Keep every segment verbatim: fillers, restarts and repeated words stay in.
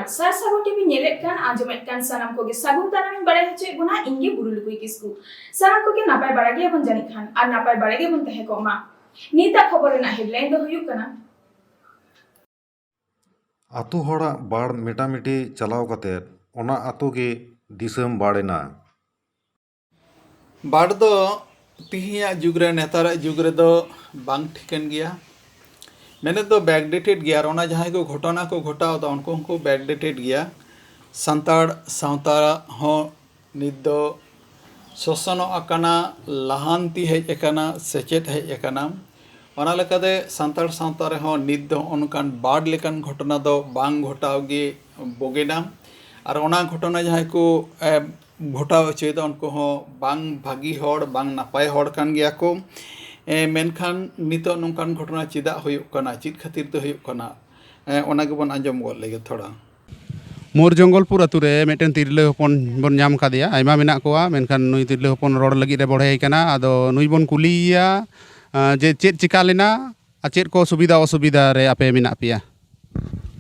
ᱟᱨ ᱥᱟᱨ ᱥᱟᱹᱜᱩᱱ ᱴᱤᱵᱷᱤ ᱧᱮᱞᱮᱫ ᱠᱟᱱ, ᱟᱸᱡᱚᱢᱮᱫ ᱠᱟᱱ ᱥᱟᱱᱟᱢ ᱠᱚᱜᱮ ᱥᱟᱹᱜᱩᱱ ᱛᱟᱨᱟᱢ ᱤᱧ ᱵᱟᱲᱟᱭ ᱦᱚᱪᱚᱭᱮᱫ ᱵᱚᱱᱟ, ᱤᱧ ᱜᱮ ᱵᱩᱨᱩ ᱞᱩᱠᱩᱭ ᱠᱤᱥᱠᱩ᱾ ᱥᱟᱱᱟᱢ ᱠᱚᱜᱮ ᱱᱟᱯᱟᱭ ᱵᱟᱲᱟ ᱜᱮᱭᱟᱵᱚᱱ ᱡᱟᱹᱱᱤᱡ ᱠᱷᱟᱱ, ᱟᱨ ᱱᱟᱯᱟᱭ ᱵᱟᱲᱟ ᱜᱮᱵᱚᱱ ᱛᱟᱦᱮᱸ ᱠᱚᱜ ᱢᱟ᱾ ᱱᱤᱛᱟᱜ ᱠᱷᱚᱵᱚᱨ ᱨᱮᱱᱟᱜ headline ᱫᱚ ᱦᱩᱭᱩᱜ ᱠᱟᱱᱟ, ᱟᱛᱳ ᱦᱚᱲᱟᱜ ᱵᱟᱲ ᱢᱮᱴᱟᱢᱤᱴᱤ ᱪᱟᱞᱟᱣ ᱠᱟᱛᱮ ᱚᱱᱟ ᱟᱛᱳ ᱜᱮ ᱫᱤᱥᱚᱢ ᱵᱟᱲ ᱮᱱᱟ᱾ ᱵᱟᱲ ᱫᱚ ᱛᱤᱦᱤᱧᱟᱜ ᱡᱩᱜᱽ ᱨᱮ, ᱱᱮᱛᱟᱨᱟᱜ ᱡᱩᱜᱽ ᱨᱮᱫᱚ ᱵᱟᱝ ᱴᱷᱤᱠᱟᱹᱱ ᱜᱮᱭᱟ᱾ ᱢᱮᱱᱮᱫ ᱫᱚ backdated ᱜᱮᱭᱟ, ᱟᱨ ᱚᱱᱟ ᱡᱟᱦᱟᱸᱭ ᱠᱚ ᱜᱷᱚᱴᱚᱱᱟ ᱠᱚ ᱜᱷᱚᱴᱟᱣ ᱮᱫᱟ, ᱩᱱᱠᱩ ᱦᱚᱸᱠᱚ backdated ᱜᱮᱭᱟ᱾ ᱥᱟᱱᱛᱟᱲ ᱥᱟᱶᱛᱟ ᱦᱚᱸ ᱱᱤᱛ ᱫᱚ ᱥᱚᱥᱚᱱᱚᱜ ᱟᱠᱟᱱᱟ, ᱞᱟᱦᱟᱱᱛᱤ ᱦᱮᱡ ᱟᱠᱟᱱᱟ, ᱥᱮᱪᱮᱫ ᱦᱮᱡ ᱟᱠᱟᱱᱟ᱾ ᱚᱱᱟ ᱞᱮᱠᱟᱛᱮ ᱥᱟᱱᱛᱟᱲ ᱥᱟᱶᱛᱟ ᱨᱮᱦᱚᱸ ᱱᱤᱛ ᱫᱚ ᱦᱚᱸᱜᱼᱚ ᱱᱚᱝᱠᱟᱱ ᱵᱟᱲ ᱞᱮᱠᱟᱱ ᱜᱷᱚᱴᱚᱱᱟ ᱫᱚ ᱵᱟᱝ ᱜᱷᱚᱴᱟᱣ ᱜᱮ ᱵᱩᱜᱤᱱᱟ᱾ ᱟᱨ ᱚᱱᱟ ᱜᱷᱚᱴᱚᱱᱟ ᱡᱟᱦᱟᱸᱭ ᱠᱚ, ᱮ, ᱜᱷᱚᱴᱟᱣ ᱦᱚᱪᱚᱭᱮᱫᱟ, ᱩᱱᱠᱩ ᱦᱚᱸ ᱵᱟᱝ ᱵᱷᱟᱹᱜᱤ ᱦᱚᱲ, ᱵᱟᱝ ᱱᱟᱯᱟᱭ ᱦᱚᱲ ᱠᱟᱱ ᱜᱮᱭᱟ ᱠᱚ᱾ ᱮ, ᱢᱮᱱᱠᱷᱟᱱ ᱱᱤᱛᱚᱜ ᱱᱚᱝᱠᱟᱱ ᱜᱷᱚᱴᱚᱱᱟ ᱪᱮᱫᱟᱜ ᱦᱩᱭᱩᱜ ᱠᱟᱱᱟ, ᱪᱮᱫ ᱠᱷᱟᱹᱛᱤᱨ ᱛᱮ ᱦᱩᱭᱩᱜ ᱠᱟᱱᱟ, ᱮ, ᱚᱱᱟ ᱜᱮᱵᱚᱱ ᱟᱸᱡᱚᱢ ᱜᱚᱫ ᱞᱮᱜᱮ ᱛᱷᱚᱲᱟ᱾ ᱢᱳᱨ ᱡᱚᱝᱜᱚᱞᱯᱩᱨ ᱟᱹᱛᱩ ᱨᱮ ᱢᱤᱫᱴᱮᱱ ᱛᱤᱨᱞᱟᱹ ᱦᱚᱯᱚᱱ ᱵᱚᱱ ᱧᱟᱢ ᱠᱟᱫᱮᱭᱟ, ᱟᱭᱢᱟ ᱢᱮᱱᱟᱜ ᱠᱚᱣᱟ, ᱢᱮᱱᱠᱷᱟᱱ ᱱᱩᱭ ᱛᱤᱨᱞᱟᱹ ᱦᱚᱯᱚᱱ ᱨᱚᱲ ᱞᱟᱹᱜᱤᱫ ᱮ ᱵᱚᱲᱦᱮ ᱠᱟᱱᱟ᱾ ᱟᱫᱚ ᱱᱩᱭ ᱵᱚᱱ ᱠᱩᱞᱤᱭᱮᱭᱟ, ᱟᱸ, ᱡᱮ ᱪᱮᱫ ᱪᱤᱠᱟ ᱞᱮᱱᱟ ᱟᱨ ᱪᱮᱫ ᱠᱚ ᱥᱩᱵᱤᱫᱷᱟ ᱚᱥᱩᱵᱤᱫᱷᱟ ᱨᱮ ᱟᱯᱮ ᱢᱮᱱᱟᱜ ᱯᱮᱭᱟ?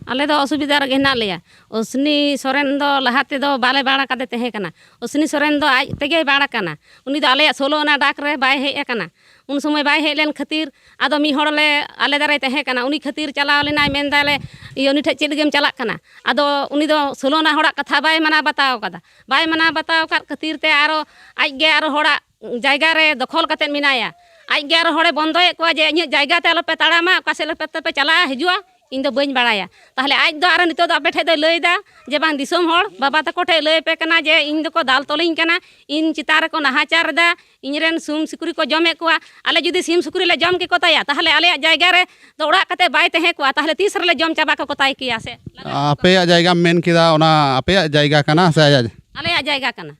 ᱟᱞᱮ ᱫᱚ ᱚᱥᱩᱵᱤᱫᱷᱟ ᱨᱮᱜᱮ ᱦᱮᱱᱟᱜ ᱞᱮᱭᱟ᱾ ᱚᱥᱱᱤ ᱥᱚᱨᱮᱱ ᱫᱚ ᱞᱟᱦᱟ ᱛᱮᱫᱚ ᱵᱟᱞᱮ ᱵᱟᱲ ᱟᱠᱟᱫᱮ ᱛᱟᱦᱮᱸ ᱠᱟᱱᱟ᱾ ᱚᱥᱱᱤ ᱥᱚᱨᱮᱱ ᱫᱚ ᱟᱡ ᱛᱮᱜᱮᱭ ᱵᱟᱲ ᱟᱠᱟᱱᱟ᱾ ᱩᱱᱤ ᱫᱚ ᱟᱞᱮᱭᱟᱜ ᱥᱳᱞᱳ ᱟᱱᱟ ᱰᱟᱠ ᱨᱮ ᱵᱟᱭ ᱦᱮᱡ ᱟᱠᱟᱱᱟ᱾ ᱩᱱ ᱥᱚᱢᱚᱭ ᱵᱟᱭ ᱦᱮᱡ ᱞᱮᱱ ᱠᱷᱟᱹᱛᱤᱨ, ᱟᱫᱚ ᱢᱤᱫ ᱦᱚᱲ ᱞᱮ, ᱟᱞᱮ ᱫᱟᱨᱟᱭ ᱛᱟᱦᱮᱸ ᱠᱟᱱᱟ, ᱩᱱᱤ ᱠᱷᱟᱹᱛᱤᱨ ᱪᱟᱞᱟᱣ ᱞᱮᱱᱟᱭ, ᱢᱮᱱᱫᱟᱞᱮ, "ᱤᱭᱟᱹ, ᱩᱱᱤ ᱴᱷᱮᱡ ᱪᱮᱫ ᱞᱟᱹᱜᱤᱫ ᱮᱢ ᱪᱟᱞᱟᱜ ᱠᱟᱱᱟ?" ᱟᱫᱚ ᱩᱱᱤ ᱫᱚ ᱥᱳᱞᱳ ᱟᱱᱟ ᱦᱚᱲᱟᱜ ᱠᱟᱛᱷᱟ ᱵᱟᱭ ᱢᱟᱱᱟᱣ ᱵᱟᱛᱟᱣ ᱠᱟᱫᱟ᱾ ᱵᱟᱭ ᱢᱟᱱᱟᱣ ᱵᱟᱛᱟᱣ ᱟᱠᱟᱫ ᱠᱷᱟᱹᱛᱤᱨ ᱛᱮ ᱟᱨᱚ ᱟᱡ ᱜᱮ ᱟᱨᱚ ᱦᱚᱲᱟᱜ ᱡᱟᱭᱜᱟ ᱨᱮ ᱫᱚᱠᱷᱚᱞ ᱠᱟᱛᱮᱫ ᱢᱮᱱᱟᱭᱟ᱾ ᱟᱡ ᱜᱮ ᱟᱨᱚ ᱦᱚᱲᱮ ᱵᱚᱱᱫᱚᱭᱮᱫ ᱠᱚᱣᱟ ᱡᱮ, "ᱤᱧᱟᱹᱜ ᱡᱟᱭᱜᱟ ᱛᱮ ᱟᱞᱚᱯᱮ ᱛᱟᱲᱟᱢᱟ, ᱚᱠᱟ ᱥᱮᱫ ᱞᱮ ᱯᱮ, ᱛᱮᱯᱮ ᱪᱟᱞᱟᱜᱼᱟ, ᱦᱤᱡᱩᱜᱼᱟ, ᱤᱧ ᱫᱚ ᱵᱟᱹᱧ ᱵᱟᱲᱟᱭᱟ᱾" ᱛᱟᱦᱚᱞᱮ ᱟᱡ ᱫᱚ ᱟᱨᱚ ᱱᱤᱛᱚᱜ ᱫᱚ ᱟᱯᱮ ᱴᱷᱮᱡ ᱫᱚᱭ ᱞᱟᱹᱭᱫᱟ ᱡᱮ, "ᱵᱟᱝ, ᱫᱤᱥᱚᱢ ᱦᱚᱲ ᱵᱟᱵᱟ ᱛᱟᱠᱚ ᱴᱷᱮᱡ ᱞᱟᱹᱭ ᱟᱯᱮ ᱠᱟᱱᱟ ᱡᱮ ᱤᱧ ᱫᱚᱠᱚ ᱫᱟᱞ ᱛᱚᱞᱤᱧ ᱠᱟᱱᱟ, ᱤᱧ ᱪᱮᱛᱟᱱ ᱨᱮᱠᱚ ᱱᱟᱦᱟᱪᱟᱨ ᱮᱫᱟ, ᱤᱧ ᱨᱮᱱ ᱥᱤᱢ ᱥᱩᱠᱨᱤ ᱠᱚ ᱡᱚᱢᱮᱫ ᱠᱚᱣᱟ᱾ ᱟᱞᱮ ᱡᱩᱫᱤ ᱥᱤᱢ ᱥᱩᱠᱨᱤ ᱞᱮ ᱡᱚᱢ ᱠᱮᱠᱚ ᱛᱟᱭᱟ, ᱛᱟᱦᱚᱞᱮ ᱟᱞᱮᱭᱟᱜ ᱡᱟᱭᱜᱟ ᱨᱮ ᱫᱚ ᱚᱲᱟᱜ ᱠᱟᱛᱮ ᱵᱟᱭ ᱛᱟᱦᱮᱸ ᱠᱚᱜᱼᱟ, ᱛᱟᱦᱚᱞᱮ ᱛᱤᱥ ᱨᱮᱞᱮ ᱡᱚᱢ ᱪᱟᱵᱟ ᱠᱟᱠᱚ ᱛᱟᱭ ᱠᱮᱭᱟ ᱥᱮ?" ᱟᱯᱮᱭᱟᱜ ᱡᱟᱭᱜᱟᱢ ᱢᱮᱱ ᱠᱮᱫᱟ, ᱚᱱᱟ ᱟᱯᱮᱭᱟᱜ ᱡᱟᱭᱜᱟ ᱠᱟᱱᱟ ᱥᱮ ᱟᱭᱟᱜ? ᱟᱞᱮᱭᱟᱜ ᱡᱟᱭᱜᱟ ᱠᱟᱱᱟ᱾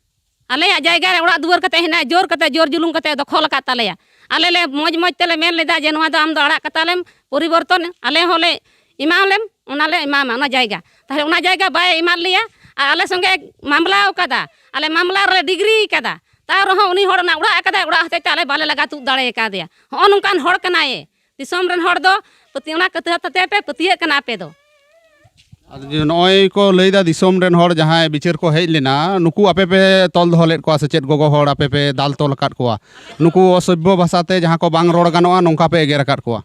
ᱟᱞᱮᱭᱟᱜ ᱡᱟᱭᱜᱟ ᱨᱮ ᱚᱲᱟᱜ ᱫᱩᱣᱟᱹᱨ ᱠᱟᱛᱮ ᱦᱮᱱᱟᱜᱼᱟ, ᱡᱳᱨ ᱠᱟᱛᱮ, ᱡᱳᱨ ᱡᱩᱞᱩᱢ ᱠᱟᱛᱮ ᱫᱚᱠᱷᱚᱞ ᱟᱠᱟᱫ ᱛᱟᱞᱮᱭᱟ᱾ ᱟᱞᱮ ᱞᱮ ᱢᱚᱡᱽ ᱢᱚᱡᱽ ᱛᱮᱞᱮ ᱢᱮᱱ ᱞᱮᱫᱟ ᱡᱮ, "ᱱᱚᱣᱟ ᱫᱚ ᱟᱢ ᱫᱚ ᱟᱲᱟᱜ ᱠᱟᱛᱟ ᱞᱮᱢ, ᱯᱚᱨᱤᱵᱚᱨᱛᱚᱱ ᱟᱞᱮ ᱦᱚᱸᱞᱮ ᱮᱢᱟᱣ ᱞᱮᱢ, ᱚᱱᱟ ᱞᱮ ᱮᱢᱟᱢᱟ, ᱚᱱᱟ ᱡᱟᱭᱜᱟ᱾" ᱛᱟᱦᱞᱮ ᱚᱱᱟ ᱡᱟᱭᱜᱟ ᱵᱟᱭ ᱮᱢᱟᱫ ᱞᱮᱭᱟ, ᱟᱨ ᱟᱞᱮ ᱥᱚᱸᱜᱮ ᱢᱟᱢᱞᱟ ᱟᱠᱟᱫᱟ, ᱟᱞᱮ ᱢᱟᱢᱞᱟ ᱨᱮᱞᱮ ᱰᱤᱜᱽᱨᱤ ᱟᱠᱟᱫᱟ, ᱛᱟᱣ ᱨᱮᱦᱚᱸ ᱩᱱᱤ ᱦᱚᱲ ᱚᱱᱟ ᱚᱲᱟᱜ ᱟᱠᱟᱫᱟᱭ, ᱚᱲᱟᱜ ᱦᱚᱛᱮᱡ ᱛᱮ ᱟᱞᱮ ᱵᱟᱞᱮ ᱞᱟᱜᱟ ᱛᱩᱫ ᱫᱟᱲᱮ ᱟᱠᱟᱫᱮᱭᱟ᱾ ᱦᱚᱸᱜᱼᱚ ᱱᱚᱝᱠᱟᱱ ᱦᱚᱲ ᱠᱟᱱᱟᱭᱮ᱾ ᱫᱤᱥᱚᱢ ᱨᱮᱱ ᱦᱚᱲ ᱫᱚ ᱯᱟᱹᱛᱭᱟᱹ-, ᱚᱱᱟ ᱠᱟᱛᱷᱟ ᱦᱚᱛᱮᱡ ᱯᱮ ᱯᱟᱹᱛᱭᱟᱹᱜ ᱠᱟᱱᱟ ᱟᱯᱮ ᱫᱚ᱾ ᱟᱫᱚ ᱡᱮ ᱱᱚᱜᱼᱚᱭ ᱠᱚ ᱞᱟᱹᱭᱫᱟ ᱫᱤᱥᱚᱢ ᱨᱮᱱ ᱦᱚᱲ ᱡᱟᱦᱟᱸᱭ ᱵᱤᱪᱟᱹᱨ ᱠᱚ ᱦᱮᱡ ᱞᱮᱱᱟ, ᱱᱩᱠᱩ ᱟᱯᱮ ᱯᱮ ᱛᱚᱞ ᱫᱚᱦᱚ ᱞᱮᱫ ᱠᱚᱣᱟ ᱥᱮ ᱪᱮᱫ? ᱜᱚᱜᱚ ᱦᱚᱲ ᱟᱯᱮ ᱯᱮ ᱫᱟᱞ ᱛᱚᱞ ᱟᱠᱟᱫ ᱠᱚᱣᱟ, ᱱᱩᱠᱩ ᱚᱥᱚᱵᱷᱭᱚ ᱵᱷᱟᱥᱟᱛᱮ ᱡᱟᱦᱟᱸ ᱠᱚ ᱵᱟᱝ ᱨᱚᱲ ᱜᱟᱱᱚᱜᱼᱟ, ᱱᱚᱝᱠᱟ ᱯᱮ ᱮᱜᱮᱨ ᱟᱠᱟᱫ ᱠᱚᱣᱟ?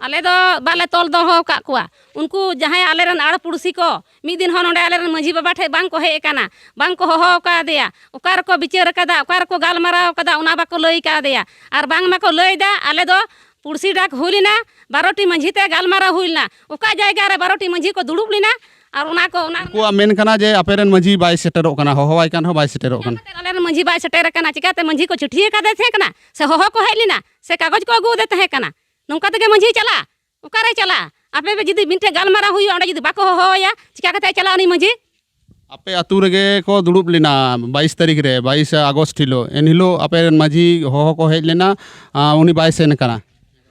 ᱟᱞᱮ ᱫᱚ ᱵᱟᱞᱮ ᱛᱚᱞ ᱫᱚᱦᱚ ᱟᱠᱟᱫ ᱠᱚᱣᱟ᱾ ᱩᱱᱠᱩ ᱡᱟᱦᱟᱸᱭ ᱟᱞᱮᱨᱮᱱ ᱟᱲ ᱯᱩᱲᱥᱤ ᱠᱚ ᱢᱤᱫ ᱫᱤᱱ ᱦᱚᱸ ᱱᱚᱰᱮ ᱟᱞᱮᱨᱮᱱ ᱢᱟᱺᱡᱷᱤ ᱵᱟᱵᱟ ᱴᱷᱮᱱ ᱵᱟᱝ ᱠᱚ ᱦᱮᱡ ᱟᱠᱟᱱᱟ, ᱵᱟᱝ ᱠᱚ ᱦᱚᱦᱚ ᱟᱠᱟᱫᱮᱭᱟ, ᱚᱠᱟ ᱨᱮᱠᱚ ᱵᱤᱪᱟᱹᱨ ᱟᱠᱟᱫᱟ, ᱚᱠᱟ ᱨᱮᱠᱚ ᱜᱟᱞᱢᱟᱨᱟᱣ ᱟᱠᱟᱫᱟ, ᱚᱱᱟ ᱵᱟᱠᱚ ᱞᱟᱹᱭ ᱠᱟᱣᱫᱮᱭᱟ᱾ ᱟᱨ ᱵᱟᱝ ᱢᱟᱠᱚ ᱞᱟᱹᱭᱫᱟ, ᱟᱞᱮ ᱫᱚ ᱯᱩᱲᱥᱤ ᱰᱟᱠ ᱦᱩᱭ ᱞᱮᱱᱟ, ᱵᱟᱨᱚ ᱴᱤ ᱢᱟᱺᱡᱷᱤ ᱛᱮ ᱜᱟᱞᱢᱟᱨᱟᱣ ᱦᱩᱭ ᱞᱮᱱᱟ, ᱚᱠᱟ ᱡᱟᱭᱜᱟ ᱨᱮ ᱵᱟᱨᱚ ᱴᱤ ᱢᱟᱺᱡᱷᱤ ᱠᱚ ᱫᱩᱲᱩᱵ ᱞᱮᱱᱟ, ᱟᱨ ᱚᱱᱟ ᱠᱚ ᱚᱱᱟ ᱩᱱᱠᱩᱣᱟᱜ ᱢᱮᱱ ᱠᱟᱱᱟ ᱡᱮ ᱟᱯᱮᱨᱮᱱ ᱢᱟᱺᱡᱷᱤ ᱵᱟᱭ ᱥᱮᱴᱮᱨᱚᱜ ᱠᱟᱱᱟ, ᱦᱚᱦᱚᱣᱟᱭ ᱠᱟᱱ ᱨᱮᱦᱚᱸ ᱵᱟᱭ ᱥᱮᱴᱮᱨᱚᱜ ᱠᱟᱱᱟ᱾ ᱟᱞᱮᱨᱮᱱ ᱢᱟᱺᱡᱷᱤ ᱵᱟᱭ ᱥᱮᱴᱮᱨ ᱟᱠᱟᱱᱟ, ᱪᱤᱠᱟᱹᱛᱮ ᱢᱟᱺᱡᱷᱤ ᱠᱚ ᱪᱤᱴᱷᱤ ᱟᱠᱟᱫᱮ ᱛᱟᱦᱮᱸ ᱠᱟᱱᱟ ᱥᱮ ᱦᱚᱦᱚ ᱠᱚ ᱦᱮᱡ ᱞᱮᱱᱟ ᱥᱮ ᱠᱟᱜᱚᱡᱽ ᱠᱚ ᱟᱹᱜᱩᱣᱟᱫᱮ ᱛᱟᱦᱮᱸ ᱠᱟᱱᱟ? ᱱᱚᱝᱠᱟ ᱛᱮᱜᱮ ᱢᱟᱺᱡᱷᱤ ᱪᱟᱞᱟᱜᱼᱟ? ᱚᱠᱟᱨᱮ ᱪᱟᱞᱟᱜᱼᱟ? ᱟᱯᱮ ᱯᱮ ᱡᱩᱫᱤ ᱢᱤᱫᱴᱷᱮᱱ ᱜᱟᱞᱢᱟᱨᱟᱣ ᱦᱩᱭᱩᱜᱼᱟ, ᱚᱸᱰᱮ ᱡᱩᱫᱤ ᱵᱟᱠᱚ ᱦᱚᱦᱚᱣᱟᱭᱟ, ᱪᱤᱠᱟ ᱠᱟᱛᱮ ᱪᱟᱞᱟᱜᱼᱟ ᱩᱱᱤ ᱢᱟᱺᱡᱷᱤ? ᱟᱯᱮ ᱟᱹᱛᱩ ᱨᱮᱜᱮ ᱠᱚ ᱫᱩᱲᱩᱵ ᱞᱮᱱᱟ ᱵᱟᱭᱤᱥ ᱛᱟᱹᱨᱤᱠᱷ ᱨᱮ, ᱵᱟᱭᱤᱥ ᱟᱜᱚᱥᱴ ᱦᱤᱞᱳᱜ᱾ ᱮᱱ ᱦᱤᱞᱳᱜ ᱟᱯᱮᱨᱮᱱ ᱢᱟᱺᱡᱷᱤ ᱦᱚᱦᱚ ᱠᱚ ᱦᱮᱡ ᱞᱮᱱᱟ, ᱟᱨ ᱩᱱᱤ ᱵᱟᱭ ᱥᱮᱱ ᱠᱟᱱᱟ᱾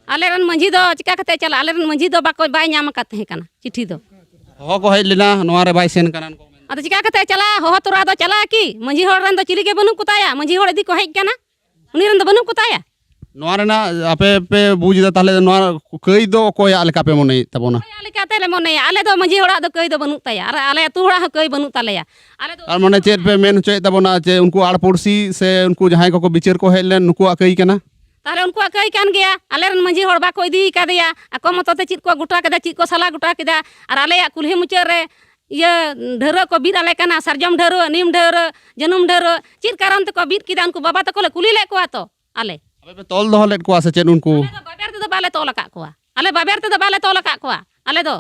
ᱟᱞᱮᱨᱮᱱ ᱢᱟᱺᱡᱷᱤ ᱫᱚ ᱪᱤᱠᱟ ᱠᱟᱛᱮ ᱪᱟᱞᱟᱜᱼᱟ? ᱟᱞᱮᱨᱮᱱ ᱢᱟᱺᱡᱷᱤ ᱫᱚ ᱵᱟᱠᱚ, ᱵᱟᱭ ᱧᱟᱢ ᱟᱠᱟᱫ ᱛᱟᱦᱮᱸ ᱠᱟᱱᱟ ᱪᱤᱴᱷᱤ ᱫᱚ᱾ ᱦᱚᱦᱚ ᱠᱚ ᱦᱮᱡ ᱞᱮᱱᱟ, ᱱᱚᱣᱟ ᱨᱮ ᱵᱟᱭ ᱥᱮᱱ ᱠᱟᱱᱟ᱾ ᱟᱫᱚ ᱪᱤᱠᱟ ᱠᱟᱛᱮ ᱪᱟᱞᱟᱜᱼᱟ? ᱦᱚᱦᱚ ᱛᱚᱨᱟ ᱫᱚ ᱪᱟᱞᱟᱜᱼᱟ ᱠᱤ? ᱢᱟᱺᱡᱷᱤ ᱦᱚᱲ ᱨᱮᱱ ᱫᱚ ᱪᱤᱞᱤ ᱜᱮ ᱵᱟᱹᱱᱩᱜ ᱠᱚᱛᱟᱭᱟ᱾ ᱢᱟᱺᱡᱷᱤ ᱦᱚᱲ ᱤᱫᱤ ᱠᱚ ᱦᱮᱡ ᱠᱟᱱᱟ, ᱩᱱᱤ ᱨᱮᱱ ᱫᱚ ᱵᱟᱹᱱᱩᱜ ᱠᱚᱛᱟᱭᱟ᱾ ᱱᱚᱣᱟ ᱨᱮᱱᱟᱜ ᱟᱯᱮ ᱯᱮ ᱵᱩᱡᱽ ᱮᱫᱟ, ᱛᱟᱦᱚᱞᱮ ᱱᱚᱣᱟ ᱠᱟᱹᱭ ᱫᱚ ᱚᱠᱚᱭᱟᱜ ᱞᱮᱠᱟ ᱯᱮ ᱢᱚᱱᱮᱭᱮᱫ ᱛᱟᱵᱚᱱᱟ? ᱚᱠᱚᱭᱟᱜ ᱞᱮᱠᱟᱛᱮ ᱞᱮ ᱢᱚᱱᱮᱭᱟ? ᱟᱞᱮ ᱫᱚ ᱢᱟᱺᱡᱷᱤ ᱦᱚᱲᱟᱜ ᱫᱚ ᱠᱟᱹᱭ ᱫᱚ ᱵᱟᱹᱱᱩᱜ ᱛᱟᱭᱟ, ᱟᱨ ᱟᱞᱮ ᱟᱹᱛᱩ ᱦᱚᱲᱟᱜ ᱦᱚᱸ ᱠᱟᱹᱭ ᱵᱟᱹᱱᱩᱜ ᱛᱟᱞᱮᱭᱟ᱾ ᱟᱞᱮ ᱫᱚ ᱟᱨ ᱢᱟᱱᱮ ᱪᱮᱫ ᱯᱮ ᱢᱮᱱ ᱦᱚᱪᱚᱭᱮᱫ ᱛᱟᱵᱚᱱᱟ, ᱡᱮ ᱩᱱᱠᱩ ᱟᱲ ᱯᱩᱲᱥᱤ ᱥᱮ ᱩᱱᱠᱩ ᱡᱟᱦᱟᱸᱭ ᱠᱚᱠᱚ ᱵᱤᱪᱟᱹᱨ ᱠᱚ ᱦᱮᱡ ᱞᱮᱱ, ᱱᱩᱠᱩᱣᱟᱜ ᱠᱟᱹᱭ ᱠᱟᱱᱟ? ᱛᱟᱦᱚᱞᱮ ᱩᱱᱠᱩᱣᱟᱜ ᱠᱟᱹᱭ ᱠᱟᱱ ᱜᱮᱭᱟ᱾ ᱟᱞᱮᱨᱮᱱ ᱢᱟᱺᱡᱷᱤ ᱦᱚᱲ ᱵᱟᱠᱚ ᱤᱫᱤ ᱠᱟᱫᱮᱭᱟ, ᱟᱠᱚ ᱢᱚᱛᱚ ᱛᱮ ᱪᱮᱫ ᱠᱚ ᱜᱚᱴᱟ ᱠᱮᱫᱟ, ᱪᱮᱫ ᱠᱚ ᱥᱟᱞᱟ ᱜᱚᱴᱟ ᱠᱮᱫᱟ, ᱟᱨ ᱟᱞᱮᱭᱟᱜ ᱠᱩᱞᱦᱤ ᱢᱩᱪᱟᱹᱫ ᱨᱮ ᱤᱭᱟᱹ ᱰᱷᱟᱹᱨᱟᱹ ᱠᱚ ᱵᱤᱫ ᱟᱞᱮ ᱠᱟᱱᱟ, ᱥᱟᱨᱡᱚᱢ ᱰᱷᱟᱹᱨᱟᱹ, ᱱᱤᱢ ᱰᱷᱟᱹᱨᱟᱹ, ᱡᱟᱹᱱᱩᱢ ᱰᱷᱟᱹᱨᱟᱹ᱾ ᱪᱮᱫ ᱠᱟᱨᱚᱱ ᱛᱮᱠᱚ ᱵᱤᱫ ᱠᱮᱫᱟ? ᱩᱱᱠᱩ ᱵᱟᱵᱟ ᱛᱟᱠᱚ ᱞᱮ ᱠᱩᱞᱤ ᱞᱮᱫ ᱠᱚᱣᱟ ᱛᱚ ᱟᱞᱮ᱾ ᱟᱯᱮ ᱯᱮ ᱛᱚᱞ ᱫᱚᱦᱚ ᱞᱮᱫ ᱠᱚᱣᱟ ᱥᱮ ᱪᱮᱫ ᱩᱱᱠᱩ? ᱟᱞᱮ ᱫᱚ ᱵᱟᱵᱮᱨ ᱛᱮᱫᱚ ᱵᱟᱞᱮ ᱛᱚᱞ ᱟᱠᱟᱫ ᱠᱚᱣᱟ, ᱟᱞᱮ ᱵᱟᱵᱮᱨ ᱛᱮᱫᱚ ᱵᱟᱞᱮ ᱛᱚᱞ ᱟᱠᱟᱫ ᱠᱚᱣᱟ᱾ ᱟᱞᱮ ᱫᱚ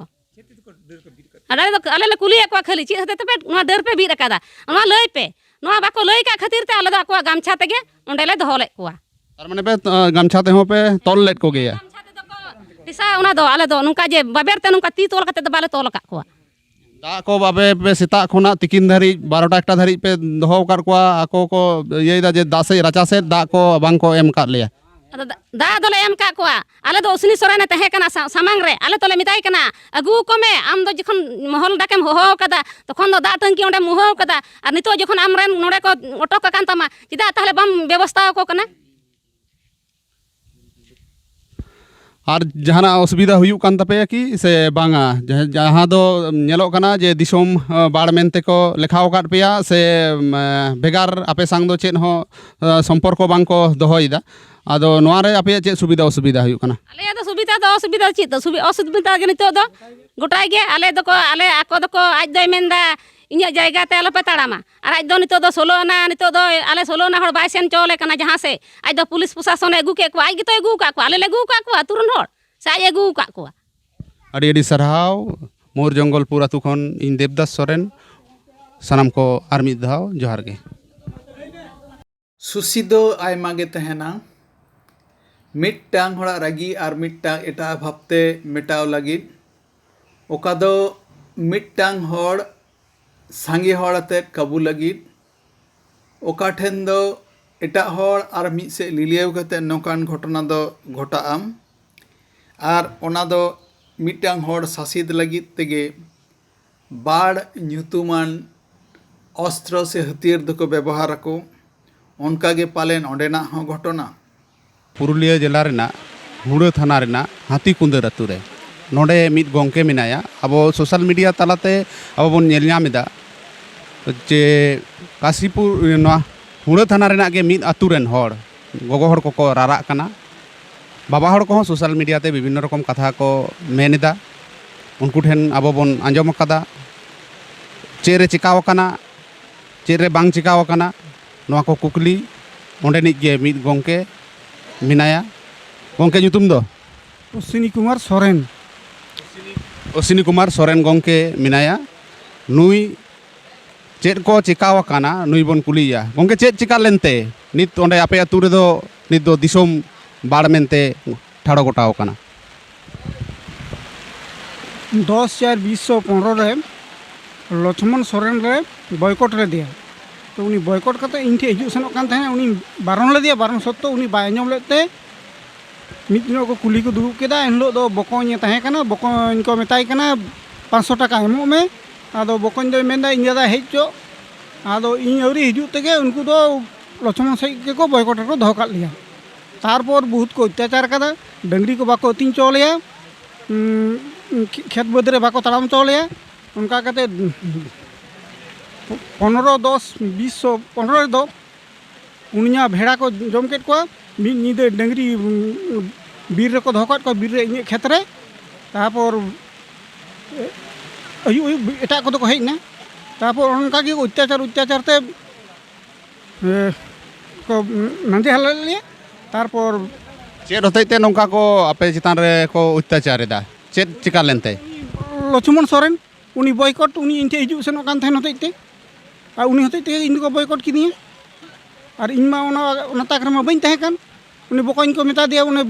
ᱟᱞᱮ ᱫᱚ, ᱟᱞᱮ ᱞᱮ ᱠᱩᱞᱤᱭᱮᱫ ᱠᱚᱣᱟ ᱠᱷᱟᱹᱞᱤ, "ᱪᱮᱫ ᱦᱚᱛᱮᱡ ᱛᱮᱯᱮ ᱱᱚᱣᱟ ᱰᱟᱹᱨ ᱯᱮ ᱵᱤᱫ ᱟᱠᱟᱫᱟ? ᱱᱚᱣᱟ ᱞᱟᱹᱭ ᱯᱮ᱾" ᱱᱚᱣᱟ ᱵᱟᱠᱚ ᱞᱟᱹᱭ ᱟᱠᱟᱫ ᱠᱷᱟᱹᱛᱤᱨ ᱛᱮ ᱟᱞᱮ ᱫᱚ ᱟᱠᱚᱣᱟᱜ ᱜᱟᱢᱪᱷᱟ ᱛᱮᱜᱮ ᱚᱸᱰᱮ ᱞᱮ ᱫᱚᱦᱚ ᱞᱮᱫ ᱠᱚᱣᱟ᱾ ᱛᱟᱨ ᱢᱟᱱᱮ ᱯᱮ, ᱟᱸ, ᱜᱟᱢᱪᱷᱟ ᱛᱮᱦᱚᱸ ᱯᱮ ᱛᱚᱞ ᱞᱮᱫ ᱠᱚᱜᱮᱭᱟ? ᱜᱟᱢᱪᱷᱟ ᱛᱮᱫᱚ ᱠᱚ ᱴᱷᱮᱥᱟ, ᱚᱱᱟ ᱫᱚ ᱟᱞᱮ ᱫᱚ ᱱᱚᱝᱠᱟ ᱡᱮ ᱵᱟᱵᱮᱨ ᱛᱮ ᱱᱚᱝᱠᱟ ᱛᱤ ᱛᱚᱞ ᱠᱟᱛᱮ ᱫᱚ ᱵᱟᱞᱮ ᱛᱚᱞ ᱟᱠᱟᱫ ᱠᱚᱣᱟ᱾ ᱫᱟᱜ ᱠᱚ ᱟᱯᱮ ᱯᱮ ᱥᱮᱛᱟᱜ ᱠᱷᱚᱱᱟᱜ ᱛᱤᱠᱤᱱ ᱫᱷᱟᱹᱨᱤᱡ, ᱵᱟᱨᱚᱴᱟ ᱮᱠᱴᱟ ᱫᱷᱟᱹᱨᱤᱡ ᱯᱮ ᱫᱚᱦᱚ ᱟᱠᱟᱫ ᱠᱚᱣᱟ, ᱟᱠᱚ ᱠᱚ ᱤᱭᱟᱹᱭᱮᱫᱟ ᱡᱮ ᱫᱟᱜ ᱥᱮᱫ, ᱨᱟᱪᱟ ᱥᱮᱫ ᱫᱟᱜ ᱠᱚ ᱵᱟᱝ ᱠᱚ ᱮᱢ ᱟᱠᱟᱫ ᱞᱮᱭᱟ᱾ ᱟᱫᱚ ᱫᱟ-, ᱫᱟᱜ ᱫᱚᱞᱮ ᱮᱢ ᱟᱠᱟᱫ ᱠᱚᱣᱟ᱾ ᱟᱞᱮ ᱫᱚ ᱩᱥᱱᱤ ᱥᱚᱨᱮᱱᱮ ᱛᱟᱦᱮᱸ ᱠᱟᱱᱟ ᱥᱟ-, ᱥᱟᱢᱟᱝ ᱨᱮ, ᱟᱞᱮ ᱫᱚᱞᱮ ᱢᱮᱛᱟᱭ ᱠᱟᱱᱟ, "ᱟᱹᱜᱩ ᱠᱚᱢᱮ, ᱟᱢ ᱫᱚ ᱡᱚᱠᱷᱚᱱ ᱢᱚᱦᱚᱞ ᱰᱟᱠᱮᱢ ᱦᱚᱦᱚ ᱟᱠᱟᱫᱟ, ᱛᱚᱠᱷᱚᱱ ᱫᱚ ᱫᱟᱜ ᱴᱟᱹᱝᱠᱤ ᱚᱸᱰᱮᱢ ᱦᱚᱦᱚ ᱟᱠᱟᱫᱟ, ᱟᱨ ᱱᱤᱛᱚᱜ ᱡᱚᱠᱷᱚᱱ ᱟᱢᱨᱮᱱ ᱱᱚᱰᱮ ᱠᱚ ᱚᱴᱚᱠ ᱟᱠᱟᱱ ᱛᱟᱢᱟ, ᱪᱮᱫᱟᱜ ᱛᱟᱦᱚᱞᱮ ᱵᱟᱢ ᱵᱮᱵᱚᱥᱛᱷᱟ ᱟᱠᱚ ᱠᱟᱱᱟ?" ᱟᱨ ᱡᱟᱦᱟᱱᱟᱜ ᱚᱥᱩᱵᱤᱫᱷᱟ ᱦᱩᱭᱩᱜ ᱠᱟᱱ ᱛᱟᱯᱮᱭᱟ ᱠᱤ ᱥᱮ ᱵᱟᱝᱟ? ᱡᱟᱦᱟᱸ ᱡᱟᱦᱟᱸ ᱫᱚ ᱧᱮᱞᱚᱜ ᱠᱟᱱᱟ ᱡᱮ ᱫᱤᱥᱚᱢ ᱵᱟᱲ ᱢᱮᱱᱛᱮ ᱠᱚ ᱞᱮᱠᱷᱟ ᱟᱠᱟᱫ ᱯᱮᱭᱟ ᱥᱮ ᱵᱷᱮᱜᱟᱨ ᱟᱯᱮ ᱥᱟᱝ ᱫᱚ ᱪᱮᱫ ᱦᱚᱸ ᱥᱚᱢᱯᱚᱨᱠᱚ ᱵᱟᱝ ᱠᱚ ᱫᱚᱦᱚᱭᱮᱫᱟ? ᱟᱫᱚ ᱱᱚᱣᱟ ᱨᱮ ᱟᱯᱮᱭᱟᱜ ᱪᱮᱫ ᱥᱩᱵᱤᱫᱷᱟ ᱚᱥᱩᱵᱤᱫᱷᱟ ᱦᱩᱭᱩᱜ ᱠᱟᱱᱟ? ᱟᱞᱮᱭᱟᱜ ᱫᱚ ᱥᱩᱵᱤᱫᱷᱟ ᱫᱚ ᱚᱥᱩᱵᱤᱫᱷᱟ ᱪᱮᱫ ᱫᱚ ᱥᱩᱵᱤ- ᱚᱥᱩᱵᱤᱫᱷᱟ ᱜᱮ ᱱᱤᱛᱚᱜ ᱫᱚ᱾ ᱜᱚᱴᱟ ᱜᱮ ᱟᱞᱮ ᱫᱚᱠᱚ ᱟᱞᱮ ᱟᱠᱚ ᱫᱚᱠᱚ ᱟᱡ ᱫᱚᱭ ᱢᱮᱱᱫᱟ ᱤᱧᱟᱹᱜ ᱡᱟᱭᱜᱟ ᱛᱮ ᱟᱞᱚᱯᱮ ᱛᱟᱲᱟᱢᱟ᱾ ᱟᱨ ᱟᱡ ᱫᱚ ᱱᱤᱛᱚᱜ ᱫᱚ ᱥᱳᱞᱳ ᱟᱱᱟ, ᱱᱤᱛᱚᱜ ᱫᱚ ᱟᱞᱮ ᱥᱳᱞᱳ ᱟᱱᱟ ᱦᱚᱲ ᱵᱟᱭ ᱥᱮᱱ ᱦᱚᱪᱚ ᱟᱞᱮ ᱠᱟᱱᱟ ᱡᱟᱦᱟᱸ ᱥᱮᱫ᱾ ᱟᱡ ᱫᱚ ᱯᱩᱞᱤᱥ ᱯᱨᱚᱥᱟᱥᱚᱱᱮ ᱟᱹᱜᱩ ᱠᱮᱫ ᱠᱚᱣᱟ, ᱟᱡ ᱜᱮᱛᱚᱭ ᱟᱹᱜᱩ ᱟᱠᱟᱫ ᱠᱚᱣᱟ, ᱟᱞᱮ ᱞᱮ ᱟᱹᱜᱩ ᱟᱠᱟᱫ ᱠᱚᱣᱟ ᱟᱹᱛᱩ ᱨᱮᱱ ᱦᱚᱲ, ᱥᱮ ᱟᱡ ᱮ ᱟᱹᱜᱩ ᱟᱠᱟᱫ ᱠᱚᱣᱟ? ᱟᱹᱰᱤ ᱟᱹᱰᱤ ᱥᱟᱨᱦᱟᱣ᱾ ᱢᱚᱭᱩᱨ ᱡᱚᱝᱜᱚᱞᱯᱩᱨ ᱟᱹᱛᱩ ᱠᱷᱚᱱ ᱤᱧ ᱫᱮᱵᱽᱫᱟᱥ ᱥᱚᱨᱮᱱ᱾ ᱥᱟᱱᱟᱢ ᱠᱚ ᱟᱨ ᱢᱤᱫ ᱫᱷᱟᱣ ᱡᱚᱦᱟᱨ ᱜᱮ᱾ ᱥᱩᱥᱤ ᱫᱚ ᱟᱭᱢᱟ ᱜᱮ ᱛᱟᱦᱮᱱᱟ᱾ ᱢᱤᱫᱴᱟᱝ ᱦᱚᱲᱟᱜ ᱨᱟᱹᱜᱤ ᱟᱨ ᱢᱤᱫᱴᱟᱝ ᱮᱴᱟᱜ ᱵᱷᱟᱵᱽᱛᱮ ᱢᱮᱴᱟᱣ ᱞᱟᱹᱜᱤᱫ, ᱚᱠᱟ ᱫᱚ ᱢᱤᱫᱴᱟᱝ ᱦᱚᱲ ᱥᱟᱸᱜᱮ ᱦᱚᱲ ᱟᱛᱮ ᱠᱟᱹᱵᱩ ᱞᱟᱹᱜᱤᱫ, ᱚᱠᱟ ᱴᱷᱮᱱ ᱫᱚ ᱮᱴᱟᱜ ᱦᱚᱲ ᱟᱨ ᱢᱤᱫ ᱥᱮᱫ ᱞᱤᱞᱤᱭᱟᱹᱣ ᱠᱟᱛᱮ ᱱᱚᱝᱠᱟᱱ ᱜᱷᱚᱴᱚᱱᱟ ᱫᱚ ᱜᱷᱚᱴᱟᱜᱼᱟ᱾ ᱟᱨ ᱚᱱᱟ ᱫᱚ ᱢᱤᱫᱴᱟᱝ ᱦᱚᱲ ᱥᱟᱥᱮᱛ ᱞᱟᱹᱜᱤᱫ ᱛᱮᱜᱮ ᱵᱟᱲ ᱧᱩᱛᱩᱢᱟᱱ ᱚᱥᱛᱨᱚ ᱥᱮ ᱦᱟᱹᱛᱭᱟᱹᱨ ᱫᱚᱠᱚ ᱵᱮᱵᱚᱦᱟᱨ ᱟᱠᱚ᱾ ᱚᱱᱠᱟ ᱜᱮ ᱯᱟᱞᱮᱱ ᱚᱸᱰᱮᱱᱟᱜ ᱦᱚᱸ ᱜᱷᱚᱴᱚᱱᱟ᱾ ᱯᱩᱨᱩᱞᱤᱭᱟᱹ ᱡᱮᱞᱟ ᱨᱮᱱᱟᱜ ᱦᱩᱲᱟᱹ ᱛᱷᱟᱱᱟ ᱨᱮᱱᱟᱜ ᱦᱟᱹᱛᱤ ᱠᱩᱸᱫᱟᱹᱨ ᱟᱹᱛᱩ ᱨᱮ ᱱᱚᱰᱮ ᱢᱤᱫ ᱜᱚᱢᱠᱮ ᱢᱮᱱᱟᱭᱟ᱾ ᱟᱵᱚ ᱥᱳᱥᱟᱞ ᱢᱤᱰᱤᱭᱟ ᱛᱟᱞᱟᱛᱮ ᱟᱵᱚ ᱵᱚᱱ ᱧᱮᱞ ᱧᱟᱢ ᱮᱫᱟ ᱡᱮ ᱠᱟᱥᱤᱯᱩᱨ, ᱱᱚᱣᱟ ᱦᱩᱲᱟᱹ ᱛᱷᱟᱱᱟ ᱨᱮᱱᱟᱜ ᱜᱮ ᱢᱤᱫ ᱟᱹᱛᱩ ᱨᱮᱱ ᱦᱚᱲ, ᱜᱚᱜᱚ ᱦᱚᱲ ᱠᱚᱠᱚ ᱨᱟᱨᱟᱜ ᱠᱟᱱᱟ, ᱵᱟᱵᱟ ᱦᱚᱲ ᱠᱚᱦᱚᱸ ᱥᱳᱥᱟᱞ ᱢᱤᱰᱤᱭᱟ ᱛᱮ ᱵᱤᱵᱷᱤᱱᱱᱚ ᱨᱚᱠᱚᱢ ᱠᱟᱛᱷᱟ ᱠᱚ ᱢᱮᱱ ᱮᱫᱟ᱾ ᱩᱱᱠᱩ ᱴᱷᱮᱱ ᱟᱵᱚ ᱵᱚᱱ ᱟᱸᱡᱚᱢ ᱟᱠᱟᱫᱟ ᱪᱮᱫ ᱨᱮ ᱪᱮᱠᱟᱣ ᱟᱠᱟᱱᱟ, ᱪᱮᱫ ᱨᱮ ᱵᱟᱝ ᱪᱮᱠᱟᱣ ᱟᱠᱟᱱᱟ, ᱱᱚᱣᱟ ᱠᱚ ᱠᱩᱠᱞᱤ ᱚᱸᱰᱮᱱᱤᱡ ᱜᱮ ᱢᱤᱫ ᱜᱚᱢᱠᱮ ᱢᱮᱱᱟᱭᱟ᱾ ᱜᱚᱢᱠᱮ ᱧᱩᱛᱩᱢ ᱫᱚ? ᱚᱥᱤᱱᱤ ᱠᱩᱢᱟᱨ ᱥᱚᱨᱮᱱ᱾ ᱚᱥᱤᱱᱤ ᱠᱩᱢᱟᱨ ᱥᱚᱨᱮᱱ ᱜᱚᱢᱠᱮ ᱢᱮᱱᱟᱭᱟ᱾ ᱱᱩᱭ ᱪᱮᱫ ᱠᱚ ᱪᱮᱠᱟᱣ ᱟᱠᱟᱱᱟ, ᱱᱩᱭ ᱵᱚᱱ ᱠᱩᱞᱤᱭᱮᱭᱟ᱾ ᱜᱚᱢᱠᱮ, ᱪᱮᱫ ᱪᱮᱠᱟ ᱞᱮᱱᱛᱮ ᱱᱤᱛ ᱚᱸᱰᱮ ᱟᱯᱮ ᱟᱹᱛᱩ ᱨᱮᱫᱚ ᱱᱤᱛ ᱫᱚ ᱫᱤᱥᱚᱢ ᱵᱟᱲ ᱢᱮᱱᱛᱮ ᱴᱷᱟᱲᱚ ᱜᱚᱴᱟᱣ ᱟᱠᱟᱱᱟ? ᱫᱚᱥ ᱪᱟᱨ ᱵᱤᱥᱥᱚ ᱯᱚᱱᱨᱚ ᱨᱮ ᱞᱚᱪᱷᱢᱚᱱ ᱥᱚᱨᱮᱱ ᱞᱮ ᱵᱚᱭᱠᱚᱴ ᱞᱮᱫᱮᱭᱟ᱾ ᱛᱚ, ᱩᱱᱤ ᱵᱚᱭᱠᱚᱴ ᱠᱟᱛᱮ ᱤᱧ ᱴᱷᱮᱱ ᱦᱤᱡᱩᱜ ᱥᱮᱱᱚᱜ ᱠᱟᱱ ᱛᱟᱦᱮᱸᱫ, ᱩᱱᱤ ᱵᱟᱨᱚᱱ ᱞᱮᱫᱮᱭᱟ, ᱵᱟᱨᱚᱱ ᱥᱚᱛᱛᱮ ᱩᱱᱤ ᱵᱟᱭ ᱟᱸᱡᱚᱢ ᱞᱮᱫ ᱛᱮ ᱢᱤᱫ ᱫᱤᱱᱚᱜ ᱠᱚ ᱠᱩᱞᱦᱤ ᱠᱚ ᱫᱩᱲᱩᱵ ᱠᱮᱫᱟ᱾ ᱮᱱ ᱦᱤᱞᱳᱜ ᱫᱚ ᱵᱚᱠᱚᱧ ᱮ ᱛᱟᱦᱮᱸ ᱠᱟᱱᱟ, ᱵᱚᱠᱚᱧ ᱠᱚ ᱢᱮᱛᱟᱭ ᱠᱟᱱᱟ, "ᱯᱟᱸᱪᱥᱚ ᱴᱟᱠᱟ ᱮᱢᱚᱜ ᱢᱮ, ᱟᱫᱚ ᱵᱚᱠᱚᱧ ᱫᱚᱭ ᱢᱮᱱᱫᱟ ᱤᱧ ᱫᱟᱫᱟ ᱦᱮᱡ ᱦᱚᱪᱚᱜ", ᱟᱫᱚ ᱤᱧ ᱟᱹᱣᱨᱤ ᱦᱤᱡᱩᱜ ᱛᱮᱜᱮ ᱩᱱᱠᱩ ᱫᱚ ᱞᱚᱪᱷᱢᱚᱱ ᱥᱮᱫ ᱜᱮᱠᱚ ᱵᱚᱭᱠᱚᱴ ᱨᱮᱠᱚ ᱫᱚᱦᱚ ᱠᱟᱜ ᱞᱮᱭᱟ᱾ ᱛᱟᱨᱯᱚᱨ ᱵᱚᱦᱩᱛ ᱠᱚ ᱚᱛᱛᱟᱪᱟᱨ ᱠᱟᱫᱟ᱾ ᱰᱟᱹᱝᱨᱤ ᱠᱚ ᱵᱟᱠᱚ ᱟᱹᱛᱤᱧ ᱦᱚᱪᱚ ᱞᱮᱭᱟ, ᱩᱸ, ᱠᱷᱮᱛ ᱵᱟᱹᱫᱽ ᱨᱮ ᱵᱟᱠᱚ ᱛᱟᱲᱟᱢ ᱦᱚᱪᱚ ᱞᱮᱭᱟ᱾ ᱚᱱᱠᱟ ᱠᱟᱛᱮ ᱯᱚᱱᱨᱚ ᱫᱚᱥ ᱵᱤᱥ ᱥᱚ ᱯᱚᱱᱨᱚ ᱨᱮᱫᱚ ᱩᱱᱤᱭᱟᱜ ᱵᱷᱮᱲᱟ ᱠᱚ ᱡᱚᱢ ᱠᱮᱫ ᱠᱚᱣᱟ᱾ ᱢᱤᱫ ᱧᱤᱫᱟᱹ ᱰᱟᱹᱝᱨᱤ, ᱩᱸ, ᱵᱤᱨ ᱨᱮᱠᱚ ᱫᱚᱦᱚ ᱠᱟᱫ ᱠᱚᱣᱟ, ᱵᱤᱨ ᱨᱮ ᱤᱧᱟᱹᱜ ᱠᱷᱮᱛ ᱨᱮ᱾ ᱛᱟᱨᱯᱚᱨ ᱟᱹᱭᱩᱵ ᱟᱹᱭᱩᱵ ᱮᱴᱟᱜ ᱠᱚᱫᱚ ᱠᱚ ᱦᱮᱡ ᱮᱱᱟ᱾ ᱛᱟᱨᱯᱚᱨ ᱚᱱᱠᱟ ᱜᱮ ᱚᱛᱛᱟᱪᱟᱨ ᱚᱛᱛᱟᱪᱟᱨ ᱛᱮ, ᱮ, ᱠᱚ ᱱᱟᱸᱡᱮ ᱦᱟᱞᱟ ᱞᱮᱫ ᱞᱮᱭᱟ᱾ ᱛᱟᱨᱯᱚᱨ ᱪᱮᱫ ᱦᱚᱛᱮᱡ ᱛᱮ ᱱᱚᱝᱠᱟ ᱠᱚ ᱟᱯᱮ ᱪᱮᱛᱟᱱ ᱨᱮ ᱠᱚ ᱚᱛᱛᱟᱪᱟᱨ ᱮᱫᱟ? ᱪᱮᱫ ᱪᱮᱠᱟ ᱞᱮᱱᱛᱮ? ᱞᱚᱪᱷᱢᱚᱱ ᱥᱚᱨᱮᱱ, ᱩᱱᱤ ᱵᱚᱭᱠᱚᱴ, ᱩᱱᱤ ᱤᱧ ᱴᱷᱮᱱ ᱦᱤᱡᱩᱜ ᱥᱮᱱᱚᱜ ᱠᱟᱱ ᱛᱟᱦᱮᱱ ᱦᱚᱛᱮᱡ ᱛᱮ, ᱟᱨ ᱩᱱᱤ ᱦᱚᱛᱮᱡ ᱛᱮᱜᱮ ᱤᱧ ᱫᱚᱠᱚ ᱵᱚᱭᱠᱚᱴ ᱠᱤᱫᱤᱧᱟ᱾ ᱟᱨ ᱤᱧ ᱢᱟ ᱚᱱᱟ, ᱚᱱᱟ ᱛᱟᱠ ᱨᱮᱢᱟ ᱵᱟᱹᱧ ᱛᱟᱦᱮᱸ ᱠᱟᱱ᱾ ᱩᱱᱤ ᱵᱚᱠᱚᱧ ᱠᱚ ᱢᱮᱛᱟ ᱫᱮᱭᱟ, ᱩᱱᱤ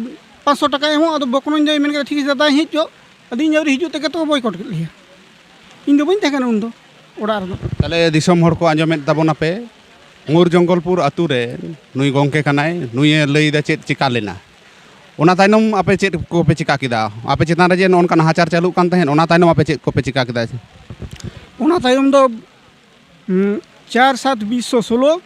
ᱯᱟᱸᱪᱥᱚ ᱴᱟᱠᱟᱭ ᱮᱢᱚᱜ, ᱟᱫᱚ ᱵᱚᱠᱚᱧ ᱫᱚᱭ ᱢᱮᱱ ᱠᱮᱫᱟ, "ᱴᱷᱤᱠ ᱟᱪᱷᱮ ᱫᱟᱫᱟᱧ ᱦᱮᱡ ᱪᱚᱜ, ᱟᱫᱚ ᱤᱧ ᱟᱹᱣᱨᱤ ᱦᱤᱡᱩᱜ ᱛᱮᱜᱮ ᱛᱚ ᱵᱚᱭᱠᱚᱴ ᱠᱮᱫ ᱞᱮᱭᱟ᱾" ᱤᱧ ᱫᱚ ᱵᱟᱹᱧ ᱛᱟᱦᱮᱸ ᱠᱟᱱᱟ ᱩᱱᱫᱚ ᱚᱲᱟᱜ ᱨᱮᱫᱚ᱾ ᱛᱟᱦᱞᱮ ᱫᱤᱥᱚᱢ ᱦᱚᱲ ᱠᱚ ᱟᱸᱡᱚᱢᱮᱫ ᱛᱟᱵᱚᱱᱟᱯᱮ, ᱢᱩᱨ ᱡᱚᱝᱜᱚᱞᱯᱩᱨ ᱟᱛᱩ ᱨᱮ ᱱᱩᱭ ᱜᱚᱝᱠᱮ ᱠᱟᱱᱟᱭ, ᱱᱩᱭᱮ ᱞᱟᱹᱭᱫᱟ ᱪᱮᱫ ᱪᱮᱠᱟ ᱞᱮᱱᱟ᱾ ᱚᱱᱟ ᱛᱟᱭᱱᱚᱢ ᱟᱯᱮ ᱪᱮᱫ ᱠᱚᱯᱮ ᱪᱮᱠᱟ ᱠᱮᱫᱟ? ᱟᱯᱮ ᱪᱮᱛᱟᱱ ᱨᱮ ᱡᱮ ᱱᱚᱜᱼᱚ ᱱᱚᱝᱠᱟ ᱱᱟᱦᱟᱪᱟᱨ ᱪᱟᱹᱞᱩᱜ ᱠᱟᱱ ᱛᱟᱦᱮᱸᱫ, ᱚᱱᱟ ᱛᱟᱭᱱᱚᱢ ᱟᱯᱮ ᱪᱮᱫ ᱠᱚᱯᱮ ᱪᱮᱠᱟ ᱠᱮᱫᱟ? ᱚᱱᱟ ᱛᱟᱭᱚᱢ ᱫᱚ, ᱩᱸ, ᱪᱟᱨ ᱥᱟᱛ ᱵᱤᱥ ᱥᱚ ᱥᱳᱞᱳ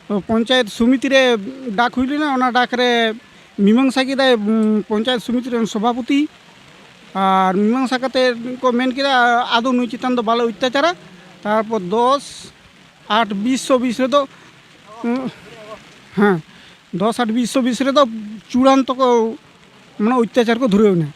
ᱯᱚᱧᱪᱟᱭᱮᱛ ᱥᱚᱢᱤᱛᱤ ᱨᱮ ᱰᱟᱠ ᱦᱩᱭ ᱞᱮᱱᱟ᱾ ᱚᱱᱟ ᱰᱟᱠ ᱨᱮ ᱢᱤᱢᱟᱝᱥᱟ ᱠᱮᱫᱟᱭ, ᱩᱸ, ᱯᱚᱧᱪᱟᱭᱮᱛ ᱥᱚᱢᱤᱛᱤ ᱨᱮᱱ ᱥᱚᱵᱷᱟᱯᱚᱛᱤ᱾ ᱟᱨ ᱢᱤᱢᱟᱝᱥᱟ ᱠᱟᱛᱮ ᱠᱚ ᱢᱮᱱ ᱠᱮᱫᱟ, "ᱟᱫᱚ ᱱᱩᱭ ᱪᱮᱛᱟᱱ ᱫᱚ ᱵᱟᱞᱮ ᱚᱛᱛᱟᱪᱟᱨᱟ᱾" ᱛᱟᱨᱯᱚᱨ ᱫᱚᱥ ᱟᱴ ᱵᱤᱥ ᱥᱚ ᱵᱤᱥ ᱨᱮᱫᱚ, ᱩᱸ, ᱦᱮᱸ, ᱫᱚᱥ ᱟᱴ ᱵᱤᱥ ᱥᱚ ᱵᱤᱥ ᱨᱮᱫᱚ ᱪᱩᱲᱟᱱᱛᱚ ᱠᱚ, ᱢᱟᱱᱮ, ᱚᱛᱛᱟᱪᱟᱨ ᱠᱚ ᱫᱷᱩᱨᱟᱹᱣ ᱮᱱᱟ᱾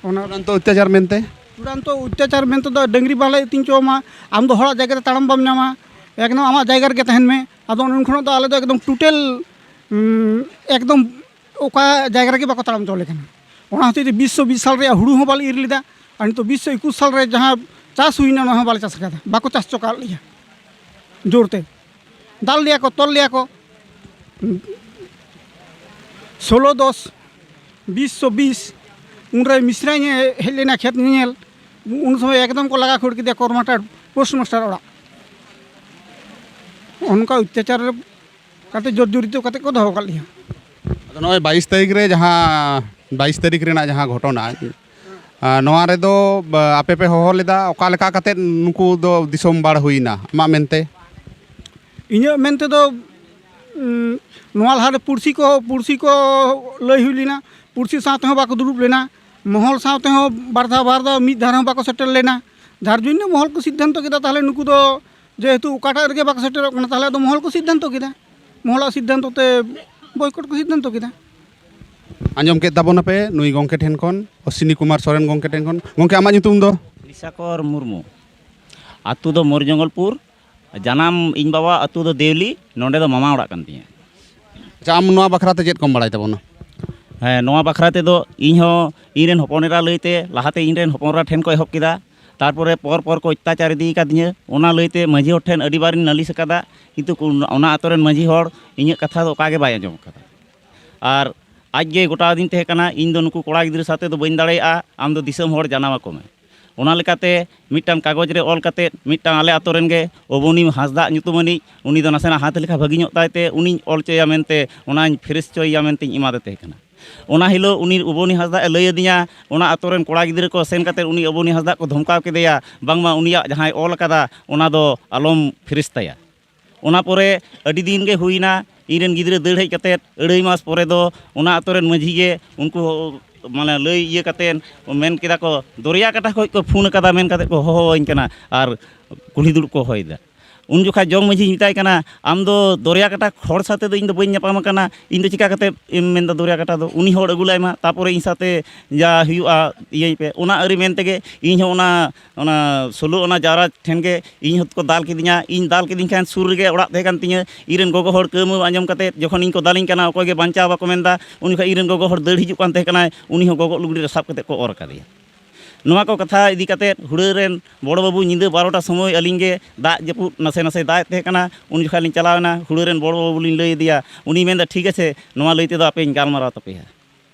ᱚᱱᱟ ᱪᱩᱲᱟᱱᱛᱚ ᱚᱛᱛᱟᱪᱟᱨ ᱢᱮᱱᱛᱮ? ᱪᱩᱲᱟᱱᱛᱚ ᱚᱛᱛᱟᱪᱟᱨ ᱢᱮᱱᱛᱮ ᱫᱚ ᱰᱟᱹᱝᱨᱤ ᱵᱟᱞᱮ ᱟᱹᱛᱤᱧ ᱦᱚᱪᱚ ᱟᱢᱟ, ᱟᱢ ᱫᱚ ᱦᱚᱲᱟᱜ ᱡᱟᱭᱜᱟ ᱨᱮ ᱛᱟᱲᱟᱢ ᱵᱟᱢ ᱧᱟᱢᱟ, ᱮᱠᱫᱚᱢ ᱟᱢᱟᱜ ᱡᱟᱭᱜᱟ ᱨᱮᱜᱮ ᱛᱟᱦᱮᱱ ᱢᱮ᱾ ᱟᱫᱚ ᱚᱱᱮ ᱩᱱ ᱠᱷᱚᱱᱟᱜ ᱫᱚ ᱟᱞᱮ ᱫᱚ ᱮᱠᱫᱚᱢ ᱴᱳᱴᱟᱞ, ᱩᱸ, ᱮᱠᱫᱚᱢ ᱚᱠᱟ ᱡᱟᱭᱜᱟ ᱨᱮᱜᱮ ᱵᱟᱠᱚ ᱛᱟᱲᱟᱢ ᱦᱚᱪᱚ ᱟᱞᱮ ᱠᱟᱱᱟ᱾ ᱚᱱᱟ ᱦᱚᱛᱮᱡ ᱛᱮ ᱵᱤᱥ ᱥᱚ ᱵᱤᱥ ᱥᱟᱞ ᱨᱮᱭᱟᱜ ᱦᱩᱲᱩ ᱦᱚᱸ ᱵᱟᱞᱮ ᱤᱨ ᱞᱮᱫᱟ, ᱟᱨ ᱱᱤᱛᱚᱜ ᱵᱤᱥ ᱥᱚ ᱮᱠᱩᱥ ᱥᱟᱞ ᱨᱮ ᱡᱟᱦᱟᱸ ᱪᱟᱥ ᱦᱩᱭᱱᱟ, ᱚᱱᱟ ᱦᱚᱸ ᱵᱟᱞᱮ ᱪᱟᱥ ᱟᱠᱟᱫᱟ, ᱵᱟᱠᱚ ᱪᱟᱥ ᱦᱚᱪᱚ ᱟᱠᱟᱫ ᱞᱮᱭᱟ᱾ ᱡᱳᱨ ᱛᱮ ᱫᱟᱞ ᱞᱮᱭᱟ ᱠᱚ, ᱛᱚᱞ ᱞᱮᱭᱟ ᱠᱚ᱾ ᱥᱳᱞᱳ ᱫᱚᱥ ᱵᱤᱥ ᱥᱚ ᱵᱤᱥ, ᱩᱱᱨᱮ ᱢᱤᱥᱨᱟᱧ ᱦᱮᱡ ᱞᱮᱱᱟ ᱠᱷᱮᱛ ᱧᱮᱧᱮᱞ᱾ ᱩᱱ ᱥᱚᱢᱚᱭ ᱮᱠᱫᱚᱢ ᱠᱚ ᱞᱟᱜᱟ ᱠᱷᱟᱹᱲ ᱠᱮᱫᱮᱭᱟ ᱠᱚᱨᱢᱟᱥᱴᱟᱨ, ᱯᱳᱥᱴ ᱢᱟᱥᱴᱟᱨ ᱚᱲᱟᱜ᱾ ᱚᱱᱠᱟ ᱚᱛᱛᱟᱪᱟᱨ ᱠᱟᱛᱮ, ᱡᱚᱨᱡᱚᱨᱤᱛᱚ ᱠᱟᱛᱮ ᱠᱚ ᱫᱚᱦᱚ ᱟᱠᱟᱫ ᱞᱤᱧᱟ᱾ ᱟᱫᱚ ᱱᱚᱜᱼᱚᱭ ᱵᱟᱭᱤᱥ ᱛᱟᱹᱨᱤᱠᱷ ᱨᱮ ᱡᱟᱦᱟᱸ, ᱵᱟᱭᱤᱥ ᱛᱟᱹᱨᱤᱠᱷ ᱨᱮᱱᱟᱜ ᱡᱟᱦᱟᱸ ᱜᱷᱚᱴᱚᱱᱟ, ᱟᱨ ᱱᱚᱣᱟ ᱨᱮᱫᱚ ᱵᱟ, ᱟᱯᱮ ᱯᱮ ᱦᱚᱦᱚ ᱞᱮᱫᱟ, ᱚᱠᱟ ᱞᱮᱠᱟ ᱠᱟᱛᱮᱫ ᱱᱩᱠᱩ ᱫᱚ ᱫᱤᱥᱚᱢ ᱵᱟᱲ ᱦᱩᱭᱱᱟ ᱟᱢᱟᱜ ᱢᱮᱱᱛᱮ? ᱤᱧᱟᱹᱜ ᱢᱮᱱ ᱛᱮᱫᱚ ᱩᱸ, ᱱᱚᱣᱟ ᱞᱟᱦᱟᱨᱮ ᱯᱩᱲᱥᱤ ᱠᱚ, ᱯᱩᱲᱥᱤ ᱠᱚ ᱞᱟᱹᱭ ᱦᱩᱭ ᱞᱮᱱᱟ, ᱯᱩᱲᱥᱤ ᱥᱟᱶ ᱛᱮᱦᱚᱸ ᱵᱟᱠᱚ ᱫᱩᱲᱩᱵ ᱞᱮᱱᱟ, ᱢᱚᱦᱚᱞ ᱥᱟᱶ ᱛᱮᱦᱚᱸ ᱵᱟᱨ ᱫᱷᱟᱣ, ᱵᱟᱨ ᱫᱷᱟᱣ ᱢᱤᱫ ᱫᱷᱟᱣ ᱨᱮᱦᱚᱸ ᱵᱟᱠᱚ ᱥᱮᱴᱮᱨ ᱞᱮᱱᱟ᱾ ᱡᱟᱨ ᱡᱚᱱᱱᱚ ᱢᱚᱦᱚᱞ ᱠᱚ ᱥᱤᱫᱽᱫᱷᱟᱱᱛᱚ ᱠᱮᱫᱟ, ᱛᱟᱦᱚᱞᱮ ᱱᱩᱠᱩ ᱫᱚ ᱡᱮᱦᱮᱛᱩ ᱚᱠᱟᱴᱟᱜ ᱨᱮᱜᱮ ᱵᱟᱠᱚ ᱥᱮᱴᱮᱨᱚᱜ ᱠᱟᱱᱟ, ᱛᱟᱦᱚᱞᱮ ᱟᱫᱚ ᱢᱚᱦᱚᱞ ᱠᱚ ᱥᱤᱫᱽᱫᱷᱟᱱᱛᱚ ᱠᱮᱫᱟ, ᱢᱚᱦᱚᱞᱟᱜ ᱥᱤᱫᱽᱫᱷᱟᱱᱛᱚ ᱛᱮ ᱵᱚᱭᱠᱚᱴ ᱠᱚ ᱥᱤᱫᱽᱫᱷᱟᱱᱛᱚ ᱠᱮᱫᱟ᱾ ᱟᱸᱡᱚᱢ ᱠᱮᱫ ᱛᱟᱵᱚᱱᱟᱯᱮ ᱱᱩᱭ ᱜᱚᱢᱠᱮ ᱴᱷᱮᱱ ᱠᱷᱚᱱ, ᱚᱥᱤᱱᱤ ᱠᱩᱢᱟᱨ ᱥᱚᱨᱮᱱ ᱜᱚᱢᱠᱮ ᱴᱷᱮᱱ ᱠᱷᱚᱱ᱾ ᱜᱚᱢᱠᱮ, ᱟᱢᱟᱜ ᱧᱩᱛᱩᱢ ᱫᱚ? ᱱᱤᱥᱟᱠᱚᱨ ᱢᱩᱨᱢᱩ᱾ ᱟᱹᱛᱩ ᱫᱚ ᱢᱚᱨᱡᱚᱝᱜᱚᱞᱯᱩᱨ᱾ ᱡᱟᱱᱟᱢ ᱤᱧ ᱵᱟᱵᱟ ᱟᱹᱛᱩ ᱫᱚ ᱫᱮᱣᱞᱤ, ᱱᱚᱸᱰᱮ ᱫᱚ ᱢᱟᱢᱟ ᱚᱲᱟᱜ ᱠᱟᱱ ᱛᱤᱧᱟᱹ᱾ ᱟᱪᱪᱷᱟ, ᱟᱢ ᱱᱚᱣᱟ ᱵᱟᱠᱷᱨᱟ ᱛᱮ ᱪᱮᱫ ᱠᱚᱢ ᱵᱟᱲᱟᱭ ᱛᱟᱵᱚᱱᱟ? ᱦᱮᱸ, ᱱᱚᱣᱟ ᱵᱟᱠᱷᱨᱟ ᱛᱮᱫᱚ ᱤᱧ ᱦᱚᱸ ᱤᱧ ᱨᱮᱱ ᱦᱚᱯᱚᱱ ᱮᱨᱟ ᱞᱟᱹᱭᱛᱮ ᱞᱟᱦᱟᱛᱮ ᱤᱧ ᱨᱮᱱ ᱦᱚᱯᱚᱱ ᱮᱨᱟ ᱴᱷᱮᱱ ᱠᱚ ᱮᱦᱚᱵ ᱠᱮᱫᱟ᱾ ᱛᱟᱨᱯᱚᱨᱮ ᱯᱚᱨ ᱯᱚᱨ ᱠᱚ ᱚᱛᱛᱟᱪᱟᱨ ᱤᱫᱤ ᱟᱠᱟᱫᱤᱧᱟᱹ, ᱚᱱᱟ ᱞᱟᱹᱭᱛᱮ ᱢᱟᱺᱡᱷᱤ ᱦᱚᱲ ᱴᱷᱮᱱ ᱟᱹᱰᱤ ᱵᱟᱨᱤᱧ ᱱᱟᱹᱞᱤᱥ ᱟᱠᱟᱫᱟ, ᱠᱤᱱᱛᱩ ᱚᱱᱟ ᱟᱛᱳ ᱨᱮᱱ ᱢᱟᱺᱡᱷᱤ ᱦᱚᱲ ᱤᱧᱟᱹᱜ ᱠᱟᱛᱷᱟ ᱫᱚ ᱚᱠᱟ ᱜᱮ ᱵᱟᱭ ᱟᱸᱡᱚᱢ ᱟᱠᱟᱫᱟ᱾ ᱟᱨ ᱟᱡ ᱜᱮ ᱜᱚᱴᱟ ᱫᱤᱱ ᱛᱟᱦᱮᱸ ᱠᱟᱱᱟ, ᱤᱧ ᱫᱚ ᱱᱩᱠᱩ ᱠᱚᱲᱟ ᱜᱤᱫᱽᱨᱟᱹ ᱥᱟᱶᱛᱮ ᱫᱚ ᱵᱟᱹᱧ ᱫᱟᱲᱮᱭᱟᱜᱼᱟ, ᱟᱢ ᱫᱚ ᱫᱤᱥᱚᱢ ᱦᱚᱲ ᱡᱟᱱᱟᱣ ᱟᱠᱚ ᱢᱮ᱾ ᱚᱱᱟ ᱞᱮᱠᱟᱛᱮ ᱢᱤᱫᱴᱟᱝ ᱠᱟᱜᱚᱡᱽ ᱨᱮ ᱚᱞ ᱠᱟᱛᱮᱫ, ᱢᱤᱫᱴᱟᱝ ᱟᱞᱮ ᱟᱛᱳ ᱨᱮᱱ ᱜᱮ ᱚᱵᱚᱱᱤ ᱦᱟᱸᱥᱫᱟᱜ ᱧᱩᱛᱩᱢᱟᱱᱤᱡ, ᱩᱱᱤ ᱫᱚ ᱱᱟᱥᱮᱱᱟᱜ ᱦᱟᱛ ᱞᱮᱠᱷᱟ ᱵᱷᱟᱹᱜᱤ ᱧᱚᱜ ᱛᱟᱭ ᱛᱮ, ᱩᱱᱤᱧ ᱚᱞ ᱦᱚᱪᱚᱭᱟ ᱢᱮᱱᱛᱮ, ᱚᱱᱟᱧ ᱯᱷᱮᱨᱮᱥ ᱦᱚᱪᱚᱭᱮᱭᱟ ᱢᱮᱱᱛᱮᱧ ᱮᱢᱟᱫᱮ ᱛᱟᱦᱮᱸ ᱠᱟᱱᱟ᱾ ᱚᱱᱟ ᱦᱤᱞᱳᱜ ᱩᱱᱤ ᱚᱵᱚᱱᱤ ᱦᱟᱸᱥᱫᱟᱜ ᱮ ᱞᱟᱹᱭ ᱟᱹᱫᱤᱧᱟ, ᱚᱱᱟ ᱟᱛᱳ ᱨᱮᱱ ᱠᱚᱲᱟ ᱜᱤᱫᱽᱨᱟᱹ ᱠᱚ ᱥᱮᱱ ᱠᱟᱛᱮᱫ ᱩᱱᱤ ᱚᱵᱚᱱᱤ ᱦᱟᱸᱥᱫᱟᱜ ᱠᱚ ᱫᱷᱚᱢᱠᱟᱣ ᱠᱮᱫᱮᱭᱟ, ᱵᱟᱝᱢᱟ ᱩᱱᱤᱭᱟᱜ ᱡᱟᱦᱟᱸᱭ ᱚᱞ ᱟᱠᱟᱫᱟ, ᱚᱱᱟ ᱫᱚ ᱟᱞᱚᱢ ᱯᱷᱮᱨᱮᱥ ᱛᱟᱭᱟ᱾ ᱚᱱᱟ ᱯᱚᱨᱮ ᱟᱹᱰᱤ ᱫᱤᱱ ᱜᱮ ᱦᱩᱭᱱᱟ, ᱤᱧ ᱨᱮᱱ ᱜᱤᱫᱽᱨᱟᱹ ᱫᱟᱹᱲ ᱦᱮᱡ ᱠᱟᱛᱮᱫ ᱟᱹᱲᱟᱹᱭ ᱢᱟᱥ ᱯᱚᱨᱮ ᱫᱚ ᱚᱱᱟ ᱟᱛᱳ ᱨᱮᱱ ᱢᱟᱺᱡᱷᱤ ᱜᱮ ᱩᱱᱠᱩ, ᱢᱟᱱᱮ, ᱞᱟᱹᱭ ᱤᱭᱟᱹ ᱠᱟᱛᱮᱫ ᱢᱮᱱ ᱠᱮᱫᱟ ᱠᱚ, "ᱫᱚᱨᱭᱟ ᱠᱟᱴᱟ ᱠᱷᱚᱱ ᱠᱚ ᱯᱷᱳᱱ ᱟᱠᱟᱫᱟ" ᱢᱮᱱ ᱠᱟᱛᱮᱫ ᱠᱚ ᱦᱚᱦᱚᱣᱟᱹᱧ ᱠᱟᱱᱟ ᱟᱨ ᱠᱩᱞᱦᱤ ᱫᱩᱲᱩᱵ ᱠᱚ ᱦᱚᱦᱚᱭᱮᱫᱟ᱾ ᱩᱱ ᱡᱚᱠᱷᱟᱡ ᱡᱚᱜᱽ ᱢᱟᱺᱡᱷᱤᱧ ᱢᱮᱛᱟᱭ ᱠᱟᱱᱟ, "ᱟᱢ ᱫᱚ ᱫᱚᱨᱭᱟ ᱠᱟᱴᱟ ᱦᱚᱲ ᱥᱟᱛᱮ ᱫᱚ ᱤᱧ ᱫᱚ ᱵᱟᱹᱧ ᱧᱟᱯᱟᱢ ᱟᱠᱟᱱᱟ, ᱤᱧ ᱫᱚ ᱪᱤᱠᱟ ᱠᱟᱛᱮ ᱮᱢ ᱢᱮᱱᱫᱟ ᱫᱚᱨᱭᱟ ᱠᱟᱴᱟ ᱫᱚ? ᱩᱱᱤ ᱦᱚᱲ ᱟᱹᱜᱩ ᱞᱟᱭ ᱢᱟ, ᱛᱟᱯᱚᱨᱮ ᱤᱧ ᱥᱟᱛᱮ ᱡᱟ ᱦᱩᱭᱩᱜᱼᱟ ᱤᱭᱟᱹᱧ ᱯᱮ᱾" ᱚᱱᱟ ᱟᱹᱨᱤ ᱢᱮᱱ ᱛᱮᱜᱮ ᱤᱧ ᱦᱚᱸ ᱚᱱᱟ, ᱚᱱᱟ ᱥᱳᱞᱳ ᱚᱱᱟ ᱡᱟᱣᱨᱟ ᱴᱷᱮᱱ ᱜᱮ ᱤᱧ ᱦᱚᱸᱠᱚ ᱫᱟᱞ ᱠᱤᱫᱤᱧᱟ᱾ ᱤᱧ ᱫᱟᱞ ᱠᱤᱫᱤᱧ ᱠᱷᱟᱱ ᱥᱩᱨ ᱨᱮᱜᱮ ᱚᱲᱟᱜ ᱛᱟᱦᱮᱸ ᱠᱟᱱ ᱛᱤᱧᱟᱹ᱾ ᱤᱧ ᱨᱮᱱ ᱜᱚᱜᱚ ᱦᱚᱲ ᱠᱟᱹᱣᱢᱟᱹᱣ ᱟᱸᱡᱚᱢ ᱠᱟᱛᱮ ᱡᱚᱠᱷᱚᱱ ᱤᱧ ᱠᱚ ᱫᱟᱞᱤᱧ ᱠᱟᱱᱟ, ᱚᱠᱚᱭ ᱜᱮ ᱵᱟᱧᱪᱟᱣ ᱵᱟᱠᱚ ᱢᱮᱱᱫᱟ, ᱩᱱ ᱡᱚᱠᱷᱚᱱ ᱤᱧ ᱨᱮᱱ ᱜᱚᱜᱚ ᱦᱚᱲ ᱫᱟᱹᱲ ᱦᱤᱡᱩᱜ ᱠᱟᱱ ᱛᱟᱦᱮᱸ ᱠᱟᱱᱟᱭ, ᱩᱱᱤ ᱦᱚᱸ ᱜᱚᱜᱚ ᱞᱩᱜᱽᱲᱤ ᱨᱮ ᱥᱟᱵ ᱠᱟᱛᱮ ᱠᱚ ᱚᱨ ᱟᱠᱟᱫᱮᱭᱟ᱾ ᱱᱚᱣᱟ ᱠᱚ ᱠᱟᱛᱷᱟ ᱤᱫᱤ ᱠᱟᱛᱮ ᱦᱩᱲᱟᱹ ᱨᱮᱱ ᱵᱚᱲᱚ ᱵᱟᱹᱵᱩ ᱧᱤᱫᱟᱹ ᱵᱟᱨᱚᱴᱟ ᱥᱚᱢᱚᱭ ᱟᱹᱞᱤᱧ ᱜᱮ ᱫᱟᱜ ᱡᱟᱹᱯᱩᱫ ᱱᱟᱥᱮ ᱱᱟᱥᱮ ᱫᱟᱜ ᱮᱫ ᱛᱟᱦᱮᱸ ᱠᱟᱱᱟ, ᱩᱱ ᱡᱚᱠᱷᱟᱡ ᱞᱤᱧ ᱪᱟᱞᱟᱣ ᱮᱱᱟ᱾ ᱦᱩᱲᱟᱹ ᱨᱮᱱ ᱵᱚᱲᱚ ᱵᱟᱹᱵᱩ ᱞᱤᱧ ᱞᱟᱹᱭ ᱟᱫᱮᱭᱟ, ᱩᱱᱤ ᱢᱮᱱᱫᱟ, "ᱴᱷᱤᱠ ᱟᱪᱷᱮ, ᱱᱚᱣᱟ ᱞᱟᱹᱭ ᱛᱮᱫᱚ ᱟᱯᱮᱧ ᱜᱟᱞᱢᱟᱨᱟᱣ ᱛᱟᱯᱮᱭᱟ᱾"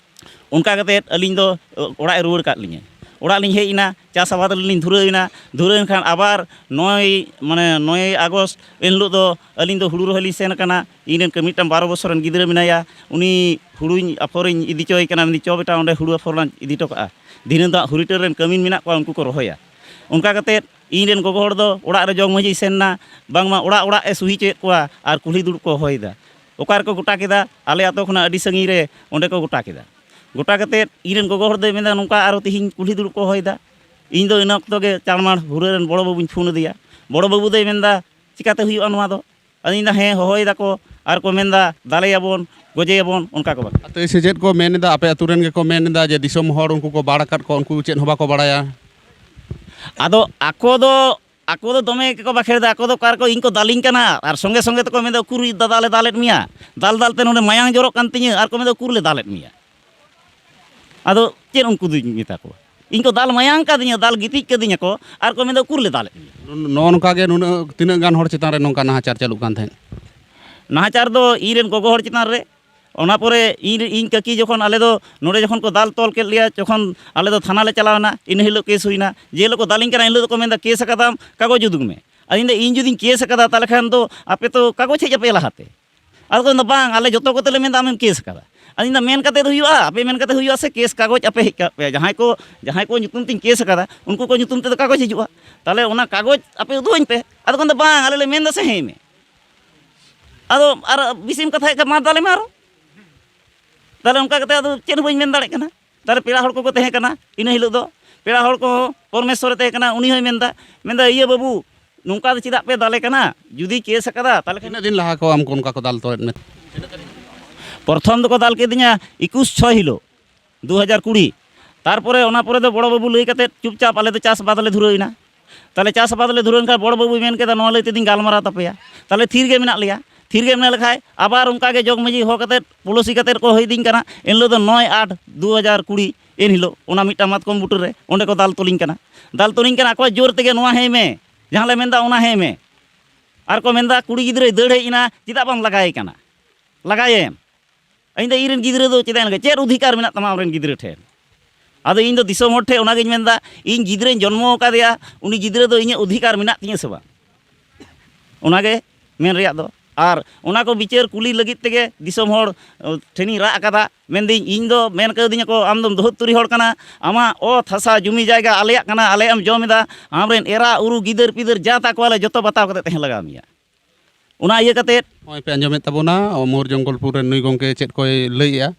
ᱚᱱᱠᱟ ᱠᱟᱛᱮᱫ ᱟᱹᱞᱤᱧ ᱫᱚ ᱚᱲᱟᱜ ᱮ ᱨᱩᱣᱟᱹᱲ ᱠᱟᱫ ᱞᱤᱧᱟᱹ᱾ ᱚᱲᱟᱜ ᱞᱤᱧ ᱦᱮᱡ ᱮᱱᱟ, ᱪᱟᱥ ᱟᱵᱟᱫ ᱨᱮᱞᱤᱧ ᱫᱷᱩᱨᱟᱹᱣ ᱮᱱᱟ᱾ ᱫᱷᱩᱨᱟᱹᱣ ᱮᱱ ᱠᱷᱟᱱ ᱟᱵᱟᱨ ᱱᱚᱭ, ᱢᱟᱱᱮ, ᱱᱚᱭ ᱟᱜᱚᱥᱴ ᱮᱱ ᱦᱤᱞᱳᱜ ᱫᱚ ᱟᱹᱞᱤᱧ ᱫᱚ ᱦᱩᱲᱩ ᱨᱚᱦᱚᱭ ᱞᱤᱧ ᱥᱮᱱ ᱟᱠᱟᱱᱟ᱾ ᱤᱧ ᱨᱮᱱ ᱢᱤᱫᱴᱟᱝ ᱵᱟᱨᱚ ᱵᱚᱪᱷᱚᱨ ᱨᱮᱱ ᱜᱤᱫᱽᱨᱟᱹ ᱢᱮᱱᱟᱭᱟ, ᱩᱱᱤ ᱦᱩᱲᱩᱧ ᱟᱯᱷᱚᱨᱤᱧ ᱤᱫᱤ ᱦᱚᱪᱚᱭᱮ ᱠᱟᱱᱟ, ᱢᱮᱱᱫᱟᱹᱧ, "ᱪᱚ ᱵᱮᱴᱟ, ᱚᱸᱰᱮ ᱦᱩᱲᱩ ᱟᱯᱷᱚᱨ ᱞᱟᱝ ᱤᱫᱤ ᱦᱚᱴᱚ ᱠᱟᱜᱼᱟ, ᱫᱷᱤᱱᱟᱹᱱ ᱫᱚ ᱦᱟᱸᱜ ᱦᱩᱨᱤᱴᱟᱹᱨ ᱨᱮᱱ ᱠᱟᱹᱢᱤᱱ ᱢᱮᱱᱟᱜ ᱠᱚᱣᱟ, ᱩᱱᱠᱩ ᱠᱚ ᱨᱚᱦᱚᱭᱟ᱾" ᱚᱱᱠᱟ ᱠᱟᱛᱮᱫ ᱤᱧ ᱨᱮᱱ ᱜᱚᱜᱚ ᱦᱚᱲ ᱫᱚ ᱚᱲᱟᱜ ᱨᱮ ᱡᱚᱜᱽ ᱢᱟᱹᱡᱷᱤᱭ ᱥᱮᱱ ᱮᱱᱟ, ᱵᱟᱝᱢᱟ ᱚᱲᱟᱜ ᱚᱲᱟᱜ ᱮ ᱥᱩᱦᱤ ᱦᱚᱪᱚᱭᱮᱫ ᱠᱚᱣᱟ ᱟᱨ ᱠᱩᱞᱦᱤ ᱫᱩᱲᱩᱵ ᱠᱚ ᱦᱚᱦᱚᱭᱮᱫᱟ᱾ ᱚᱠᱟ ᱨᱮᱠᱚ ᱜᱚᱴᱟ ᱠᱮᱫᱟ? ᱟᱞᱮ ᱟᱛᱳ ᱠᱷᱚᱱᱟᱜ ᱟᱹᱰᱤ ᱥᱟᱺᱜᱤᱧ ᱨᱮ ᱚᱸᱰᱮ ᱠᱚ ᱜᱚᱴᱟ ᱠᱮᱫᱟ᱾ ᱜᱚᱴᱟ ᱠᱟᱛᱮᱫ ᱤᱧ ᱨᱮᱱ ᱜᱚᱜᱚ ᱦᱚᱲ ᱫᱚᱭ ᱢᱮᱱᱫᱟ, "ᱱᱚᱝᱠᱟ ᱟᱨᱚ ᱛᱤᱦᱤᱧ ᱠᱩᱞᱦᱤ ᱫᱩᱲᱩᱵ ᱠᱚ ᱦᱚᱦᱚᱭᱮᱫᱟ?" ᱤᱧ ᱫᱚ ᱤᱱᱟᱹ ᱚᱠᱛᱚ ᱜᱮ ᱪᱟᱲᱢᱟᱲ ᱦᱩᱨᱟᱹ ᱨᱮᱱ ᱵᱚᱲᱚ ᱵᱟᱹᱵᱩᱧ ᱯᱷᱳᱱ ᱟᱫᱮᱭᱟ᱾ ᱵᱚᱲᱚ ᱵᱟᱹᱵᱩ ᱫᱚᱭ ᱢᱮᱱᱫᱟ, "ᱪᱤᱠᱟᱹᱛᱮ ᱦᱩᱭᱩᱜᱼᱟ ᱱᱚᱣᱟ ᱫᱚ?" ᱟᱫᱚᱧ ᱢᱮᱱᱫᱟ, "ᱦᱮᱸ, ᱦᱚᱦᱚᱭ ᱫᱟᱠᱚ ᱟᱨ ᱠᱚ ᱢᱮᱱᱫᱟ, 'ᱫᱟᱞᱮᱭᱟᱵᱚᱱ, ᱜᱚᱡᱮᱭᱟᱵᱚᱱ', ᱚᱱᱠᱟ ᱠᱚ ᱵᱟᱠᱷᱮᱲ᱾ ᱟᱹᱛᱩ ᱥᱮ ᱪᱮᱫ ᱠᱚ ᱢᱮᱱ ᱮᱫᱟ, ᱟᱯᱮ ᱟᱹᱛᱩ ᱨᱮᱱ ᱜᱮᱠᱚ ᱢᱮᱱ ᱮᱫᱟ ᱡᱮ ᱫᱤᱥᱚᱢ ᱦᱚᱲ ᱩᱱᱠᱩ ᱠᱚ ᱵᱟᱲ ᱟᱠᱟᱫ ᱠᱚᱣᱟ, ᱩᱱᱠᱩ ᱪᱮᱫ ᱦᱚᱸ ᱵᱟᱠᱚ ᱵᱟᱲᱟᱭᱟ?" ᱟᱫᱚ ᱟᱠᱚ ᱫᱚ, ᱟᱠᱚ ᱫᱚ ᱫᱚᱢᱮ ᱜᱮᱠᱚ ᱵᱟᱠᱷᱮᱲ ᱮᱫᱟ, ᱟᱠᱚ ᱫᱚ ᱚᱠᱟ ᱨᱮᱠᱚ ᱤᱧ ᱠᱚ ᱫᱟᱞᱤᱧ ᱠᱟᱱᱟ, ᱟᱨ ᱥᱚᱸᱜᱮ ᱥᱚᱸᱜᱮ ᱛᱮᱠᱚ ᱢᱮᱱᱫᱟ, "ᱩᱠᱩᱨ ᱫᱟᱫᱟ ᱞᱮ ᱫᱟᱞᱮᱫ ᱢᱮᱭᱟ, ᱫᱟᱞ ᱫᱟᱞ ᱛᱮ ᱱᱚᱰᱮ ᱢᱟᱭᱟᱝ ᱡᱚᱨᱚᱜ ᱠᱟᱱ ᱛᱤᱧᱟᱹ", ᱟᱨ ᱠᱚ ᱢᱮᱱᱫᱟ, "ᱩᱠᱩᱨ ᱞᱮ ᱫᱟᱞᱮᱫ ᱢᱮᱭᱟ?" ᱟᱫᱚ ᱪᱮᱫ ᱩᱱᱠᱩ ᱫᱩᱧ ᱢᱮᱛᱟ ᱠᱚᱣᱟ? ᱤᱧ ᱠᱚ ᱫᱟᱞ ᱢᱟᱭᱟᱝ ᱠᱟᱫᱤᱧᱟ, ᱫᱟᱞ ᱜᱤᱛᱤᱡ ᱠᱟᱫᱤᱧᱟ ᱠᱚ, ᱟᱨ ᱠᱚ ᱢᱮᱱᱫᱟ, "ᱩᱠᱩᱨ ᱞᱮ ᱫᱟᱞᱮᱫ ᱢᱮᱭᱟ?" ᱱᱚᱜᱼᱚ ᱱᱚᱝᱠᱟ ᱜᱮ ᱱᱩᱱᱟᱹᱜ, ᱛᱤᱱᱟᱹᱜ ᱜᱟᱱ ᱦᱚᱲ ᱪᱮᱛᱟᱱ ᱨᱮ ᱱᱚᱝᱠᱟ ᱱᱟᱦᱟᱪᱟᱨ ᱪᱟᱹᱞᱩᱜ ᱠᱟᱱ ᱛᱟᱦᱮᱸᱫ? ᱱᱟᱦᱟᱪᱟᱨ ᱫᱚ ᱤᱧ ᱨᱮᱱ ᱜᱚᱜᱚ ᱦᱚᱲ ᱪᱮᱛᱟᱱ ᱨᱮ, ᱚᱱᱟ ᱯᱚᱨᱮ ᱤᱧ, ᱤᱧ ᱠᱟᱹᱠᱤ ᱡᱚᱠᱷᱚᱱ, ᱟᱞᱮ ᱫᱚ ᱱᱚᱰᱮ ᱡᱚᱠᱷᱚᱱ ᱠᱚ ᱫᱟᱞ ᱛᱚᱞ ᱠᱮᱫ ᱞᱮᱭᱟ, ᱡᱚᱠᱷᱚᱱ ᱟᱞᱮ ᱫᱚ ᱛᱷᱟᱱᱟ ᱞᱮ ᱪᱟᱞᱟᱣ ᱮᱱᱟ, ᱤᱱᱟᱹ ᱦᱤᱞᱳᱜ ᱠᱮᱥ ᱦᱩᱭᱱᱟ᱾ ᱡᱮ ᱦᱤᱞᱳᱜ ᱠᱚ ᱫᱟᱞᱤᱧ ᱠᱟᱱᱟ, ᱮᱱ ᱦᱤᱞᱳᱜ ᱫᱚᱠᱚ ᱢᱮᱱᱫᱟ, "ᱠᱮᱥ ᱟᱠᱟᱫᱟᱢ, ᱠᱟᱜᱚᱡᱽ ᱩᱫᱩᱜᱽ ᱢᱮ᱾" ᱟᱫᱚ ᱤᱧ ᱫᱚ, ᱤᱧ ᱡᱩᱫᱤᱧ ᱠᱮᱥ ᱟᱠᱟᱫᱟ, ᱛᱟᱦᱚᱞᱮ ᱠᱷᱟᱱ ᱫᱚ ᱟᱯᱮ ᱛᱚ ᱠᱟᱜᱚᱡᱽ ᱦᱮᱡ ᱟᱯᱮᱭᱟ ᱞᱟᱦᱟᱛᱮ᱾ ᱟᱫᱚ ᱠᱚ ᱢᱮᱱᱫᱟ, "ᱵᱟᱝ, ᱟᱞᱮ ᱡᱚᱛᱚ ᱠᱚᱛᱮ ᱞᱮ ᱢᱮᱱᱫᱟ ᱟᱢᱮᱢ ᱠᱮᱥ ᱟᱠᱟᱫᱟ᱾" ᱟᱫᱚᱧ ᱢᱮᱱᱫᱟ, "ᱢᱮᱱ ᱠᱟᱛᱮ ᱫᱚ ᱦᱩᱭᱩᱜᱼᱟ? ᱟᱯᱮ ᱢᱮᱱ ᱠᱟᱛᱮ ᱦᱩᱭᱩᱜᱼᱟ ᱥᱮ ᱠᱮᱥ ᱠᱟᱜᱚᱡᱽ ᱟᱯᱮ ᱦᱮᱡ ᱠᱟᱜ ᱯᱮᱭᱟ? ᱡᱟᱦᱟᱸᱭ ᱠᱚ, ᱡᱟᱦᱟᱸᱭ ᱠᱚ ᱧᱩᱛᱩᱢ ᱛᱤᱧ ᱠᱮᱥ ᱟᱠᱟᱫᱟ, ᱩᱱᱠᱩ ᱠᱚ ᱧᱩᱛᱩᱢ ᱛᱮᱫᱚ ᱠᱟᱜᱚᱡᱽ ᱦᱤᱡᱩᱜᱼᱟ᱾ ᱛᱟᱦᱚᱞᱮ ᱚᱱᱟ ᱠᱟᱜᱚᱡᱽ ᱟᱯᱮ ᱩᱫᱩᱜ ᱟᱹᱧ ᱯᱮ᱾" ᱟᱫᱚ ᱠᱚ ᱢᱮᱱᱫᱟ, "ᱵᱟᱝ, ᱟᱞᱮ ᱞᱮ ᱢᱮᱱᱫᱟ ᱥᱮ ᱦᱮᱸ ᱢᱮ᱾ ᱟᱫᱚ ᱟᱨ ᱵᱮᱥᱤᱢ ᱠᱟᱛᱷᱟᱭᱮᱫ ᱠᱷᱟᱱ ᱢᱟ ᱫᱟᱞᱮ ᱢᱮ ᱟᱨᱚ᱾" ᱛᱟᱦᱚᱞᱮ ᱚᱱᱠᱟ ᱠᱟᱛᱮ ᱟᱫᱚ ᱪᱮᱫ ᱦᱚᱸ ᱵᱟᱹᱧ ᱢᱮᱱ ᱫᱟᱲᱮᱭᱟᱜ ᱠᱟᱱᱟ᱾ ᱛᱟᱦᱚᱞᱮ ᱯᱮᱲᱟ ᱦᱚᱲ ᱠᱚᱠᱚ ᱛᱟᱦᱮᱸ ᱠᱟᱱᱟ ᱤᱱᱟᱹ ᱦᱤᱞᱳᱜ ᱫᱚ, ᱯᱮᱲᱟ ᱦᱚᱲ ᱠᱚᱦᱚᱸ, ᱯᱚᱨᱢᱮᱥᱥᱚᱨᱮ ᱛᱟᱦᱮᱸ ᱠᱟᱱᱟ, ᱩᱱᱤ ᱦᱚᱸᱭ ᱢᱮᱱᱫᱟ, ᱢᱮᱱᱫᱟ, "ᱤᱭᱟᱹ ᱵᱟᱹᱵᱩ, ᱱᱚᱝᱠᱟ ᱫᱚ ᱪᱮᱫᱟᱜ ᱯᱮ ᱫᱟᱞᱮ ᱠᱟᱱᱟ? ᱡᱩᱫᱤ ᱠᱮᱥ ᱟᱠᱟᱫᱟ, ᱛᱟᱦᱚᱞᱮ ᱠᱷᱟᱱ..." ᱛᱤᱱᱟᱹᱜ ᱫᱤᱱ ᱞᱟᱦᱟ ᱠᱚ ᱟᱢ ᱠᱚ ᱚᱱᱠᱟ ᱠᱚ ᱫᱟᱞ ᱛᱚᱞᱮᱫ ᱢᱮ? ᱯᱨᱚᱛᱷᱚᱢ ᱫᱚᱠᱚ ᱫᱟᱞ ᱠᱮᱫᱤᱧᱟ ᱮᱠᱩᱥ ᱪᱷᱚᱭ ᱦᱤᱞᱳᱜ, ᱫᱩ ᱦᱟᱡᱟᱨ ᱠᱩᱲᱤ᱾ ᱛᱟᱨᱯᱚᱨᱮ, ᱚᱱᱟ ᱯᱚᱨᱮ ᱫᱚ ᱵᱚᱲᱚ ᱵᱟᱹᱵᱩ ᱞᱟᱹᱭ ᱠᱟᱛᱮᱫ ᱪᱩᱯᱪᱟᱯ ᱟᱞᱮ ᱫᱚ ᱪᱟᱥ ᱟᱵᱟᱫᱽ ᱞᱮ ᱫᱷᱩᱨᱟᱹᱣ ᱮᱱᱟ᱾ ᱛᱟᱦᱚᱞᱮ ᱪᱟᱥ ᱟᱵᱟᱫᱽ ᱞᱮ ᱫᱷᱩᱨᱟᱹᱣ ᱮᱱ ᱠᱷᱟᱱ ᱵᱚᱲᱚ ᱵᱟᱹᱵᱩᱭ ᱢᱮᱱ ᱠᱮᱫᱟ, "ᱱᱚᱣᱟ ᱞᱟᱹᱭ ᱛᱮᱫᱚᱧ ᱜᱟᱞᱢᱟᱨᱟᱣ ᱛᱟᱯᱮᱭᱟ᱾" ᱛᱟᱦᱚᱞᱮ ᱛᱷᱤᱨ ᱜᱮ ᱢᱮᱱᱟᱜ ᱞᱮᱭᱟ᱾ ᱛᱷᱤᱨ ᱜᱮ ᱢᱮᱱᱟᱜ ᱞᱮᱠᱷᱟᱡ ᱟᱵᱟᱨ ᱚᱱᱠᱟ ᱜᱮ ᱡᱚᱜᱽ ᱢᱟᱹᱡᱷᱤ ᱦᱚᱦᱚ ᱠᱟᱛᱮᱫ ᱯᱚᱞᱚᱥᱤ ᱠᱟᱛᱮᱫ ᱠᱚ ᱦᱚᱭ ᱤᱫᱤᱧ ᱠᱟᱱᱟ᱾ ᱮᱱ ᱦᱤᱞᱳᱜ ᱫᱚ ᱱᱚᱭ ᱟᱴ ᱫᱩ ᱦᱟᱡᱟᱨ ᱠᱩᱲᱤ, ᱮᱱ ᱦᱤᱞᱳᱜ ᱚᱱᱟ ᱢᱤᱫᱴᱟᱝ ᱢᱟᱛᱠᱚᱢ ᱵᱩᱴᱟᱹ ᱨᱮ ᱚᱸᱰᱮ ᱠᱚ ᱫᱟᱞ ᱛᱚᱞᱤᱧ ᱠᱟᱱᱟ᱾ ᱫᱟᱞ ᱛᱚᱞᱤᱧ ᱠᱟᱱᱟ ᱟᱠᱚᱣᱟᱜ ᱡᱳᱨ ᱛᱮᱜᱮ, "ᱱᱚᱣᱟ ᱦᱮᱸᱭ ᱢᱮ, ᱡᱟᱦᱟᱸ ᱞᱮ ᱢᱮᱱᱫᱟ ᱚᱱᱟ ᱦᱮᱸᱭ ᱢᱮ᱾" ᱟᱨ ᱠᱚ ᱢᱮᱱᱫᱟ, "ᱠᱩᱲᱤ ᱜᱤᱫᱽᱨᱟᱹᱭ ᱫᱟᱹᱲ ᱦᱮᱡ ᱮᱱᱟ, ᱪᱮᱫᱟᱜ ᱵᱟᱢ ᱞᱟᱜᱟᱭᱮ ᱠᱟᱱᱟ? ᱞᱟᱜᱟᱭᱮᱢ᱾" ᱤᱧ ᱫᱚ, "ᱤᱧ ᱨᱮᱱ ᱜᱤᱫᱽᱨᱟᱹ ᱫᱚ ᱪᱮᱫᱟᱜ ᱤᱧ ᱞᱟᱜᱟᱭᱟ? ᱪᱮᱫ ᱚᱫᱷᱤᱠᱟᱨ ᱢᱮᱱᱟᱜ ᱛᱟᱢᱟ ᱟᱢ ᱨᱮᱱ ᱜᱤᱫᱽᱨᱟᱹ ᱴᱷᱮᱱ?" ᱟᱫᱚ ᱤᱧ ᱫᱚ ᱫᱤᱥᱚᱢ ᱦᱚᱲ ᱴᱷᱮᱱ ᱚᱱᱟᱜᱤᱧ ᱢᱮᱱᱫᱟ, ᱤᱧ ᱜᱤᱫᱽᱨᱟᱹᱧ ᱡᱚᱱᱢᱚ ᱟᱠᱟᱫᱮᱭᱟ, ᱩᱱᱤ ᱜᱤᱫᱽᱨᱟᱹ ᱫᱚ ᱤᱧᱟᱹᱜ ᱚᱫᱷᱤᱠᱟᱨ ᱢᱮᱱᱟᱜ ᱛᱤᱧᱟᱹ ᱥᱮ ᱵᱟᱝ? ᱚᱱᱟᱜᱮ ᱢᱮᱱ ᱨᱮᱭᱟᱜ ᱫᱚ᱾ ᱟᱨ ᱚᱱᱟ ᱠᱚ ᱵᱤᱪᱟᱹᱨ ᱠᱩᱞᱤ ᱞᱟᱹᱜᱤᱫ ᱛᱮᱜᱮ ᱫᱤᱥᱚᱢ ᱦᱚᱲ, ᱚ, ᱴᱷᱮᱱᱤᱧ ᱨᱟᱜ ᱟᱠᱟᱫᱟ᱾ ᱢᱮᱱᱫᱟᱹᱧ, ᱤᱧ ᱫᱚ ᱢᱮᱱ ᱠᱟᱹᱣᱫᱤᱧᱟ ᱠᱚ, "ᱟᱢ ᱫᱚᱢ ᱫᱚᱦᱚᱫ ᱛᱩᱨᱤ ᱦᱚᱲ ᱠᱟᱱᱟ, ᱟᱢᱟᱜ ᱚᱛ ᱦᱟᱥᱟ ᱡᱩᱢᱤ ᱡᱟᱭᱜᱟ ᱟᱞᱮᱭᱟᱜ ᱠᱟᱱᱟ, ᱟᱞᱮᱭᱟᱜ ᱮᱢ ᱡᱚᱢ ᱮᱫᱟ, ᱟᱢᱨᱮᱱ ᱮᱨᱟ ᱩᱨᱩ ᱜᱤᱫᱟᱹᱨ ᱯᱤᱫᱟᱹᱨ ᱡᱟ ᱛᱟᱠᱚᱣᱟᱞᱮ ᱡᱚᱛᱚ ᱵᱟᱛᱟᱣ ᱠᱟᱛᱮ ᱛᱟᱦᱮᱸ ᱞᱟᱜᱟᱣ ᱢᱮᱭᱟ᱾" ᱚᱱᱟ ᱤᱭᱟᱹ ᱠᱟᱛᱮᱫ ᱱᱚᱜᱼᱚᱭ ᱯᱮ ᱟᱸᱡᱚᱢᱮᱫ ᱛᱟᱵᱚᱱᱟ ᱢᱚᱭᱩᱨ ᱡᱚᱝᱜᱚᱞᱯᱩᱨ ᱨᱮᱱ ᱱᱩᱭ ᱜᱚᱢᱠᱮ ᱪᱮᱫ ᱠᱚᱭ ᱞᱟᱹᱭᱮᱜᱼᱟ,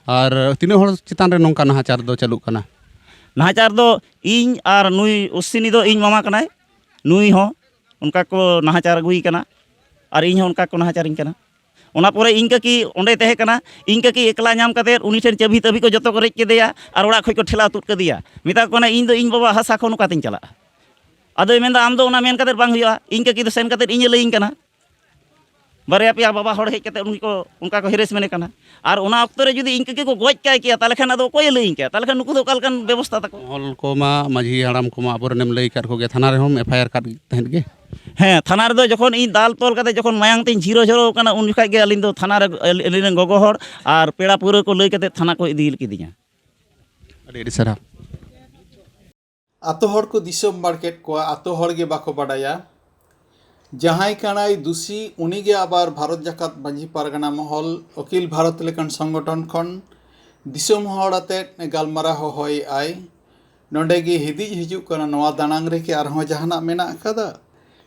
ᱟᱨ ᱛᱤᱱᱟᱹᱜ ᱦᱚᱲ ᱪᱮᱛᱟᱱ ᱨᱮ ᱱᱚᱝᱠᱟ ᱱᱟᱦᱟᱪᱟᱨ ᱫᱚ ᱪᱟᱹᱞᱩᱜ ᱠᱟᱱᱟ? ᱱᱟᱦᱟᱪᱟᱨ ᱫᱚ ᱤᱧ ᱟᱨ ᱱᱩᱭ ᱚᱥᱥᱤᱱᱤ ᱫᱚ ᱤᱧ ᱢᱟᱢᱟ ᱠᱟᱱᱟᱭ, ᱱᱩᱭ ᱦᱚᱸ ᱚᱱᱠᱟ ᱠᱚ ᱱᱟᱦᱟᱪᱟᱨ ᱟᱹᱜᱩᱭ ᱠᱟᱱᱟ ᱟᱨ ᱤᱧ ᱦᱚᱸ ᱚᱱᱠᱟ ᱠᱚ ᱱᱟᱦᱟᱪᱟᱨᱤᱧ ᱠᱟᱱᱟ᱾ ᱚᱱᱟ ᱯᱚᱨᱮ ᱤᱧ ᱠᱟᱹᱠᱤ ᱚᱸᱰᱮ ᱛᱟᱦᱮᱸ ᱠᱟᱱᱟ, ᱤᱧ ᱠᱟᱹᱠᱤ ᱮᱠᱞᱟ ᱧᱟᱢ ᱠᱟᱛᱮᱫ ᱩᱱᱤ ᱴᱷᱮᱱ ᱪᱟᱹᱵᱤ ᱛᱟᱹᱵᱤ ᱠᱚ ᱡᱚᱛᱚ ᱠᱚ ᱨᱮᱡ ᱠᱮᱫᱮᱭᱟ ᱟᱨ ᱚᱲᱟᱜ ᱠᱷᱚᱱ ᱠᱚ ᱴᱷᱮᱞᱟᱣ ᱛᱩᱫ ᱠᱮᱫᱮᱭᱟ᱾ ᱢᱮᱛᱟ ᱠᱚ ᱠᱟᱱᱟ, "ᱤᱧ ᱫᱚ ᱤᱧ ᱵᱟᱵᱟ ᱦᱟᱥᱟ ᱠᱷᱚᱱ ᱚᱠᱟᱛᱤᱧ ᱪᱟᱞᱟᱜᱼᱟ?" ᱟᱫᱚᱭ ᱢᱮᱱᱫᱟ, "ᱟᱢ ᱫᱚ ᱚᱱᱟ ᱢᱮᱱ ᱠᱟᱛᱮᱫ ᱵᱟᱝ ᱦᱩᱭᱩᱜᱼᱟ, ᱤᱧ ᱠᱟᱹᱠᱤ ᱫᱚ ᱥᱮᱱ ᱠᱟᱛᱮᱫ ᱤᱧᱮ ᱞᱟᱹᱭᱟᱹᱧ ᱠᱟᱱᱟ, ᱵᱟᱨᱭᱟ ᱯᱮᱭᱟ ᱵᱟᱵᱟ ᱦᱚᱲ ᱦᱮᱡ ᱠᱟᱛᱮᱫ ᱩᱱᱤ ᱠᱚ ᱚᱱᱠᱟ ᱠᱚ ᱦᱮᱨᱮᱥᱢᱮᱱᱴ ᱠᱟᱱᱟ᱾ ᱟᱨ ᱚᱱᱟ ᱚᱠᱛᱚ ᱨᱮ ᱡᱩᱫᱤ ᱤᱧ ᱠᱟᱹᱠᱤ ᱠᱚ ᱜᱚᱡ ᱠᱟᱭ ᱠᱮᱭᱟ, ᱛᱟᱦᱚᱞᱮ ᱠᱷᱟᱱ ᱟᱫᱚ ᱚᱠᱚᱭᱮ ᱞᱟᱹᱭᱟᱹᱧ ᱠᱮᱭᱟ? ᱛᱟᱦᱚᱞᱮ ᱠᱷᱟᱱ ᱱᱩᱠᱩ ᱫᱚ ᱚᱠᱟ ᱞᱮᱠᱟᱱ ᱵᱮᱵᱚᱥᱛᱷᱟ ᱛᱟᱠᱚ?" ᱢᱚᱦᱚᱞ ᱠᱚᱢᱟ, ᱢᱟᱹᱡᱷᱤ ᱦᱟᱲᱟᱢ ᱠᱚᱢᱟ ᱟᱵᱚᱨᱮᱱᱮᱢ ᱞᱟᱹᱭ ᱟᱠᱟᱫ ᱠᱚᱜᱮ, ᱛᱷᱟᱱᱟ ᱨᱮᱦᱚᱸᱢ ᱮᱯᱷ ᱟᱭ ᱟᱨ ᱟᱠᱟᱫ ᱛᱟᱦᱮᱸᱫ ᱜᱮ᱾ ᱦᱮᱸ, ᱛᱷᱟᱱᱟ ᱨᱮᱫᱚ ᱡᱚᱠᱷᱚᱱ ᱤᱧ ᱫᱟᱞ ᱛᱚᱞ ᱠᱟᱛᱮ ᱡᱚᱠᱷᱚᱱ ᱢᱟᱭᱟᱝ ᱛᱤᱧ ᱡᱷᱤᱨᱚ ᱡᱷᱚᱨᱚ ᱠᱟᱱᱟ, ᱩᱱ ᱡᱚᱠᱷᱟᱡ ᱜᱮ ᱟᱹᱞᱤᱧ ᱫᱚ ᱛᱷᱟᱱᱟ ᱨᱮ, ᱟᱹᱞᱤᱧ ᱨᱮᱱ ᱜᱚᱜᱚ ᱦᱚᱲ ᱟᱨ ᱯᱮᱲᱟ ᱯᱟᱹᱣᱨᱟᱹ ᱠᱚ ᱞᱟᱹᱭ ᱠᱟᱛᱮ ᱛᱷᱟᱱᱟ ᱠᱚ ᱤᱫᱤ ᱠᱤᱫᱤᱧᱟ᱾ ᱟᱹᱰᱤ ᱟᱹᱰᱤ ᱥᱟᱨᱦᱟᱣ᱾ ᱟᱛᱳ ᱦᱚᱲ ᱠᱚ ᱫᱤᱥᱚᱢ ᱵᱟᱲ ᱠᱮᱫ ᱠᱚᱣᱟ, ᱟᱛᱳ ᱦᱚᱲ ᱜᱮ ᱵᱟᱠᱚ ᱵᱟᱰᱟᱭᱟ᱾ ᱡᱟᱦᱟᱸᱭ ᱠᱟᱱᱟᱭ ᱫᱩᱥᱤ, ᱩᱱᱤᱜᱮ ᱟᱵᱟᱨ ᱵᱷᱟᱨᱚᱛ ᱡᱟᱠᱟᱛ ᱢᱟᱹᱡᱷᱤ ᱯᱟᱨᱜᱟᱱᱟ ᱢᱚᱦᱚᱞ, ᱚᱠᱷᱤᱞ ᱵᱷᱟᱨᱚᱛ ᱞᱮᱠᱟᱱ ᱥᱚᱝᱜᱚᱴᱷᱚᱱ ᱠᱷᱚᱱ ᱫᱤᱥᱚᱢ ᱦᱚᱲ ᱟᱛᱮᱫ ᱜᱟᱞᱢᱟᱨᱟᱣ ᱦᱚᱦᱚᱭᱮᱫ ᱟᱭ᱾ ᱱᱚᱰᱮ ᱜᱮ ᱦᱤᱫᱤᱡ ᱦᱤᱡᱩᱜ ᱠᱟᱱᱟ, ᱱᱚᱣᱟ ᱫᱟᱱᱟᱝ ᱨᱮᱠᱤ ᱟᱨᱦᱚᱸ ᱡᱟᱦᱟᱱᱟᱜ ᱢᱮᱱᱟᱜ ᱟᱠᱟᱫᱟ?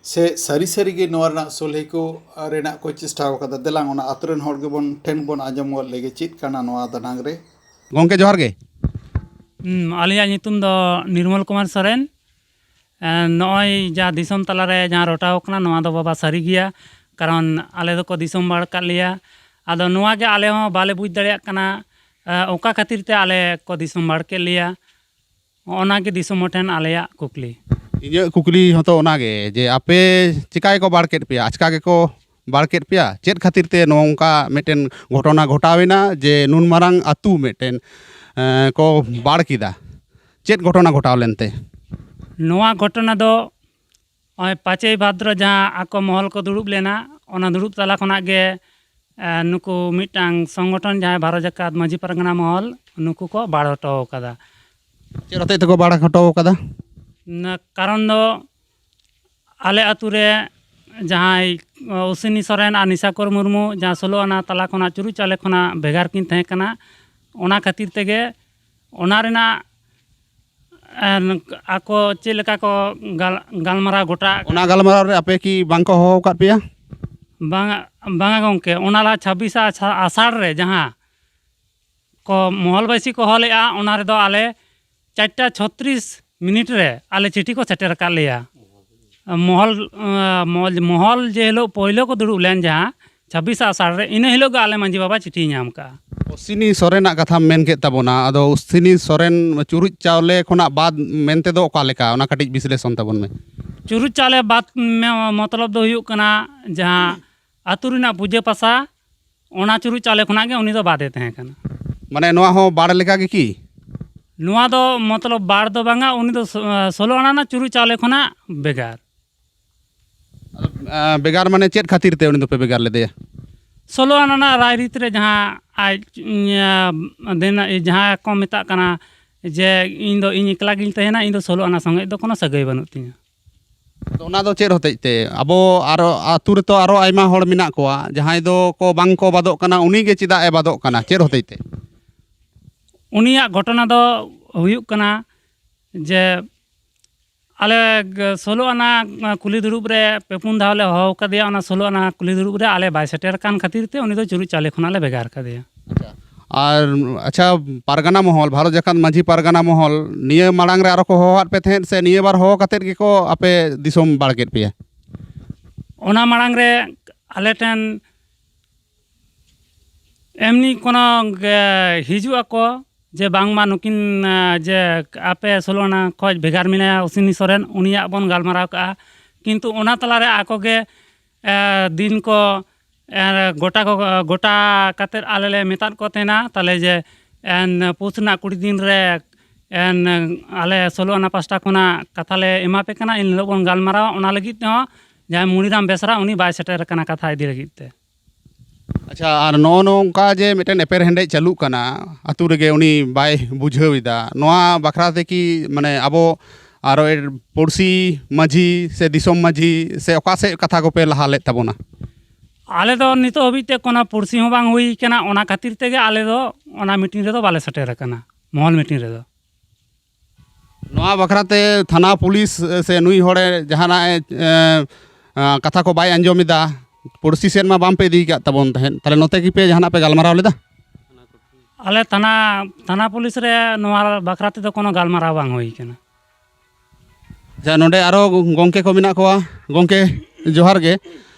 ᱥᱮ ᱥᱟᱹᱨᱤ ᱥᱟᱹᱨᱤ ᱜᱮ ᱱᱚᱣᱟ ᱨᱮᱱᱟᱜ ᱥᱚᱞᱦᱮ ᱠᱚ ᱨᱮᱱᱟᱜ ᱠᱚ ᱪᱮᱥᱴᱟ ᱟᱠᱟᱫᱟ? ᱫᱮᱞᱟᱝ ᱚᱱᱟ ᱟᱛᱳ ᱨᱮᱱ ᱦᱚᱲ ᱜᱮᱵᱚᱱ, ᱴᱷᱮᱱ ᱵᱚᱱ ᱟᱸᱡᱚᱢ ᱜᱚᱫ ᱞᱮᱜᱮ, ᱪᱮᱫ ᱠᱟᱱᱟ ᱱᱚᱣᱟ ᱫᱟᱱᱟᱝ ᱨᱮ? ᱜᱚᱢᱠᱮ, ᱡᱚᱦᱟᱨ ᱜᱮ᱾ ᱦᱩᱸ, ᱟᱹᱞᱤᱧᱟᱜ ᱧᱩᱛᱩᱢ ᱫᱚ ᱱᱤᱨᱢᱚᱞ ᱠᱩᱢᱟᱨ ᱥᱚᱨᱮᱱ᱾ ᱮᱸ, ᱱᱚᱜᱼᱚᱭ ᱡᱟᱦᱟᱸ ᱫᱤᱥᱚᱢ ᱛᱟᱞᱟᱨᱮ ᱡᱟᱦᱟᱸ ᱨᱚᱴᱟᱣ ᱠᱟᱱᱟ, ᱱᱚᱣᱟ ᱫᱚ ᱵᱟᱵᱟ ᱥᱟᱹᱨᱤ ᱜᱮᱭᱟ᱾ ᱠᱟᱨᱚᱱ ᱟᱞᱮ ᱫᱚᱠᱚ ᱫᱤᱥᱚᱢ ᱵᱟᱲ ᱠᱟᱜ ᱞᱮᱭᱟ᱾ ᱟᱫᱚ ᱱᱚᱣᱟ ᱜᱮ ᱟᱞᱮ ᱦᱚᱸ ᱵᱟᱞᱮ ᱵᱩᱡᱽ ᱫᱟᱲᱮᱭᱟᱜ ᱠᱟᱱᱟ, ᱮᱸ, ᱚᱠᱟ ᱠᱷᱟᱹᱛᱤᱨ ᱛᱮ ᱟᱞᱮ ᱠᱚ ᱫᱤᱥᱚᱢ ᱵᱟᱲ ᱠᱮᱫ ᱞᱮᱭᱟ᱾ ᱚᱱᱟ ᱜᱮ ᱫᱤᱥᱚᱢ ᱦᱚᱲ ᱴᱷᱮᱱ ᱟᱞᱮᱭᱟᱜ ᱠᱩᱠᱞᱤ᱾ ᱤᱧᱟᱹᱜ ᱠᱩᱠᱞᱤ ᱦᱚᱸᱛᱚ ᱚᱱᱟᱜᱮ, ᱡᱮ ᱟᱯᱮ ᱪᱤᱠᱟ ᱜᱮᱠᱚ ᱵᱟᱲ ᱠᱮᱫ ᱯᱮᱭᱟ? ᱟᱪᱠᱟ ᱜᱮᱠᱚ ᱵᱟᱲ ᱠᱮᱫ ᱯᱮᱭᱟ? ᱪᱮᱫ ᱠᱷᱟᱹᱛᱤᱨ ᱛᱮ ᱱᱚᱝᱠᱟ ᱢᱤᱫᱴᱮᱱ ᱜᱷᱚᱴᱚᱱᱟ ᱜᱷᱚᱴᱟᱣ ᱮᱱᱟ ᱡᱮ ᱱᱩᱱ ᱢᱟᱨᱟᱝ ᱟᱹᱛᱩ ᱢᱤᱫᱴᱮᱱ, ᱮᱸ, ᱠᱚ ᱵᱟᱲ ᱠᱮᱫᱟ? ᱪᱮᱫ ᱜᱷᱚᱴᱚᱱᱟ ᱜᱷᱚᱴᱟᱣ ᱞᱮᱱᱛᱮ? ᱱᱚᱣᱟ ᱜᱷᱚᱴᱚᱱᱟ ᱫᱚ ᱱᱚᱜᱼᱚᱭ ᱯᱟᱸᱪᱮᱭ ᱵᱷᱟᱫᱽᱨᱚ ᱡᱟᱦᱟᱸ ᱟᱠᱚ ᱢᱚᱦᱚᱞ ᱠᱚ ᱫᱩᱲᱩᱵ ᱞᱮᱱᱟ, ᱚᱱᱟ ᱫᱩᱲᱩᱵ ᱛᱟᱞᱟ ᱠᱷᱚᱱᱟᱜ ᱜᱮ, ᱮ, ᱱᱩᱠᱩ ᱢᱤᱫᱴᱟᱝ ᱥᱚᱝᱜᱚᱴᱷᱚᱱ ᱡᱟᱦᱟᱸᱭ ᱵᱷᱟᱨᱚᱛ ᱡᱟᱠᱟᱛ ᱢᱟᱹᱡᱷᱤ ᱯᱟᱨᱜᱟᱱᱟ ᱢᱚᱦᱚᱞ, ᱱᱩᱠᱩ ᱠᱚ ᱵᱟᱲ ᱦᱚᱴᱚ ᱟᱠᱟᱫᱟ᱾ ᱪᱮᱫ ᱦᱚᱛᱮᱡ ᱛᱮᱠᱚ ᱵᱟᱲ ᱦᱚᱴᱚ ᱟᱠᱟᱫᱟ? ᱱᱟ-, ᱠᱟᱨᱚᱱ ᱫᱚ ᱟᱞᱮ ᱟᱹᱛᱩ ᱨᱮ ᱡᱟᱦᱟᱸᱭ, ᱚ, ᱚᱥᱤᱱᱤ ᱥᱚᱨᱮᱱ ᱟᱨ ᱱᱤᱥᱟᱠᱚᱨ ᱢᱩᱨᱢᱩ, ᱡᱟᱦᱟᱸ ᱥᱳᱞᱳ ᱟᱱᱟ ᱛᱟᱞᱟ ᱠᱷᱚᱱᱟᱜ ᱪᱩᱨᱩᱡ ᱪᱟᱣᱞᱮ ᱠᱷᱚᱱᱟᱜ ᱵᱷᱮᱜᱟᱨ ᱠᱤᱱ ᱛᱟᱦᱮᱸ ᱠᱟᱱᱟ, ᱚᱱᱟ ᱠᱷᱟᱹᱛᱤᱨ ᱛᱮᱜᱮ ᱚᱱᱟ ᱨᱮᱱᱟᱜ, ᱮ, ᱟᱠᱚ ᱪᱮᱫ ᱞᱮᱠᱟ ᱠᱚ ᱜᱟᱞ-, ᱜᱟᱞᱢᱟᱨᱟᱣ ᱜᱚᱴᱟ ᱟᱠᱟᱫ᱾ ᱚᱱᱟ ᱜᱟᱞᱢᱟᱨᱟᱣ ᱨᱮ ᱟᱯᱮ ᱠᱤ ᱵᱟᱝ ᱠᱚ ᱦᱚᱦᱚ ᱟᱠᱟᱫ ᱯᱮᱭᱟ? ᱵᱟᱝᱟ, ᱵᱟᱝᱟ ᱜᱚᱢᱠᱮ, ᱚᱱᱟ ᱞᱟᱦᱟ ᱪᱷᱟᱵᱵᱤᱥ ᱟᱥᱟ-, ᱟᱥᱟᱲ ᱨᱮ ᱡᱟᱦᱟᱸ ᱠᱚ ᱢᱚᱦᱚᱞᱵᱟᱹᱭᱥᱤ ᱠᱚ ᱦᱚᱦᱚ ᱞᱮᱫᱼᱟ, ᱚᱱᱟ ᱨᱮᱫᱚ ᱟᱞᱮ ᱪᱟᱨᱴᱟ ᱪᱷᱚᱛᱨᱤᱥ ᱢᱤᱱᱤᱴ ᱨᱮ ᱟᱞᱮ ᱪᱤᱴᱷᱤ ᱠᱚ ᱥᱮᱴᱮᱨ ᱟᱠᱟᱫ ᱞᱮᱭᱟ᱾ ᱢᱚᱦᱚᱞ, ᱟᱸ, ᱢᱚᱦᱚᱞ, ᱢᱚᱦᱚᱞ ᱡᱮ ᱦᱤᱞᱳᱜ ᱯᱳᱭᱞᱳ ᱠᱚ ᱫᱩᱲᱩᱵ ᱞᱮᱱ, ᱡᱟᱦᱟᱸ ᱪᱷᱟᱵᱵᱤᱥ ᱟᱥᱟᱲ ᱨᱮ, ᱤᱱᱟᱹ ᱦᱤᱞᱳᱜ ᱜᱮ ᱟᱞᱮ ᱢᱟᱺᱡᱷᱤ ᱵᱟᱵᱟ ᱪᱤᱴᱷᱤᱭ ᱧᱟᱢ ᱠᱟᱜᱼᱟ᱾ ᱚᱥᱤᱱᱤ ᱥᱚᱨᱮᱱᱟᱜ ᱠᱟᱛᱷᱟᱢ ᱢᱮᱱ ᱠᱮᱫ ᱛᱟᱵᱚᱱᱟ, ᱟᱫᱚ ᱚᱥᱤᱱᱤ ᱥᱚᱨᱮᱱ ᱪᱩᱨᱩᱡ ᱪᱟᱣᱞᱮ ᱠᱷᱚᱱᱟᱜ ᱵᱟᱫ ᱢᱮᱱᱛᱮ ᱫᱚ ᱚᱠᱟ ᱞᱮᱠᱟ? ᱚᱱᱟ ᱠᱟᱹᱴᱤᱡ ᱵᱤᱥᱞᱮᱥᱚᱱ ᱛᱟᱵᱚᱱ ᱢᱮ᱾ ᱪᱩᱨᱩᱡ ᱪᱟᱣᱞᱮ ᱵᱟᱫ ᱢᱮ-, ᱢᱚᱛᱞᱚᱵ ᱫᱚ ᱦᱩᱭᱩᱜ ᱠᱟᱱᱟ, ᱡᱟᱦᱟᱸ ᱟᱹᱛᱩ ᱨᱮᱱᱟᱜ ᱯᱩᱡᱟᱹ ᱯᱟᱥᱟ, ᱚᱱᱟ ᱪᱩᱨᱩᱡ ᱪᱟᱣᱞᱮ ᱠᱷᱚᱱᱟᱜ ᱜᱮ ᱩᱱᱤ ᱫᱚ ᱵᱟᱫᱮ ᱛᱟᱦᱮᱸ ᱠᱟᱱᱟ᱾ ᱢᱟᱱᱮ ᱱᱚᱣᱟ ᱦᱚᱸ ᱵᱟᱲ ᱞᱮᱠᱟ ᱜᱮ ᱠᱤ? ᱱᱚᱣᱟ ᱫᱚ ᱢᱚᱛᱞᱚᱵ ᱵᱟᱲ ᱫᱚ ᱵᱟᱝᱟ, ᱩᱱᱤ ᱫᱚ ᱥᱳ-, ᱥᱳᱞᱳ ᱟᱱᱟ ᱨᱮᱱᱟᱜ ᱪᱩᱨᱩᱡ ᱪᱟᱣᱞᱮ ᱠᱷᱚᱱᱟᱜ ᱵᱷᱮᱜᱟᱨ᱾ ᱟᱫᱚ, ᱟᱸ, ᱵᱷᱮᱜᱟᱨ ᱢᱟᱱᱮ ᱪᱮᱫ ᱠᱷᱟᱹᱛᱤᱨ ᱛᱮ ᱩᱱᱤ ᱫᱚᱯᱮ ᱵᱷᱮᱜᱟᱨ ᱞᱮᱫᱮᱭᱟ? ᱥᱳᱞᱳ ᱟᱱᱟ ᱨᱮᱱᱟᱜ ᱨᱟᱭᱨᱤᱛ ᱨᱮ ᱡᱟᱦᱟᱸ ᱟᱡ, ᱤᱭᱟᱹ, ᱫᱮᱱᱟ-, ᱡᱟᱦᱟᱸ ᱠᱚ ᱢᱮᱛᱟᱜ ᱠᱟᱱᱟ ᱡᱮ ᱤᱧ ᱫᱚ ᱤᱧ ᱮᱠᱞᱟ ᱜᱤᱧ ᱛᱟᱦᱮᱱᱟ, ᱤᱧ ᱫᱚ ᱥᱳᱞᱳ ᱟᱱᱟ ᱥᱚᱸᱜᱮ ᱫᱚ ᱠᱳᱱᱳ ᱥᱟᱹᱜᱟᱹᱭ ᱵᱟᱹᱱᱩᱜ ᱛᱤᱧᱟᱹ᱾ ᱟᱫᱚ ᱚᱱᱟ ᱫᱚ ᱪᱮᱫ ᱦᱚᱛᱮᱡ ᱛᱮ? ᱟᱵᱚ ᱟᱨᱚ ᱟᱹᱛᱩ ᱨᱮᱛᱚ ᱟᱨᱚ ᱟᱭᱢᱟ ᱦᱚᱲ ᱢᱮᱱᱟᱜ ᱠᱚᱣᱟ, ᱡᱟᱦᱟᱸᱭ ᱫᱚ ᱠᱚ ᱵᱟᱝ ᱠᱚ ᱵᱟᱫᱚᱜ ᱠᱟᱱᱟ, ᱩᱱᱤ ᱜᱮ ᱪᱮᱫᱟᱜ ᱮ ᱵᱟᱫᱚᱜ ᱠᱟᱱᱟ? ᱪᱮᱫ ᱦᱚᱛᱮᱡ ᱛᱮ? ᱩᱱᱤᱭᱟᱜ ᱜᱷᱚᱴᱚᱱᱟ ᱫᱚ ᱦᱩᱭᱩᱜ ᱠᱟᱱᱟ ᱡᱮ ᱟᱞᱮ ᱜ-, ᱥᱳᱞᱳ ᱟᱱᱟ ᱠᱩᱞᱦᱤ ᱫᱩᱲᱩᱵ ᱨᱮ ᱯᱮ ᱯᱩᱱ ᱫᱷᱟᱣ ᱞᱮ ᱦᱚᱦᱚ ᱟᱠᱟᱫᱮᱭᱟ, ᱚᱱᱟ ᱥᱳᱞᱳ ᱟᱱᱟ ᱠᱩᱞᱦᱤ ᱫᱩᱲᱩᱵ ᱨᱮ ᱟᱞᱮ ᱵᱟᱭ ᱥᱮᱴᱮᱨ ᱠᱟᱱ ᱠᱷᱟᱹᱛᱤᱨ ᱛᱮ ᱩᱱᱤ ᱫᱚ ᱪᱩᱨᱩᱡ ᱪᱟᱣᱞᱮ ᱠᱷᱚᱱᱟᱜ ᱞᱮ ᱵᱷᱮᱜᱟᱨ ᱠᱟᱫᱮᱭᱟ᱾ ᱟᱪᱪᱷᱟ᱾ ᱟᱨ ᱟᱪᱪᱷᱟ, ᱯᱟᱨᱜᱟᱱᱟ ᱢᱚᱦᱚᱞ, ᱵᱷᱟᱨᱚᱛ ᱡᱟᱠᱟᱛ ᱢᱟᱹᱡᱷᱤ ᱯᱟᱨᱜᱟᱱᱟ ᱢᱚᱦᱚᱞ, ᱱᱤᱭᱟᱹ ᱢᱟᱲᱟᱝ ᱨᱮ ᱟᱨᱚ ᱠᱚ ᱦᱚᱦᱚᱣᱟᱫ ᱯᱮ ᱛᱟᱦᱮᱸᱫ ᱥᱮ ᱱᱤᱭᱟᱹ ᱵᱟᱨ ᱦᱚᱦᱚ ᱠᱟᱛᱮᱫ ᱜᱮᱠᱚ ᱟᱯᱮ ᱫᱤᱥᱚᱢ ᱵᱟᱲ ᱠᱮᱫ ᱯᱮᱭᱟ? ᱚᱱᱟ ᱢᱟᱲᱟᱝ ᱨᱮ ᱟᱞᱮ ᱴᱷᱮᱱ ᱮᱢᱱᱤ ᱠᱳᱱᱳ ᱜᱮ ᱦᱤᱡᱩᱜ ᱟᱠᱚ ᱡᱮ ᱵᱟᱝᱢᱟ ᱱᱩᱠᱤᱱ, ᱟᱸ, ᱡᱮ ᱟᱯᱮ ᱥᱳᱞᱳ ᱟᱱᱟ ᱠᱷᱚᱡ ᱵᱷᱮᱜᱟᱨ ᱢᱮᱱᱟᱭᱟ ᱚᱥᱤᱱᱤ ᱥᱚᱨᱮᱱ, ᱩᱱᱤᱭᱟᱜ ᱵᱚᱱ ᱜᱟᱞᱢᱟᱨᱟᱣ ᱠᱟᱜᱼᱟ᱾ ᱠᱤᱱᱛᱩ ᱚᱱᱟ ᱛᱟᱞᱟᱨᱮ ᱟᱠᱚ ᱜᱮ, ᱮ, ᱫᱤᱱ ᱠᱚ, ᱮ, ᱜᱚᱴᱟ ᱠᱚ, ᱜᱚᱴᱟ ᱠᱟᱛᱮᱫ ᱟᱞᱮ ᱞᱮ ᱢᱮᱛᱟᱫ ᱠᱚ ᱛᱟᱦᱮᱱᱟ, ᱛᱟᱦᱞᱮ ᱡᱮ, ᱮᱱ, ᱯᱩᱥ ᱨᱮᱱᱟᱜ ᱠᱩᱲᱤ ᱫᱤᱱ ᱨᱮ, ᱮᱱ, ᱟᱞᱮ ᱥᱳᱞᱳ ᱟᱱᱟ ᱯᱟᱥᱴᱟ ᱠᱷᱚᱱᱟᱜ ᱠᱟᱛᱷᱟ ᱞᱮ ᱮᱢᱟ ᱯᱮ ᱠᱟᱱᱟ, ᱤᱱ ᱦᱤᱞᱳᱜ ᱵᱚᱱ ᱜᱟᱞᱢᱟᱨᱟᱣᱟ᱾ ᱚᱱᱟ ᱞᱟᱹᱜᱤᱫ ᱛᱮᱦᱚᱸ ᱡᱟᱦᱟᱸᱭ ᱢᱩᱱᱤᱨᱟᱢ ᱵᱮᱥᱨᱟ, ᱩᱱᱤ ᱵᱟᱭ ᱥᱮᱴᱮᱨ ᱟᱠᱟᱱᱟ ᱠᱟᱛᱷᱟ ᱤᱫᱤ ᱞᱟᱹᱜᱤᱫ ᱛᱮ᱾ ᱟᱪᱪᱷᱟ, ᱟᱨ ᱱᱚᱜᱼᱚ ᱱᱚᱝᱠᱟ ᱡᱮ ᱢᱤᱫᱴᱮᱱ ᱮᱯᱮᱨᱦᱮᱸᱰᱮᱡ ᱪᱟᱹᱞᱩᱜ ᱠᱟᱱᱟ ᱟᱹᱛᱩ ᱨᱮᱜᱮ, ᱩᱱᱤ ᱵᱟᱭ ᱵᱩᱡᱷᱟᱹᱣ ᱮᱫᱟ, ᱱᱚᱣᱟ ᱵᱟᱠᱷᱨᱟ ᱛᱮ ᱠᱤ, ᱢᱟᱱᱮ, ᱟᱵᱚ ᱟᱨᱚ ᱮ-, ᱯᱩᱲᱥᱤ ᱢᱟᱹᱡᱷᱤ ᱥᱮ ᱫᱤᱥᱚᱢ ᱢᱟᱹᱡᱷᱤ ᱥᱮ ᱚᱠᱟ ᱥᱮᱫ ᱠᱟᱛᱷᱟ ᱠᱚᱯᱮ ᱞᱟᱦᱟ ᱞᱮᱫ ᱛᱟᱵᱚᱱᱟ? ᱟᱞᱮ ᱫᱚ ᱱᱤᱛᱚᱜ ᱦᱟᱹᱵᱤᱡ ᱛᱮ ᱠᱳᱱᱳ ᱯᱩᱲᱥᱤ ᱦᱚᱸ ᱵᱟᱝ ᱦᱩᱭ ᱠᱟᱱᱟ, ᱚᱱᱟ ᱠᱷᱟᱹᱛᱤᱨ ᱛᱮᱜᱮ ᱟᱞᱮ ᱫᱚ ᱚᱱᱟ ᱢᱤᱴᱤᱝ ᱨᱮᱫᱚ ᱵᱟᱞᱮ ᱥᱮᱴᱮᱨ ᱟᱠᱟᱱᱟ, ᱢᱚᱦᱚᱞ ᱢᱤᱴᱤᱝ ᱨᱮᱫᱚ᱾ ᱱᱚᱣᱟ ᱵᱟᱠᱷᱨᱟ ᱛᱮ ᱛᱷᱟᱱᱟ ᱯᱩᱞᱤᱥ ᱥᱮ ᱱᱩᱭ ᱦᱚᱲᱮ ᱡᱟᱦᱟᱱᱟᱜ ᱮ, ᱮ, ᱠᱟᱛᱷᱟ ᱠᱚ ᱵᱟᱭ ᱟᱸᱡᱚᱢ ᱮᱫᱟ, ᱯᱩᱲᱥᱤ ᱥᱮᱫ ᱢᱟ ᱵᱟᱝ ᱯᱮ ᱤᱫᱤ ᱟᱠᱟᱫ ᱛᱟᱵᱚᱱ ᱛᱟᱦᱮᱸᱫ, ᱛᱟᱦᱚᱞᱮ ᱱᱚᱛᱮ ᱜᱮᱯᱮ ᱡᱟᱦᱟᱱᱟᱜ ᱯᱮ ᱜᱟᱞᱢᱟᱨᱟᱣ ᱞᱮᱫᱟ? ᱟᱞᱮ ᱛᱷᱟᱱᱟ, ᱛᱷᱟᱱᱟ ᱯᱩᱞᱤᱥ ᱨᱮ ᱱᱚᱣᱟ ᱵᱟᱠᱷᱨᱟ ᱛᱮᱫᱚ ᱠᱳᱱᱳ ᱜᱟᱞᱢᱟᱨᱟᱣ ᱵᱟᱝ ᱦᱩᱭ ᱠᱟᱱᱟ᱾ ᱟᱪᱪᱷᱟ, ᱱᱚᱰᱮ ᱟᱨᱚ ᱜᱚᱢᱠᱮ ᱠᱚ ᱢᱮᱱᱟᱜ ᱠᱚᱣᱟ᱾ ᱜᱚᱢᱠᱮ, ᱡᱚᱦᱟᱨ ᱜᱮ᱾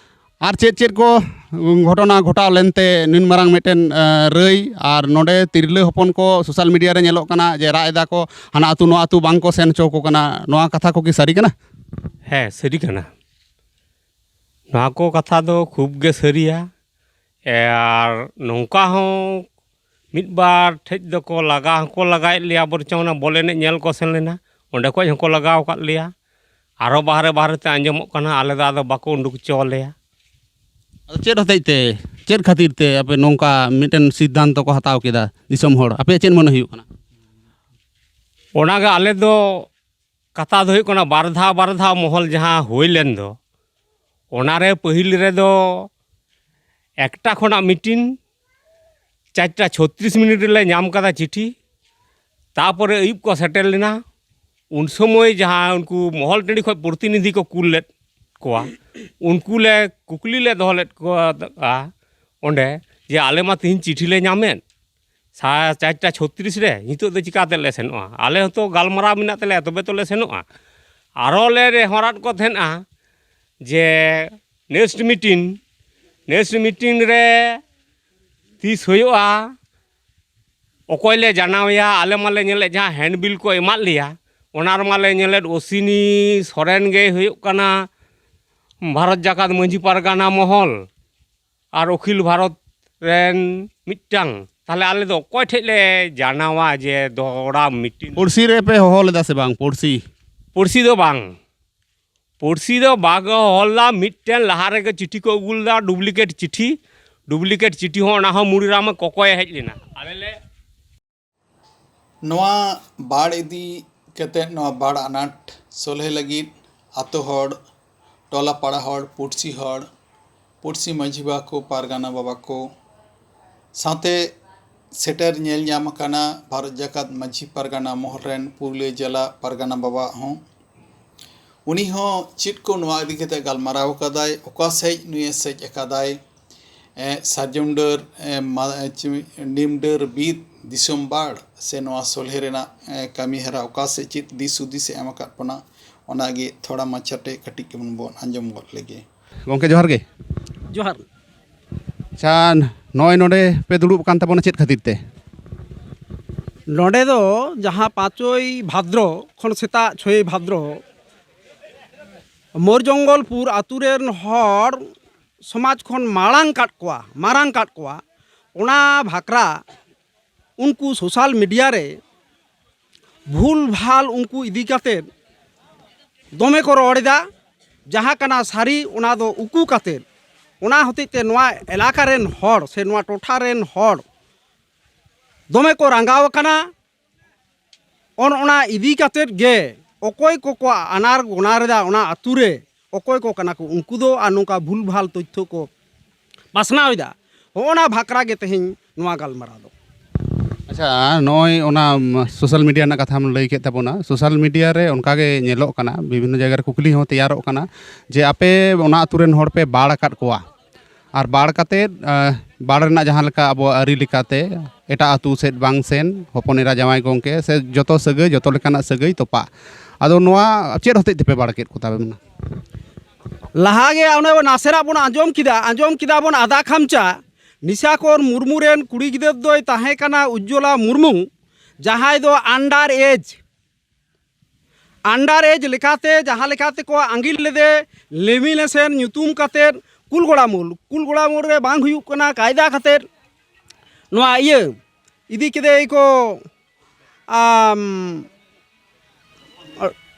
ᱟᱨ ᱪᱮᱫ ᱪᱮᱫ ᱠᱚ ᱜᱷᱚᱴᱚᱱᱟ ᱜᱷᱚᱴᱟᱣ ᱞᱮᱱᱛᱮ ᱱᱩᱱ ᱢᱟᱨᱟᱝ ᱢᱤᱫᱴᱮᱱ, ᱮ, ᱨᱟᱹᱭ ᱟᱨ ᱱᱚᱰᱮ ᱛᱤᱨᱞᱟᱹ ᱦᱚᱯᱚᱱ ᱠᱚ ᱥᱳᱥᱟᱞ ᱢᱤᱰᱤᱭᱟ ᱨᱮ ᱧᱮᱞᱚᱜ ᱠᱟᱱᱟ ᱡᱮ ᱨᱟᱜ ᱮᱫᱟ ᱠᱚ, ᱦᱟᱱᱟ ᱟᱹᱛᱩ ᱱᱚᱣᱟ ᱟᱹᱛᱩ ᱵᱟᱝ ᱠᱚ ᱥᱮᱱ ᱦᱚᱪᱚ ᱟᱠᱚ ᱠᱟᱱᱟ, ᱱᱚᱣᱟ ᱠᱟᱛᱷᱟ ᱠᱚ ᱠᱤ ᱥᱟᱹᱨᱤ ᱠᱟᱱᱟ? ᱦᱮᱸ, ᱥᱟᱹᱨᱤ ᱠᱟᱱᱟ᱾ ᱱᱚᱣᱟ ᱠᱚ ᱠᱟᱛᱷᱟ ᱫᱚ ᱠᱷᱩᱵ ᱜᱮ ᱥᱟᱹᱨᱤᱭᱟ᱾ ᱮ, ᱟᱨ ᱱᱚᱝᱠᱟ ᱦᱚᱸ ᱢᱤᱫ ᱵᱟᱨ ᱴᱷᱮᱡ ᱫᱚᱠᱚ ᱞᱟᱜᱟ ᱦᱚᱸᱠᱚ ᱞᱟᱜᱟᱭᱮᱫ ᱞᱮᱭᱟ, ᱵᱚᱨᱪᱚᱝ ᱚᱱᱟ ᱵᱚᱞ ᱮᱱᱮᱡ ᱧᱮᱞ ᱠᱚ ᱥᱮᱱ ᱞᱮᱱᱟ, ᱚᱸᱰᱮ ᱠᱷᱚᱡ ᱦᱚᱸᱠᱚ ᱞᱟᱜᱟᱣ ᱟᱠᱟᱫ ᱞᱮᱭᱟ᱾ ᱟᱨᱚ ᱵᱟᱦᱨᱮ ᱵᱟᱦᱨᱮ ᱛᱮ ᱟᱸᱡᱚᱢᱚᱜ ᱠᱟᱱᱟ, ᱟᱞᱮ ᱫᱚ ᱟᱫᱚ ᱵᱟᱠᱚ ᱩᱰᱩᱠ ᱦᱚᱪᱚ ᱟᱞᱮᱭᱟ᱾ ᱟᱫᱚ ᱪᱮᱫ ᱦᱚᱛᱮᱡ ᱛᱮ, ᱪᱮᱫ ᱠᱷᱟᱹᱛᱤᱨ ᱛᱮ ᱟᱯᱮ ᱱᱚᱝᱠᱟ ᱢᱤᱫᱴᱮᱱ ᱥᱤᱫᱽᱫᱷᱟᱱᱛᱚ ᱠᱚ ᱦᱟᱛᱟᱣ ᱠᱮᱫᱟ ᱫᱤᱥᱚᱢ ᱦᱚᱲ? ᱟᱯᱮᱭᱟᱜ ᱪᱮᱫ ᱢᱚᱱᱮ ᱦᱩᱭᱩᱜ ᱠᱟᱱᱟ? ᱚᱱᱟᱜᱮ ᱟᱞᱮ ᱫᱚ, ᱠᱟᱛᱷᱟ ᱫᱚ ᱦᱩᱭᱩᱜ ᱠᱟᱱᱟ, ᱵᱟᱨ ᱫᱷᱟᱣ, ᱵᱟᱨ ᱫᱷᱟᱣ ᱢᱚᱦᱚᱞ ᱡᱟᱦᱟᱸ ᱦᱩᱭ ᱞᱮᱱ ᱫᱚ, ᱚᱱᱟᱨᱮ ᱯᱟᱹᱦᱤᱞ ᱨᱮᱫᱚ ᱮᱠᱴᱟ ᱠᱷᱚᱱᱟᱜ ᱢᱤᱴᱤᱝ, ᱪᱟᱨᱴᱟ ᱪᱷᱚᱛᱨᱤᱥ ᱢᱤᱱᱤᱴ ᱨᱮᱞᱮ ᱧᱟᱢ ᱠᱟᱫᱟ ᱪᱤᱴᱷᱤ᱾ ᱛᱟᱯᱚᱨᱮ ᱟᱹᱭᱩᱵ ᱠᱚ ᱥᱮᱴᱮᱨ ᱞᱮᱱᱟ᱾ ᱩᱱ ᱥᱚᱢᱚᱭ ᱡᱟᱦᱟᱸ ᱩᱱᱠᱩ ᱢᱚᱦᱚᱞ ᱴᱟᱺᱰᱤ ᱠᱷᱚᱱ ᱯᱨᱚᱛᱤᱱᱤᱫᱷᱤ ᱠᱚ ᱠᱩᱞ ᱞᱮᱫ ᱠᱚᱣᱟ, ᱩᱱᱠᱩ ᱞᱮ ᱠᱩᱠᱞᱤ ᱞᱮ ᱫᱚᱦᱚ ᱞᱮᱫ ᱠᱚᱣᱟ ᱚᱸᱰᱮ, ᱡᱮ ᱟᱞᱮ ᱢᱟ ᱛᱮᱦᱮᱧ ᱪᱤᱴᱷᱤ ᱞᱮ ᱧᱟᱢᱮᱫ, ᱥᱟ-, ᱪᱟᱨᱴᱟ ᱪᱷᱚᱛᱨᱤᱥ ᱨᱮ, ᱱᱤᱛᱚᱜ ᱫᱚ ᱪᱤᱠᱟᱹᱛᱮ ᱞᱮ ᱥᱮᱱᱚᱜᱼᱟ? ᱟᱞᱮ ᱦᱚᱸᱛᱚ ᱜᱟᱞᱢᱟᱨᱟᱣ ᱢᱮᱱᱟᱜ ᱛᱟᱞᱮᱭᱟ, ᱛᱚᱵᱮ ᱛᱚᱞᱮ ᱥᱮᱱᱚᱜᱼᱟ᱾ ᱟᱨᱚ ᱞᱮ ᱱᱮᱦᱚᱨᱟᱫ ᱠᱚ ᱛᱟᱦᱮᱱᱟ ᱡᱮ next meeting, next meeting ᱨᱮ ᱛᱤᱥ ᱦᱩᱭᱩᱜᱼᱟ, ᱚᱠᱚᱭ ᱞᱮ ᱡᱟᱱᱟᱣᱮᱭᱟ? ᱟᱞᱮ ᱢᱟᱞᱮ ᱧᱮᱞᱮᱫ ᱡᱟᱦᱟᱸ handbill ᱠᱚ ᱮᱢᱟᱫ ᱞᱮᱭᱟ, ᱚᱱᱟ ᱨᱮᱢᱟᱞᱮ ᱧᱮᱞᱮᱫ ᱚᱥᱤᱱᱤ ᱥᱚᱨᱮᱱ ᱜᱮ ᱦᱩᱭᱩᱜ ᱠᱟᱱᱟ ᱵᱷᱟᱨᱚᱛ ᱡᱟᱠᱟᱛ ᱢᱟᱹᱡᱷᱤ ᱯᱟᱨᱜᱟᱱᱟ ᱢᱚᱦᱚᱞ᱾ ᱟᱨ ᱚᱠᱷᱤᱞ ᱵᱷᱟᱨᱚᱛ ᱨᱮᱱ ᱢᱤᱫᱴᱟᱝ, ᱛᱟᱦᱞᱮ ᱟᱞᱮ ᱫᱚ ᱚᱠᱚᱭ ᱴᱷᱮᱡ ᱞᱮ ᱡᱟᱱᱟᱣᱟ ᱡᱮ ᱫᱚᱦᱲᱟ ᱢᱤᱴᱤᱝ? ᱯᱩᱲᱥᱤ ᱨᱮᱯᱮ ᱦᱚᱦᱚ ᱞᱮᱫᱟ ᱥᱮ ᱵᱟᱝ? ᱯᱩᱲᱥᱤ? ᱯᱩᱲᱥᱤ ᱫᱚ ᱵᱟᱝ, ᱯᱩᱲᱥᱤ ᱫᱚ ᱵᱟᱝ ᱦᱚᱦᱚ ᱞᱮᱫᱟ᱾ ᱢᱤᱫᱴᱮᱱ ᱞᱟᱦᱟ ᱨᱮᱜᱮ ᱪᱤᱴᱷᱤ ᱠᱚ ᱟᱹᱜᱩ ᱞᱮᱫᱟ, duplicate ᱪᱤᱴᱷᱤ, duplicate ᱪᱤᱴᱷᱤ ᱦᱚᱸ, ᱚᱱᱟ ᱦᱚᱸ ᱢᱩᱲᱤᱨᱟᱢᱮ ᱠᱚᱠᱚᱭᱮ ᱦᱮᱡ ᱞᱮᱱᱟ᱾ ᱟᱞᱮ ᱞᱮ ᱱᱚᱣᱟ ᱵᱟᱲ ᱤᱫᱤ ᱠᱟᱛᱮᱫ, ᱱᱚᱣᱟ ᱵᱟᱲ ᱟᱱᱟᱴ ᱥᱚᱞᱦᱮ ᱞᱟᱹᱜᱤᱫ ᱟᱛᱳ ᱦᱚᱲ, ᱴᱚᱞᱟ ᱯᱟᱲᱟ ᱦᱚᱲ, ᱯᱩᱲᱥᱤ ᱦᱚᱲ, ᱯᱩᱲᱥᱤ ᱢᱟᱹᱡᱷᱤ ᱵᱟᱵᱟ ᱠᱚ, ᱯᱟᱨᱜᱟᱱᱟ ᱵᱟᱵᱟ ᱠᱚ ᱥᱟᱶᱛᱮ ᱥᱮᱴᱮᱨ ᱧᱮᱞ ᱧᱟᱢ ᱟᱠᱟᱱᱟ ᱵᱷᱟᱨᱚᱛ ᱡᱟᱠᱟᱛ ᱢᱟᱹᱡᱷᱤ ᱯᱟᱨᱜᱟᱱᱟ ᱢᱚᱦᱚᱞ ᱨᱮᱱ ᱯᱩᱨᱩᱞᱤᱭᱟᱹ ᱡᱮᱞᱟ ᱯᱟᱨᱜᱟᱱᱟ ᱵᱟᱵᱟ ᱦᱚᱸ᱾ ᱩᱱᱤ ᱦᱚᱸ ᱪᱮᱫ ᱠᱚ ᱱᱚᱣᱟ ᱤᱫᱤ ᱠᱟᱛᱮ ᱜᱟᱞᱢᱟᱨᱟᱣ ᱟᱠᱟᱫᱟᱭ, ᱚᱠᱟ ᱥᱮᱡ ᱱᱩᱭᱮ ᱥᱮᱡ ᱟᱠᱟᱫᱟᱭ, ᱮ, ᱥᱟᱨᱡᱚᱢ ᱰᱟᱹᱨ, ᱮ, ᱢᱟ-, ᱮ, ᱪᱤ-, ᱱᱤᱢ ᱰᱟᱹᱨ ᱵᱤᱫ ᱫᱤᱥᱚᱢ ᱵᱟᱲ ᱥᱮ ᱱᱚᱣᱟ ᱥᱚᱞᱦᱮ ᱨᱮᱱᱟᱜ, ᱮ, ᱠᱟᱹᱢᱤ ᱦᱚᱨᱟ ᱚᱠᱟ ᱥᱮᱡ ᱪᱮᱫ ᱫᱤᱥ ᱦᱩᱫᱤᱥ ᱮ ᱮᱢ ᱟᱠᱟᱫ ᱵᱚᱱᱟ, ᱚᱱᱟᱜᱮ ᱛᱷᱚᱲᱟ ᱢᱟᱪᱷᱟᱛᱮ ᱠᱟᱹᱴᱤᱡ ᱜᱮᱵᱚᱱ ᱵᱚᱱ ᱟᱸᱡᱚᱢ ᱜᱚᱫ ᱞᱮᱜᱮ᱾ ᱜᱚᱢᱠᱮ, ᱡᱚᱦᱟᱨ ᱜᱮ᱾ ᱡᱚᱦᱟᱨ᱾ ᱟᱪᱪᱷᱟ, ᱱᱚᱜᱼᱚᱭ ᱱᱚᱰᱮ ᱯᱮ ᱫᱩᱲᱩᱵ ᱟᱠᱟᱱ ᱛᱟᱵᱚᱱᱟ, ᱪᱮᱫ ᱠᱷᱟᱹᱛᱤᱨ ᱛᱮ? ᱱᱚᱰᱮ ᱫᱚ ᱡᱟᱦᱟᱸ ᱯᱟᱸᱪᱚᱭ ᱵᱷᱟᱫᱨᱚ ᱠᱷᱚᱱ ᱥᱮᱛᱟᱜ ᱪᱷᱚᱭ ᱵᱷᱟᱫᱨᱚ ᱢᱳᱨ ᱡᱚᱝᱜᱚᱞᱯᱩᱨ ᱟᱛᱳ ᱨᱮᱱ ᱦᱚᱲ ᱥᱚᱢᱟᱡᱽ ᱠᱷᱚᱱ ᱢᱟᱲᱟᱝ ᱠᱟᱫ ᱠᱚᱣᱟ, ᱢᱟᱨᱟᱝ ᱠᱟᱫ ᱠᱚᱣᱟ, ᱚᱱᱟ ᱵᱷᱟᱠᱨᱟ ᱩᱱᱠᱩ ᱥᱳᱥᱟᱞ ᱢᱤᱰᱤᱭᱟ ᱨᱮ ᱵᱷᱩᱞ ᱵᱷᱟᱞ ᱩᱱᱠᱩ ᱤᱫᱤ ᱠᱟᱛᱮᱫ ᱫᱚᱢᱮ ᱠᱚ ᱨᱚᱲ ᱮᱫᱟ᱾ ᱡᱟᱦᱟᱸ ᱠᱟᱱᱟ ᱥᱟᱹᱨᱤ, ᱚᱱᱟ ᱫᱚ ᱩᱠᱩ ᱠᱟᱛᱮᱫ, ᱚᱱᱟ ᱦᱚᱛᱮᱡ ᱛᱮ ᱱᱚᱣᱟ ᱮᱞᱟᱠᱟ ᱨᱮᱱ ᱦᱚᱲ ᱥᱮ ᱱᱚᱣᱟ ᱴᱚᱴᱷᱟ ᱨᱮᱱ ᱦᱚᱲ ᱫᱚᱢᱮ ᱠᱚ ᱨᱟᱸᱜᱟᱣ ᱟᱠᱟᱱᱟ᱾ ᱚᱱ ᱚᱱᱟ ᱤᱫᱤ ᱠᱟᱛᱮᱫ ᱜᱮ ᱚᱠᱚᱭ ᱠᱚᱠᱚ ᱟᱱᱟᱨ ᱜᱚᱱᱟᱨ ᱮᱫᱟ ᱚᱱᱟ ᱟᱹᱛᱩ ᱨᱮ, ᱚᱠᱚᱭ ᱠᱚ ᱠᱟᱱᱟ ᱠᱚ ᱩᱱᱠᱩ ᱫᱚ, ᱟᱨ ᱱᱚᱝᱠᱟ ᱵᱷᱩᱞ ᱵᱷᱟᱞ ᱛᱚᱛᱛᱷᱚ ᱠᱚ ᱯᱟᱥᱱᱟᱣ ᱮᱫᱟ, ᱦᱚᱸᱜᱼᱚ ᱱᱟ ᱵᱷᱟᱠᱨᱟ ᱜᱮ ᱛᱮᱦᱮᱧ ᱱᱚᱣᱟ ᱜᱟᱞᱢᱟᱨᱟᱣ ᱫᱚ᱾ ᱟᱪᱪᱷᱟ, ᱱᱚᱜᱼᱚᱭ ᱚᱱᱟ, ᱩᱢ, ᱥᱳᱥᱟᱞ ᱢᱤᱰᱤᱭᱟ ᱨᱮᱱᱟᱜ ᱠᱟᱛᱷᱟᱢ ᱞᱟᱹᱭ ᱠᱮᱫ ᱛᱟᱵᱚᱱᱟ᱾ ᱥᱳᱥᱟᱞ ᱢᱤᱰᱤᱭᱟ ᱨᱮ ᱚᱱᱠᱟ ᱜᱮ ᱧᱮᱞᱚᱜ ᱠᱟᱱᱟ, ᱵᱤᱵᱷᱤᱱᱱᱚ ᱡᱟᱭᱜᱟ ᱨᱮ ᱠᱩᱠᱞᱤ ᱦᱚᱸ ᱛᱮᱭᱟᱨᱚᱜ ᱠᱟᱱᱟ ᱡᱮ ᱟᱯᱮ ᱚᱱᱟ ᱟᱹᱛᱩ ᱨᱮᱱ ᱦᱚᱲ ᱯᱮ ᱵᱟᱲ ᱟᱠᱟᱫ ᱠᱚᱣᱟ, ᱟᱨ ᱵᱟᱲ ᱠᱟᱛᱮᱫ, ᱟᱸ, ᱵᱟᱲ ᱨᱮᱱᱟᱜ ᱡᱟᱦᱟᱸ ᱞᱮᱠᱟ ᱟᱵᱚᱣᱟᱜ ᱟᱹᱨᱤ ᱞᱮᱠᱟᱛᱮ ᱮᱴᱟᱜ ᱟᱹᱛᱩ ᱥᱮᱫ ᱵᱟᱝ ᱥᱮᱱ, ᱦᱚᱯᱚᱱ ᱮᱨᱟ ᱡᱟᱶᱟᱭ ᱜᱚᱢᱠᱮ ᱥᱮ ᱡᱚᱛᱚ ᱥᱟᱹᱜᱟᱹᱭ, ᱡᱚᱛᱚ ᱞᱮᱠᱟᱱᱟᱜ ᱥᱟᱹᱜᱟᱹᱭ ᱛᱚᱯᱟᱜ᱾ ᱟᱫᱚ ᱱᱚᱣᱟ ᱪᱮᱫ ᱦᱚᱛᱮᱡ ᱛᱮᱯᱮ ᱵᱟᱲ ᱠᱮᱫ ᱠᱚ ᱛᱟᱵᱚᱱᱟ? ᱞᱟᱦᱟ ᱜᱮ ᱚᱱᱮ ᱱᱟᱥᱮᱱᱟᱜ ᱵᱚᱱ ᱟᱸᱡᱚᱢ ᱠᱮᱫᱟ, ᱟᱸᱡᱚᱢ ᱠᱮᱫᱟ ᱵᱚᱱ ᱟᱫᱟ ᱠᱷᱟᱢᱪᱟ, ᱱᱤᱥᱟᱠᱚᱨ ᱢᱩᱨᱢᱩ ᱨᱮᱱ ᱠᱩᱲᱤ ᱜᱤᱫᱟᱹᱨ ᱫᱚᱭ ᱛᱟᱦᱮᱸ ᱠᱟᱱᱟ ᱩᱡᱽᱡᱚᱞᱟ ᱢᱩᱨᱢᱩ, ᱡᱟᱦᱟᱸᱭ ᱫᱚ ᱟᱱᱰᱟᱨ ᱮᱡᱽ, ᱟᱱᱰᱟᱨ ᱮᱡᱽ ᱞᱮᱠᱟᱛᱮ ᱡᱟᱦᱟᱸ ᱞᱮᱠᱟ ᱛᱮᱠᱚ ᱟᱸᱜᱤᱨ ᱞᱮᱫᱮ, ᱞᱮᱢᱤᱱᱮᱥᱚᱱ ᱧᱩᱛᱩᱢ ᱠᱟᱛᱮᱫ ᱠᱩᱞᱜᱚᱲᱟ ᱢᱳᱲ, ᱠᱩᱞᱜᱚᱲᱟ ᱢᱳᱲ ᱨᱮ ᱵᱟᱝ ᱦᱩᱭᱩᱜ ᱠᱟᱱᱟ ᱠᱟᱭᱫᱟ ᱠᱟᱛᱮᱫ, ᱱᱚᱣᱟ ᱤᱭᱟᱹ ᱤᱫᱤ ᱠᱮᱫᱮ ᱠᱚ, ᱟᱢ,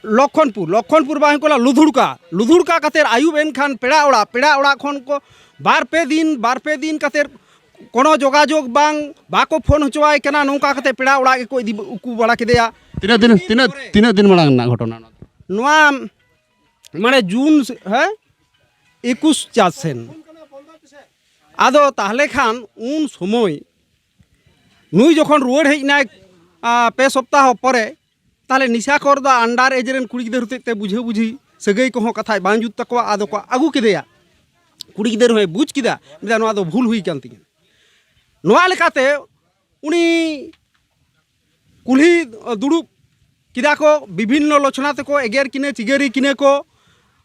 ᱞᱚᱠᱷᱚᱱᱯᱩᱨ, ᱞᱚᱠᱷᱚᱱᱯᱩᱨ ᱵᱟᱝ ᱦᱩᱭᱩᱜ ᱠᱟᱱᱟ, ᱞᱩᱫᱷᱩᱲᱠᱟ, ᱞᱩᱫᱷᱩᱲᱠᱟ ᱠᱟᱛᱮᱫ ᱟᱹᱭᱩᱵ ᱮᱱᱠᱷᱟᱱ ᱯᱮᱲᱟ ᱚᱲᱟᱜ, ᱯᱮᱲᱟ ᱚᱲᱟᱜ ᱠᱷᱚᱱ ᱠᱚ ᱵᱟᱨ ᱯᱮ ᱫᱤᱱ, ᱵᱟᱨ ᱯᱮ ᱫᱤᱱ ᱠᱟᱛᱮᱫ ᱠᱳᱱᱳ ᱡᱳᱜᱟᱡᱳᱜᱽ ᱵᱟᱝ, ᱵᱟᱠᱚ ᱯᱷᱳᱱ ᱦᱚᱪᱚᱣᱟᱭ ᱠᱟᱱᱟ, ᱱᱚᱝᱠᱟ ᱠᱟᱛᱮᱫ ᱯᱮᱲᱟ ᱚᱲᱟᱜ ᱜᱮᱠᱚ ᱤᱫᱤ ᱩᱠᱩ ᱵᱟᱲᱟ ᱠᱮᱫᱮᱭᱟ᱾ ᱛᱤᱱᱟᱹᱜ ᱫᱤᱱ, ᱛᱤᱱᱟᱹᱜ, ᱛᱤᱱᱟᱹᱜ ᱫᱤᱱ ᱢᱟᱲᱟᱝ ᱨᱮᱱᱟᱜ ᱜᱷᱚᱴᱚᱱᱟ ᱱᱚᱣᱟ ᱫᱚ? ᱱᱚᱣᱟ ᱢᱟᱱᱮ ᱡᱩᱱ ᱥᱮ-, ᱦᱮᱸ, ᱮᱠᱩᱥ ᱪᱟᱨ ᱥᱮᱱ᱾ ᱟᱫᱚ ᱛᱟᱦᱞᱮ ᱠᱷᱟᱱ ᱩᱱ ᱥᱚᱢᱚᱭ ᱱᱩᱭ ᱡᱚᱠᱷᱚᱱ ᱨᱩᱣᱟᱹᱲ ᱦᱮᱡ ᱮᱱᱟᱭ, ᱟ, ᱯᱮ ᱥᱚᱯᱛᱟᱦᱚ ᱯᱚᱨᱮ, ᱛᱟᱦᱚᱞᱮ ᱱᱤᱥᱟ ᱠᱚᱨ ᱫᱚ ᱟᱱᱰᱟᱨ ᱮᱡᱽ ᱨᱮᱱ ᱠᱩᱲᱤ ᱜᱤᱫᱟᱹᱨ ᱦᱚᱛᱮᱡ ᱛᱮ ᱵᱩᱡᱷᱟᱹ ᱵᱩᱡᱷᱤ ᱥᱟᱹᱜᱟᱹᱭ ᱠᱚᱦᱚᱸ ᱠᱟᱛᱷᱟᱡ ᱵᱟᱝ ᱡᱩᱛ ᱛᱟᱠᱚᱣᱟ, ᱟᱫᱚ ᱠᱚ ᱟᱹᱜᱩ ᱠᱮᱫᱮᱭᱟ᱾ ᱠᱩᱲᱤ ᱜᱤᱫᱟᱹᱨ ᱦᱚᱸᱭ ᱵᱩᱡᱽ ᱠᱮᱫᱟ, ᱢᱮᱱᱫᱟ ᱱᱚᱣᱟ ᱫᱚ ᱵᱷᱩᱞ ᱦᱩᱭ ᱠᱟᱱ ᱛᱤᱧᱟᱹ᱾ ᱱᱚᱣᱟ ᱞᱮᱠᱟᱛᱮ ᱩᱱᱤ ᱠᱩᱞᱦᱤ ᱫᱩᱲᱩᱵ ᱠᱮᱫᱟ ᱠᱚ, ᱵᱤᱵᱷᱤᱱᱱᱚ ᱞᱚᱪᱷᱱᱟ ᱛᱮᱠᱚ ᱮᱜᱮᱨ ᱠᱤᱱᱟᱹ, ᱪᱤᱜᱟᱹᱨᱤ ᱠᱤᱱᱟᱹ ᱠᱚ᱾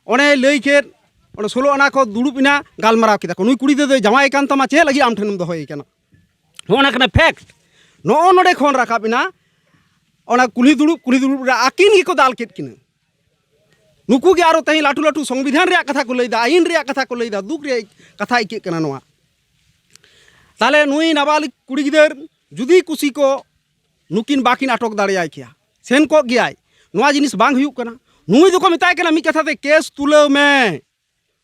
ᱚᱱᱮ ᱞᱟᱹᱭ ᱠᱮᱫ, ᱚᱱᱮ ᱥᱳᱞᱳ ᱟᱱᱟ ᱠᱚ ᱫᱩᱲᱩᱵ ᱮᱱᱟ, ᱜᱟᱞᱢᱟᱨᱟᱣ ᱠᱮᱫᱟ ᱠᱚ, ᱱᱩᱭ ᱠᱩᱲᱤ ᱜᱤᱫᱽᱨᱟᱹ ᱫᱚᱭ ᱡᱟᱶᱟᱭ ᱠᱟᱱ ᱛᱟᱢᱟ, ᱪᱮᱫ ᱞᱟᱹᱜᱤᱫ ᱟᱢ ᱴᱷᱮᱱᱮᱢ ᱫᱚᱦᱚᱭᱮ ᱠᱟᱱᱟ? ᱱᱚᱜᱼᱚ ᱱᱟ ᱠᱟᱱᱟ ᱯᱷᱮᱠᱴ᱾ ᱱᱚᱜᱼᱚ ᱱᱚᱰᱮ ᱠᱷᱚᱱ ᱨᱟᱠᱟᱵ ᱮᱱᱟ, ᱚᱱᱟ ᱠᱩᱞᱦᱤ ᱫᱩᱲᱩᱵ, ᱠᱩᱞᱦᱤ ᱫᱩᱲᱩᱵ ᱨᱮ ᱟᱹᱠᱤᱱ ᱜᱮᱠᱚ ᱫᱟᱞ ᱠᱮᱫ ᱠᱤᱱᱟᱹ᱾ ᱱᱩᱠᱩ ᱜᱮ ᱟᱨᱚ ᱛᱮᱦᱮᱧ ᱞᱟᱹᱴᱩ ᱞᱟᱹᱴᱩ ᱥᱚᱝᱵᱤᱫᱷᱟᱱ ᱨᱮᱭᱟᱜ ᱠᱟᱛᱷᱟ ᱠᱚ ᱞᱟᱹᱭᱫᱟ, ᱟᱹᱭᱤᱱ ᱨᱮᱭᱟᱜ ᱠᱟᱛᱷᱟ ᱠᱚ ᱞᱟᱹᱭᱫᱟ, ᱫᱩᱠ ᱨᱮᱭᱟᱜ ᱠᱟᱛᱷᱟ ᱟᱹᱭᱠᱟᱹᱜ ᱠᱟᱱᱟ ᱱᱚᱣᱟ᱾ ᱛᱟᱦᱞᱮ ᱱᱩᱭ ᱱᱟᱵᱟᱞᱤᱜ ᱠᱩᱲᱤ ᱜᱤᱫᱟᱹᱨ ᱡᱩᱫᱤ ᱠᱩᱥᱤ ᱠᱚ, ᱱᱩᱠᱤᱱ ᱵᱟᱠᱤᱱ ᱟᱴᱚᱠ ᱫᱟᱲᱮᱭᱟᱭ ᱠᱮᱭᱟ, ᱥᱮᱱ ᱠᱚᱜ ᱜᱮᱭᱟᱭ᱾ ᱱᱚᱣᱟ ᱡᱤᱱᱤᱥ ᱵᱟᱝ ᱦᱩᱭᱩᱜ ᱠᱟᱱᱟ᱾ ᱱᱩᱭ ᱫᱚᱠᱚ ᱢᱮᱛᱟᱭ ᱠᱟᱱᱟ ᱢᱤᱫ ᱠᱟᱛᱷᱟ ᱛᱮ, "ᱠᱮᱥ ᱛᱩᱞᱟᱹᱣ ᱢᱮ,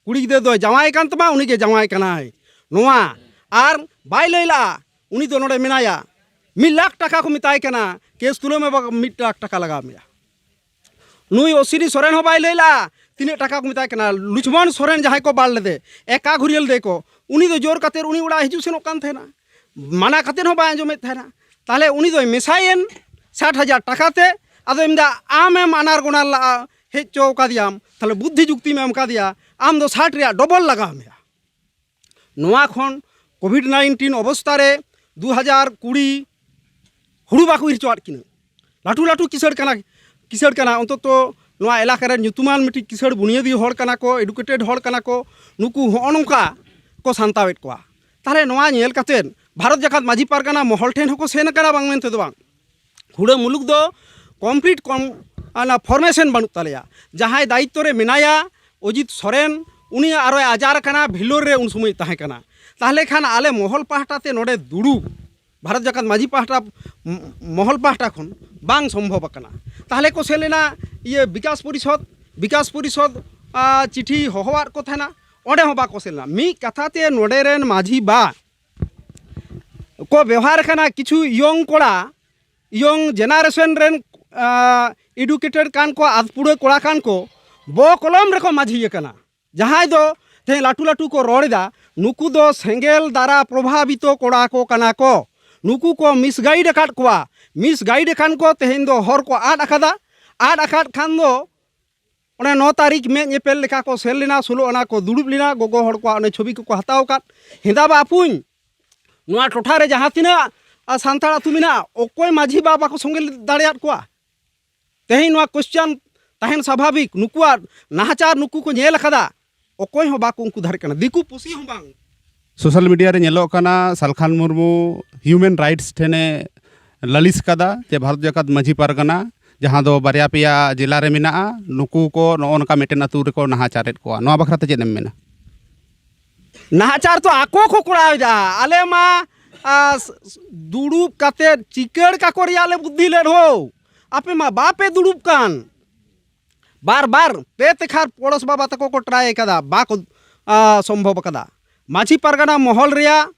ᱠᱩᱲᱤ ᱜᱤᱫᱟᱹᱨ ᱫᱚᱭ ᱡᱟᱶᱟᱭ ᱠᱟᱱ ᱛᱟᱢᱟ, ᱩᱱᱤ ᱜᱮ ᱡᱟᱶᱟᱭ ᱠᱟᱱᱟᱭ ᱱᱚᱣᱟ", ᱟᱨ ᱵᱟᱭ ᱞᱟᱹᱭ ᱞᱟᱜᱼᱟ, ᱩᱱᱤ ᱫᱚ ᱱᱚᱰᱮ ᱢᱮᱱᱟᱭᱟ᱾ ᱢᱤᱫ ᱞᱟᱠᱷ ᱴᱟᱠᱟ ᱠᱚ ᱢᱮᱛᱟᱭ ᱠᱟᱱᱟ, "ᱠᱮᱥ ᱛᱩᱞᱟᱹᱣ ᱢᱮ ᱵᱟᱵᱟ, ᱢᱤᱫ ᱞᱟᱠᱷ ᱴᱟᱠᱟ ᱞᱟᱜᱟᱣ ᱢᱮᱭᱟ"᱾ ᱱᱩᱭ ᱚᱥᱤᱱᱤ ᱥᱚᱨᱮᱱ ᱦᱚᱸ ᱵᱟᱭ ᱞᱟᱹᱭ ᱞᱟᱜᱼᱟ ᱛᱤᱱᱟᱹᱜ ᱴᱟᱠᱟ ᱠᱚ ᱢᱮᱛᱟᱭ ᱠᱟᱱᱟ᱾ ᱞᱩᱪᱷᱢᱚᱱ ᱥᱚᱨᱮᱱ ᱡᱟᱦᱟᱸᱭ ᱠᱚ ᱵᱟᱲ ᱞᱮᱫᱮ, ᱮᱠᱟ ᱜᱷᱩᱨᱤᱭᱟᱹ ᱞᱮᱫᱮ ᱠᱚ, ᱩᱱᱤ ᱫᱚ ᱡᱳᱨ ᱠᱟᱛᱮ ᱩᱱᱤ ᱚᱲᱟᱜ ᱦᱤᱡᱩᱜ ᱥᱮᱱᱚᱜ ᱠᱟᱱ ᱛᱟᱦᱮᱱᱟ, ᱢᱟᱱᱟ ᱠᱟᱛᱮ ᱦᱚᱸ ᱵᱟᱭ ᱟᱸᱡᱚᱢᱮᱫ ᱛᱟᱦᱮᱱᱟ᱾ ᱛᱟᱦᱞᱮ ᱩᱱᱤ ᱫᱚᱭ ᱢᱮᱥᱟᱭᱮᱱ ᱥᱟᱴ ᱦᱟᱡᱟᱨ ᱴᱟᱠᱟ ᱛᱮ᱾ ᱟᱫᱚᱭ ᱢᱮᱱᱫᱟ, ᱟᱢᱮᱢ ᱟᱱᱟᱨ ᱜᱚᱱᱟᱨ ᱞᱟᱜᱼᱟ, ᱦᱮᱡ ᱦᱚᱪᱚ ᱠᱟᱫᱮᱭᱟᱢ, ᱛᱟᱦᱞᱮ ᱵᱩᱫᱽᱫᱷᱤ ᱡᱩᱠᱛᱤᱢ ᱮᱢ ᱠᱟᱫᱮᱭᱟ, ᱟᱢ ᱫᱚ ᱥᱟᱴ ᱨᱮᱭᱟᱜ ᱰᱚᱵᱚᱞ ᱞᱟᱜᱟᱣ ᱢᱮᱭᱟ᱾ ᱱᱚᱣᱟ ᱠᱷᱚᱱ ᱠᱳᱵᱷᱤᱰ ᱱᱟᱭᱤᱱᱴᱤᱱ ᱚᱵᱚᱥᱛᱟ ᱨᱮ ᱫᱩ ᱦᱟᱡᱟᱨ ᱠᱩᱲᱤ ᱦᱩᱲᱩ ᱵᱟᱠᱚ ᱤᱨ ᱦᱚᱪᱚᱣᱟᱫ ᱠᱤᱱᱟᱹ᱾ ᱞᱟᱹᱴᱩ ᱞᱟᱹᱴᱩ ᱠᱤᱥᱟᱹᱲ ᱠᱟᱱᱟ, ᱠᱤᱥᱟᱹᱲ ᱠᱟᱱᱟ, ᱚᱱᱛᱚᱛᱚ ᱱᱚᱣᱟ ᱮᱞᱟᱠᱟ ᱨᱮᱱ ᱧᱩᱛᱩᱢᱟᱱ ᱢᱤᱫᱴᱤᱡ ᱠᱤᱥᱟᱹᱲ ᱵᱩᱱᱤᱭᱟᱹᱫᱤ ᱦᱚᱲ ᱠᱟᱱᱟ ᱠᱚ, ᱮᱰᱩᱠᱮᱴᱮᱰ ᱦᱚᱲ ᱠᱟᱱᱟ ᱠᱚ, ᱱᱩᱠᱩ ᱦᱚᱸᱜᱼᱚ ᱱᱚᱝᱠᱟ ᱠᱚ ᱥᱟᱱᱛᱟᱣᱮᱫ ᱠᱚᱣᱟ᱾ ᱛᱟᱦᱞᱮ ᱱᱚᱣᱟ ᱧᱮᱞ ᱠᱟᱛᱮᱫ ᱵᱷᱟᱨᱚᱛ ᱡᱟᱠᱟᱛ ᱢᱟᱹᱡᱷᱤ ᱯᱟᱨᱜᱟᱱᱟ ᱢᱚᱦᱚᱞ ᱴᱷᱮᱱ ᱦᱚᱸᱠᱚ ᱥᱮᱱ ᱟᱠᱟᱱᱟ, ᱵᱟᱝ ᱢᱮᱱᱛᱮ ᱫᱚ ᱵᱟᱝ᱾ ᱦᱩᱲᱟᱹ ᱢᱩᱞᱩᱠ ᱫᱚ ᱠᱚᱢᱯᱞᱤᱴ ᱠᱚᱢ, ᱚᱱᱟ ᱯᱷᱚᱨᱢᱮᱥᱚᱱ ᱵᱟᱹᱱᱩᱜ ᱛᱟᱞᱮᱭᱟ᱾ ᱡᱟᱦᱟᱸᱭ ᱫᱟᱭᱤᱛᱛᱚ ᱨᱮ ᱢᱮᱱᱟᱭᱟ ᱚᱡᱤᱛ ᱥᱚᱨᱮᱱ, ᱩᱱᱤ ᱟᱨᱚᱭ ᱟᱡᱟᱨ ᱟᱠᱟᱱᱟ, ᱵᱷᱮᱞᱳᱨ ᱨᱮ ᱩᱱ ᱥᱚᱢᱚᱭ ᱛᱟᱦᱮᱸ ᱠᱟᱱᱟ᱾ ᱛᱟᱦᱞᱮ ᱠᱷᱟᱱ ᱟᱞᱮ ᱢᱚᱦᱚᱞ ᱯᱟᱦᱴᱟ ᱛᱮ ᱱᱚᱰᱮ ᱫᱩᱲᱩᱵ, ᱵᱷᱟᱨᱚᱛ ᱡᱟᱠᱟᱛ ᱢᱟᱹᱡᱷᱤ ᱯᱟᱦᱴᱟ, ᱢᱚᱦᱚᱞ ᱯᱟᱦᱴᱟ ᱠᱷᱚᱱ ᱵᱟᱝ ᱥᱚᱢᱵᱷᱚᱵ ᱟᱠᱟᱱᱟ᱾ ᱛᱟᱦᱞᱮ ᱠᱚ ᱥᱮᱱ ᱞᱮᱱᱟ ᱤᱭᱟᱹ ᱵᱤᱠᱟᱥ ᱯᱚᱨᱤᱥᱚᱫᱽ, ᱵᱤᱠᱟᱥ ᱯᱚᱨᱤᱥᱚᱫᱽ, ᱟ, ᱪᱤᱴᱷᱤ ᱦᱚᱦᱚᱣᱟᱫ ᱠᱚ ᱛᱟᱦᱮᱱᱟ, ᱚᱸᱰᱮ ᱦᱚᱸ ᱵᱟᱠᱚ ᱥᱮᱱ ᱞᱮᱱᱟ᱾ ᱢᱤᱫ ᱠᱟᱛᱷᱟ ᱛᱮ ᱱᱚᱰᱮ ᱨᱮᱱ ᱢᱟᱹᱡᱷᱤ ᱵᱟ ᱠᱚ ᱵᱮᱣᱦᱟᱨ ᱠᱟᱱᱟ ᱠᱤᱪᱷᱩ ᱭᱚᱝ ᱠᱚᱲᱟ, ᱭᱚᱝ ᱡᱮᱱᱟᱨᱮᱥᱚᱱ ᱨᱮᱱ, ᱟ, ᱮᱰᱩᱠᱮᱴᱮᱰ ᱠᱟᱱ ᱠᱚ, ᱟᱛᱯᱩᱲᱟᱹ ᱠᱚᱲᱟ ᱠᱟᱱ ᱠᱚ, ᱵᱚ ᱠᱚᱞᱚᱢ ᱨᱮᱠᱚ ᱢᱟᱹᱡᱷᱤ ᱟᱠᱟᱱᱟ᱾ ᱡᱟᱦᱟᱸᱭ ᱫᱚ ᱛᱮᱦᱮᱧ ᱞᱟᱹᱴᱩ ᱞᱟᱹᱴᱩ ᱠᱚ ᱨᱚᱲ ᱮᱫᱟ, ᱱᱩᱠᱩ ᱫᱚ ᱥᱮᱸᱜᱮᱞ ᱫᱟᱨᱟ ᱯᱨᱚᱵᱷᱟᱵᱤᱛᱚ ᱠᱚᱲᱟ ᱠᱚ ᱠᱟᱱᱟ ᱠᱚ᱾ ᱱᱩᱠᱩ ᱠᱚ ᱢᱤᱥᱜᱟᱭᱤᱰ ᱟᱠᱟᱫ ᱠᱚᱣᱟ᱾ ᱢᱤᱥᱜᱟᱭᱤᱰ ᱟᱠᱟᱱ ᱠᱚ ᱛᱮᱦᱮᱧ ᱫᱚ ᱦᱚᱨ ᱠᱚ ᱟᱫ ᱟᱠᱟᱫᱟ᱾ ᱟᱫ ᱟᱠᱟᱫ ᱠᱷᱟᱱ ᱫᱚ ᱚᱱᱮ ᱱᱚ ᱛᱟᱹᱨᱤᱠᱷ ᱢᱮᱫ ᱧᱮᱯᱮᱞ ᱞᱮᱠᱟ ᱠᱚ ᱥᱮᱱ ᱞᱮᱱᱟ, ᱥᱳᱞᱳ ᱟᱱᱟ ᱠᱚ ᱫᱩᱲᱩᱵ ᱞᱮᱱᱟ, ᱜᱚᱜᱚ ᱦᱚᱲ ᱠᱚᱣᱟᱜ ᱚᱱᱮ ᱪᱷᱚᱵᱤ ᱠᱚᱠᱚ ᱦᱟᱛᱟᱣ ᱟᱠᱟᱫ᱾ ᱦᱮᱸᱫᱟ ᱵᱟ ᱟᱹᱯᱩᱧ, ᱱᱚᱣᱟ ᱴᱚᱴᱷᱟ ᱨᱮ ᱡᱟᱦᱟᱸ ᱛᱤᱱᱟᱹᱜ ᱟ, ᱥᱟᱱᱛᱟᱲ ᱟᱹᱛᱩ ᱢᱮᱱᱟᱜᱼᱟ, ᱚᱠᱚᱭ ᱢᱟᱹᱡᱷᱤ ᱵᱟ ᱵᱟᱠᱚ ᱥᱚᱸᱜᱮ ᱫᱟᱲᱮᱭᱟᱫ ᱠᱚᱣᱟ? ᱛᱮᱦᱮᱧ ᱱᱚᱣᱟ ᱠᱚᱥᱪᱟᱱ ᱛᱟᱦᱮᱱ ᱥᱟᱵᱷᱟᱵᱤᱠ, ᱱᱩᱠᱩᱣᱟᱜ ᱱᱟᱦᱟᱪᱟᱨ ᱱᱩᱠᱩ ᱠᱚ ᱧᱮᱞ ᱟᱠᱟᱫᱟ, ᱚᱠᱚᱭ ᱦᱚᱸ ᱵᱟᱠᱚ ᱩᱱᱠᱩ ᱫᱷᱟᱨᱮ ᱠᱟᱱᱟ, ᱫᱤᱠᱩ ᱯᱩᱥᱤ ᱦᱚᱸ ᱵᱟᱝ᱾ ᱥᱳᱥᱟᱞ ᱢᱤᱰᱤᱭᱟ ᱨᱮ ᱧᱮᱞᱚᱜ ᱠᱟᱱᱟ, ᱥᱟᱞᱠᱷᱟᱱ ᱢᱩᱨᱢᱩ ᱦᱤᱭᱩᱢᱮᱱ ᱨᱟᱭᱤᱴᱥ ᱴᱷᱮᱱᱮ ᱞᱟᱹᱞᱤᱥ ᱠᱟᱫᱟ ᱡᱮ ᱵᱷᱟᱨᱚᱛ ᱡᱟᱠᱟᱛ ᱢᱟᱹᱡᱷᱤ ᱯᱟᱨᱜᱟᱱᱟ, ᱡᱟᱦᱟᱸ ᱫᱚ ᱵᱟᱨᱭᱟ ᱯᱮᱭᱟ ᱡᱮᱞᱟ ᱨᱮ ᱢᱮᱱᱟᱜᱼᱟ, ᱱᱩᱠᱩ ᱠᱚ ᱱᱚᱜᱼᱚ ᱱᱚᱝᱠᱟ ᱢᱤᱫᱴᱮᱱ ᱟᱹᱛᱩ ᱨᱮᱠᱚ ᱱᱟᱦᱟᱪᱟᱨᱮᱫ ᱠᱚᱣᱟ᱾ ᱱᱚᱣᱟ ᱵᱟᱠᱷᱨᱟ ᱛᱮ ᱪᱮᱫ ᱮᱢ ᱢᱮᱱᱟ? ᱱᱟᱦᱟᱪᱟᱨ ᱛᱚ ᱟᱠᱚ ᱠᱚ ᱠᱚᱨᱟᱣ ᱮᱫᱟ᱾ ᱟᱞᱮ ᱢᱟ, ᱟ, ᱥ-, ᱥ-, ᱫᱩᱲᱩᱵ ᱠᱟᱛᱮ ᱪᱤᱠᱟᱹᱲ ᱠᱟᱠᱚ ᱨᱮᱭᱟᱜ ᱞᱮ ᱵᱩᱫᱽᱫᱷᱤ ᱞᱮᱫ ᱦᱳ᱾ ᱟᱯᱮ ᱢᱟ ᱵᱟᱯᱮ ᱫᱩᱲᱩᱵ ᱠᱟᱱ᱾ ᱵᱟᱨ ᱵᱟᱨ ᱯᱮ ᱛᱮᱠᱷᱟᱨ ᱯᱚᱲᱚᱥ ᱵᱟᱵᱟ ᱛᱟᱠᱚ ᱠᱚ ᱴᱨᱟᱭ ᱟᱠᱟᱫᱟ, ᱵᱟᱠᱚ, ᱟ, ᱥᱚᱢᱵᱷᱚᱵ ᱟᱠᱟᱫᱟ᱾ ᱢᱟᱹᱡᱷᱤ ᱯᱟᱨᱜᱟᱱᱟ ᱢᱚᱦᱚᱞ ᱨᱮᱭᱟᱜ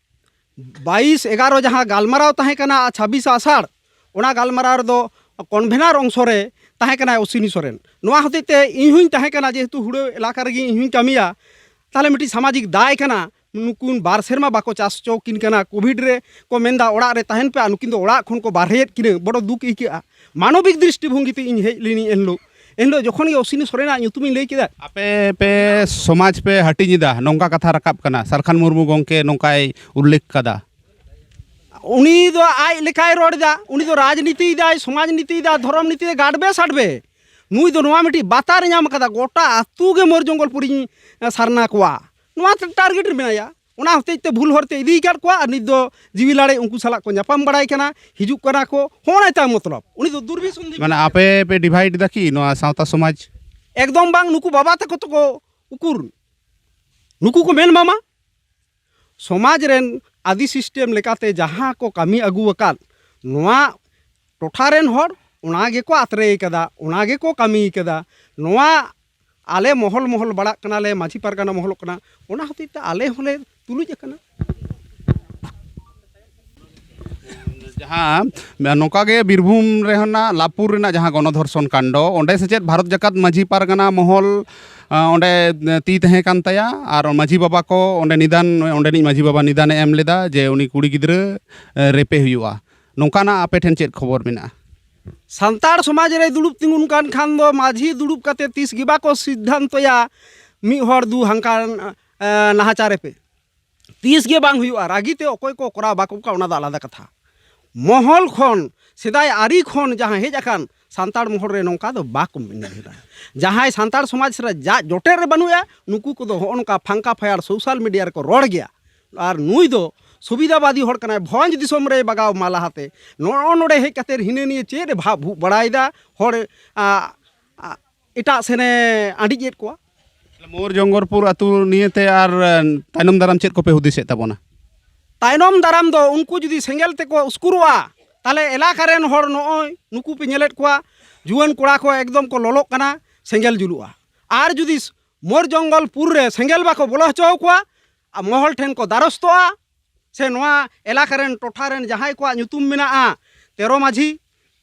ᱵᱟᱭᱤᱥ ᱮᱜᱟᱨᱚ ᱡᱟᱦᱟᱸ ᱜᱟᱞᱢᱟᱨᱟᱣ ᱛᱟᱦᱮᱸ ᱠᱟᱱᱟ ᱪᱷᱟᱵᱵᱤᱥ ᱟᱥᱟᱲ, ᱚᱱᱟ ᱜᱟᱞᱢᱟᱨᱟᱣ ᱨᱮᱫᱚ ᱠᱚᱱᱵᱷᱮᱱᱟᱨ ᱚᱝᱥᱚ ᱨᱮ ᱛᱟᱦᱮᱸ ᱠᱟᱱᱟᱭ ᱚᱥᱤᱱᱤ ᱥᱚᱨᱮᱱ᱾ ᱱᱚᱣᱟ ᱦᱚᱛᱮᱡ ᱛᱮ ᱤᱧ ᱦᱚᱸᱧ ᱛᱟᱦᱮᱸ ᱠᱟᱱᱟ, ᱡᱮᱦᱮᱛᱩ ᱦᱩᱲᱟᱹ ᱮᱞᱟᱠᱟ ᱨᱮᱜᱮ ᱤᱧ ᱦᱚᱸᱧ ᱠᱟᱹᱢᱤᱭᱟ, ᱛᱟᱦᱚᱞᱮ ᱢᱤᱫᱴᱤᱡ ᱥᱟᱢᱟᱡᱤᱠ ᱫᱟᱭ ᱠᱟᱱᱟ᱾ ᱱᱩᱠᱤᱱ ᱵᱟᱨ ᱥᱮᱨᱢᱟ ᱵᱟᱠᱚ ᱪᱟᱥ ᱦᱚᱪᱚ ᱠᱤᱱ ᱠᱟᱱᱟ, ᱠᱳᱵᱷᱤᱰ ᱨᱮ ᱠᱚ ᱢᱮᱱᱫᱟ ᱚᱲᱟᱜ ᱨᱮ ᱛᱟᱦᱮᱱ ᱯᱮ, ᱟᱨ ᱱᱩᱠᱤᱱ ᱫᱚ ᱚᱲᱟᱜ ᱠᱷᱚᱱ ᱠᱚ ᱵᱟᱨᱦᱮᱭᱮᱫ ᱠᱤᱱᱟᱹ, ᱵᱚᱰᱚ ᱫᱩᱠ ᱟᱹᱭᱠᱟᱹᱜᱼᱟ᱾ ᱢᱟᱱᱚᱵᱤᱠ ᱫᱨᱤᱥᱴᱤᱵᱷᱚᱝᱜᱤ ᱛᱮ ᱤᱧ ᱦᱮᱡ ᱞᱤᱱᱟᱹᱧ ᱮᱱᱦᱤᱞᱳᱜ᱾ ᱮᱱᱦᱤᱞᱳᱜ ᱡᱚᱠᱷᱚᱱ ᱜᱮ ᱚᱥᱤᱱᱤ ᱥᱚᱨᱮᱱᱟᱜ ᱧᱩᱛᱩᱢᱤᱧ ᱞᱟᱹᱭ ᱠᱮᱫᱟ, ᱟᱯᱮ ᱯᱮ ᱥᱚᱢᱟᱡᱽ ᱯᱮ ᱦᱟᱹᱴᱤᱧ ᱮᱫᱟ, ᱱᱚᱝᱠᱟ ᱠᱟᱛᱷᱟ ᱨᱟᱠᱟᱵ ᱠᱟᱱᱟ, ᱥᱟᱞᱠᱷᱟᱱ ᱢᱩᱨᱢᱩ ᱜᱚᱢᱠᱮ ᱱᱚᱝᱠᱟᱭ ᱩᱞᱞᱮᱠᱷ ᱠᱟᱫᱟ᱾ ᱩᱱᱤ ᱫᱚ ᱟᱡ ᱞᱮᱠᱟᱭ ᱨᱚᱲ ᱮᱫᱟ, ᱩᱱᱤ ᱫᱚ ᱨᱟᱡᱽᱱᱤᱛᱤᱭᱮᱫᱟᱭ, ᱥᱚᱢᱟᱡᱽ ᱱᱤᱛᱤᱭᱮᱫᱟᱭ, ᱫᱷᱚᱨᱚᱢ ᱱᱤᱛᱤᱭᱮᱫᱟᱭ, ᱜᱟᱰᱵᱮ ᱥᱟᱰᱵᱮ᱾ ᱱᱩᱭ ᱫᱚ ᱱᱚᱣᱟ ᱢᱤᱫᱴᱤᱡ ᱵᱟᱛᱟᱨ ᱮ ᱧᱟᱢ ᱟᱠᱟᱫᱟ, ᱜᱚᱴᱟ ᱟᱹᱛᱩ ᱜᱮ ᱢᱚᱭᱩᱨ ᱡᱚᱝᱜᱚᱞ ᱯᱩᱨᱤᱧ ᱥᱟᱨᱱᱟ ᱠᱚᱣᱟ, ᱱᱚᱣᱟ ᱴᱟᱨᱜᱮᱴ ᱨᱮ ᱢᱮᱱᱟᱭᱟ᱾ ᱚᱱᱟ ᱦᱚᱛᱮᱡ ᱛᱮ ᱵᱷᱩᱞ ᱦᱚᱨ ᱛᱮ ᱤᱫᱤ ᱟᱠᱟᱫ ᱠᱚᱣᱟ, ᱟᱨ ᱱᱤᱛ ᱫᱚ ᱡᱤᱣᱤ ᱞᱟᱲᱮ ᱩᱱᱠᱩ ᱥᱟᱞᱟᱜ ᱠᱚ ᱧᱟᱯᱟᱢ ᱵᱟᱲᱟᱭ ᱠᱟᱱᱟ, ᱦᱤᱡᱩᱜ ᱠᱟᱱᱟ ᱠᱚ, ᱦᱚᱸᱜᱼᱚ ᱱᱟ ᱛᱟᱭ ᱢᱚᱛᱞᱚᱵ᱾ ᱩᱱᱤ ᱫᱚ ᱫᱩᱨᱵᱤᱥᱚᱱᱫᱷᱤ ᱢᱟᱱᱮ ᱟᱯᱮ ᱯᱮ ᱰᱤᱵᱷᱟᱭᱤᱰ ᱮᱫᱟ ᱠᱤ ᱱᱚᱣᱟ ᱥᱟᱶᱛᱟ ᱥᱚᱢᱟᱡᱽ? ᱮᱠᱫᱚᱢ ᱵᱟᱝ, ᱱᱩᱠᱩ ᱵᱟᱵᱟ ᱛᱟᱠᱚ ᱛᱚᱠᱚ ᱩᱠᱩᱨ? ᱱᱩᱠᱩ ᱠᱚ ᱢᱮᱱ ᱢᱟᱢᱟ, ᱥᱚᱢᱟᱡᱽ ᱨᱮᱱ ᱟᱹᱫᱤ ᱥᱤᱥᱴᱮᱢ ᱞᱮᱠᱟᱛᱮ ᱡᱟᱦᱟᱸ ᱠᱚ ᱠᱟᱹᱢᱤ ᱟᱹᱜᱩ ᱟᱠᱟᱫ, ᱱᱚᱣᱟ ᱴᱚᱴᱷᱟ ᱨᱮᱱ ᱦᱚᱲ ᱚᱱᱟ ᱜᱮᱠᱚ ᱟᱛᱨᱮ ᱠᱟᱫᱟ, ᱚᱱᱟ ᱜᱮᱠᱚ ᱠᱟᱹᱢᱤ ᱠᱟᱫᱟ᱾ ᱱᱚᱣᱟ ᱟᱞᱮ ᱢᱚᱦᱚᱞ ᱢᱚᱦᱚᱞ ᱵᱟᱲᱟᱜ ᱠᱟᱱᱟᱞᱮ, ᱢᱟᱹᱡᱷᱤ ᱯᱟᱨᱜᱟᱱᱟ ᱢᱚᱦᱚᱞᱚᱜ ᱠᱟᱱᱟ, ᱚᱱᱟ ᱦᱚᱛᱮᱡ ᱛᱮ ᱟᱞᱮ ᱦᱚᱸᱞᱮ ᱛᱩᱞᱩᱡ ᱟᱠᱟᱱᱟ᱾ ᱡᱟᱦᱟᱸ ᱱᱚᱝᱠᱟ ᱜᱮ ᱵᱤᱨᱵᱷᱩᱢ ᱨᱮᱱᱟᱜ ᱞᱟᱵᱷᱯᱩᱨ ᱨᱮᱱᱟᱜ ᱡᱟᱦᱟᱸ ᱜᱚᱱᱚᱫᱷᱚᱨᱥᱚᱱ ᱠᱟᱱᱰᱚ, ᱚᱸᱰᱮ ᱥᱮ ᱪᱮᱫ ᱵᱷᱟᱨᱚᱛ ᱡᱟᱠᱟᱛ ᱢᱟᱹᱡᱷᱤ ᱯᱟᱨᱜᱟᱱᱟ ᱢᱚᱦᱚᱞ ᱟᱸ, ᱚᱸᱰᱮ, ᱮ, ᱛᱤ ᱛᱟᱦᱮᱸ ᱠᱟᱱ ᱛᱟᱭᱟ, ᱟᱨ ᱢᱟᱹᱡᱷᱤ ᱵᱟᱵᱟ ᱠᱚ ᱚᱸᱰᱮ ᱱᱤᱫᱟᱱ, ᱚᱸᱰᱮᱱᱤᱡ ᱢᱟᱹᱡᱷᱤ ᱵᱟᱵᱟ ᱱᱤᱫᱟᱱᱮ ᱮᱢ ᱞᱮᱫᱟ ᱡᱮ ᱩᱱᱤ ᱠᱩᱲᱤ ᱜᱤᱫᱽᱨᱟᱹ, ᱮ, ᱨᱮᱯᱮ ᱦᱩᱭᱩᱜᱼᱟ᱾ ᱱᱚᱝᱠᱟᱱᱟᱜ ᱟᱯᱮ ᱴᱷᱮᱱ ᱪᱮᱫ ᱠᱷᱚᱵᱚᱨ ᱢᱮᱱᱟᱜᱼᱟ? ᱥᱟᱱᱛᱟᱲ ᱥᱚᱢᱟᱡᱽ ᱨᱮ ᱫᱩᱲᱩᱵ ᱛᱤᱸᱜᱩᱱ ᱠᱟᱱ ᱠᱷᱟᱱ ᱫᱚ ᱢᱟᱹᱡᱷᱤ ᱫᱩᱲᱩᱵ ᱠᱟᱛᱮ ᱛᱤᱥ ᱜᱮ ᱵᱟᱠᱚ ᱥᱤᱫᱽᱫᱷᱟᱱᱛᱚᱭᱟ ᱢᱤᱫ ᱦᱚᱲ ᱫᱩ ᱦᱟᱱᱠᱟ, ᱮ, ᱱᱟᱦᱟᱪᱟᱨ ᱨᱮᱯᱮ᱾ ᱛᱤᱥ ᱜᱮ ᱵᱟᱝ ᱦᱩᱭᱩᱜᱼᱟ᱾ ᱨᱟᱹᱜᱤ ᱛᱮ ᱚᱠᱚᱭ ᱠᱚ ᱠᱚᱨᱟᱣ ᱵᱟᱠᱚ ᱠᱚᱨᱟᱣ, ᱚᱱᱟ ᱫᱚ ᱟᱞᱟᱫᱟ ᱠᱟᱛᱷᱟ᱾ ᱢᱚᱦᱚᱞ ᱠᱷᱚᱱ, ᱥᱮᱫᱟᱭ ᱟᱹᱨᱤ ᱠᱷᱚᱱ ᱡᱟᱦᱟᱸ ᱦᱮᱡ ᱟᱠᱟᱱ ᱥᱟᱱᱛᱟᱲ ᱢᱚᱦᱚᱞ ᱨᱮ ᱱᱚᱝᱠᱟ ᱫᱚ ᱵᱟᱠᱚ ᱢᱮᱱ ᱞᱮᱫᱟ᱾ ᱡᱟᱦᱟᱸᱭ ᱥᱟᱱᱛᱟᱲ ᱥᱚᱢᱟᱡᱽ ᱨᱮ ᱡᱟ ᱡᱚᱴᱮᱫ ᱨᱮ ᱵᱟᱹᱱᱩᱜᱼᱟ, ᱱᱩᱠᱩ ᱠᱚᱫᱚ ᱦᱚᱸᱜᱼᱚ ᱱᱚᱝᱠᱟ ᱯᱷᱟᱝᱠᱟ ᱯᱷᱟᱭᱟᱨ ᱥᱳᱥᱟᱞ ᱢᱤᱰᱤᱭᱟ ᱨᱮᱠᱚ ᱨᱚᱲ ᱜᱮᱭᱟ᱾ ᱟᱨ ᱱᱩᱭ ᱫᱚ ᱥᱩᱵᱤᱫᱷᱟᱵᱟᱫᱤ ᱦᱚᱲ ᱠᱟᱱᱟᱭ, ᱵᱷᱚᱸᱡᱽ ᱫᱤᱥᱚᱢ ᱨᱮᱭ ᱵᱟᱜᱟᱣ ᱢᱟ ᱞᱟᱦᱟᱛᱮ᱾ ᱱᱚᱜᱼᱚ ᱱᱚᱰᱮ ᱦᱮᱡ ᱠᱟᱛᱮ ᱦᱤᱱᱟᱹ ᱱᱤᱭᱟᱹ ᱪᱮᱫ ᱮ ᱵᱷᱟᱵ ᱵᱷᱩᱜ ᱵᱟᱲᱟᱭᱮᱫᱟ, ᱦᱚᱲ, ᱟ, ᱟ, ᱮᱴᱟᱜ ᱥᱮᱱᱮ ᱟᱸᱰᱤᱡ ᱮᱫ ᱠᱚᱣᱟ᱾ ᱢᱳᱨ ᱡᱚᱝᱜᱚᱞᱯᱩᱨ ᱟᱹᱛᱩ ᱱᱤᱭᱮᱛᱮ ᱟᱨ, ᱮ, ᱛᱟᱭᱱᱚᱢ ᱫᱟᱨᱟᱢ ᱪᱮᱫ ᱠᱚᱯᱮ ᱦᱩᱫᱤᱥᱮᱫ ᱛᱟᱵᱚᱱᱟ? ᱛᱟᱭᱱᱚᱢ ᱫᱟᱨᱟᱢ ᱫᱚ ᱩᱱᱠᱩ ᱡᱩᱫᱤ ᱥᱮᱸᱜᱮᱞ ᱛᱮᱠᱚ ᱩᱥᱠᱩᱨᱚᱜᱼᱟ, ᱛᱟᱦᱞᱮ ᱮᱞᱟᱠᱟ ᱨᱮᱱ ᱦᱚᱲ, ᱱᱚᱜᱼᱚᱭ ᱱᱩᱠᱩ ᱯᱮ ᱧᱮᱞᱮᱫ ᱠᱚᱣᱟ, ᱡᱩᱣᱟᱹᱱ ᱠᱚᱲᱟ ᱠᱚ ᱮᱠᱫᱚᱢ ᱠᱚ ᱞᱚᱞᱚᱜ ᱠᱟᱱᱟ, ᱥᱮᱸᱜᱮᱞ ᱡᱩᱞᱩᱜᱼᱟ᱾ ᱟᱨ ᱡᱩᱫᱤ ᱢᱳᱨ ᱡᱚᱝᱜᱚᱞᱯᱩᱨ ᱨᱮ ᱥᱮᱸᱜᱮᱞ ᱵᱟᱠᱚ ᱵᱚᱞᱚ ᱦᱚᱪᱚ ᱟᱠᱚᱣᱟ, ᱟᱨ ᱢᱚᱦᱚᱞ ᱴᱷᱮᱱ ᱠᱚ ᱫᱟᱨᱚᱥᱛᱚᱜᱼᱟ, ᱥᱮ ᱱᱚᱣᱟ ᱮᱞᱟᱠᱟ ᱨᱮᱱ, ᱴᱚᱴᱷᱟ ᱨᱮᱱ ᱡᱟᱦᱟᱸᱭ ᱠᱚᱣᱟᱜ ᱧᱩᱛᱩᱢ ᱢᱮᱱᱟᱜᱼᱟ, ᱛᱮᱨᱚ ᱢᱟᱹᱡᱷᱤ,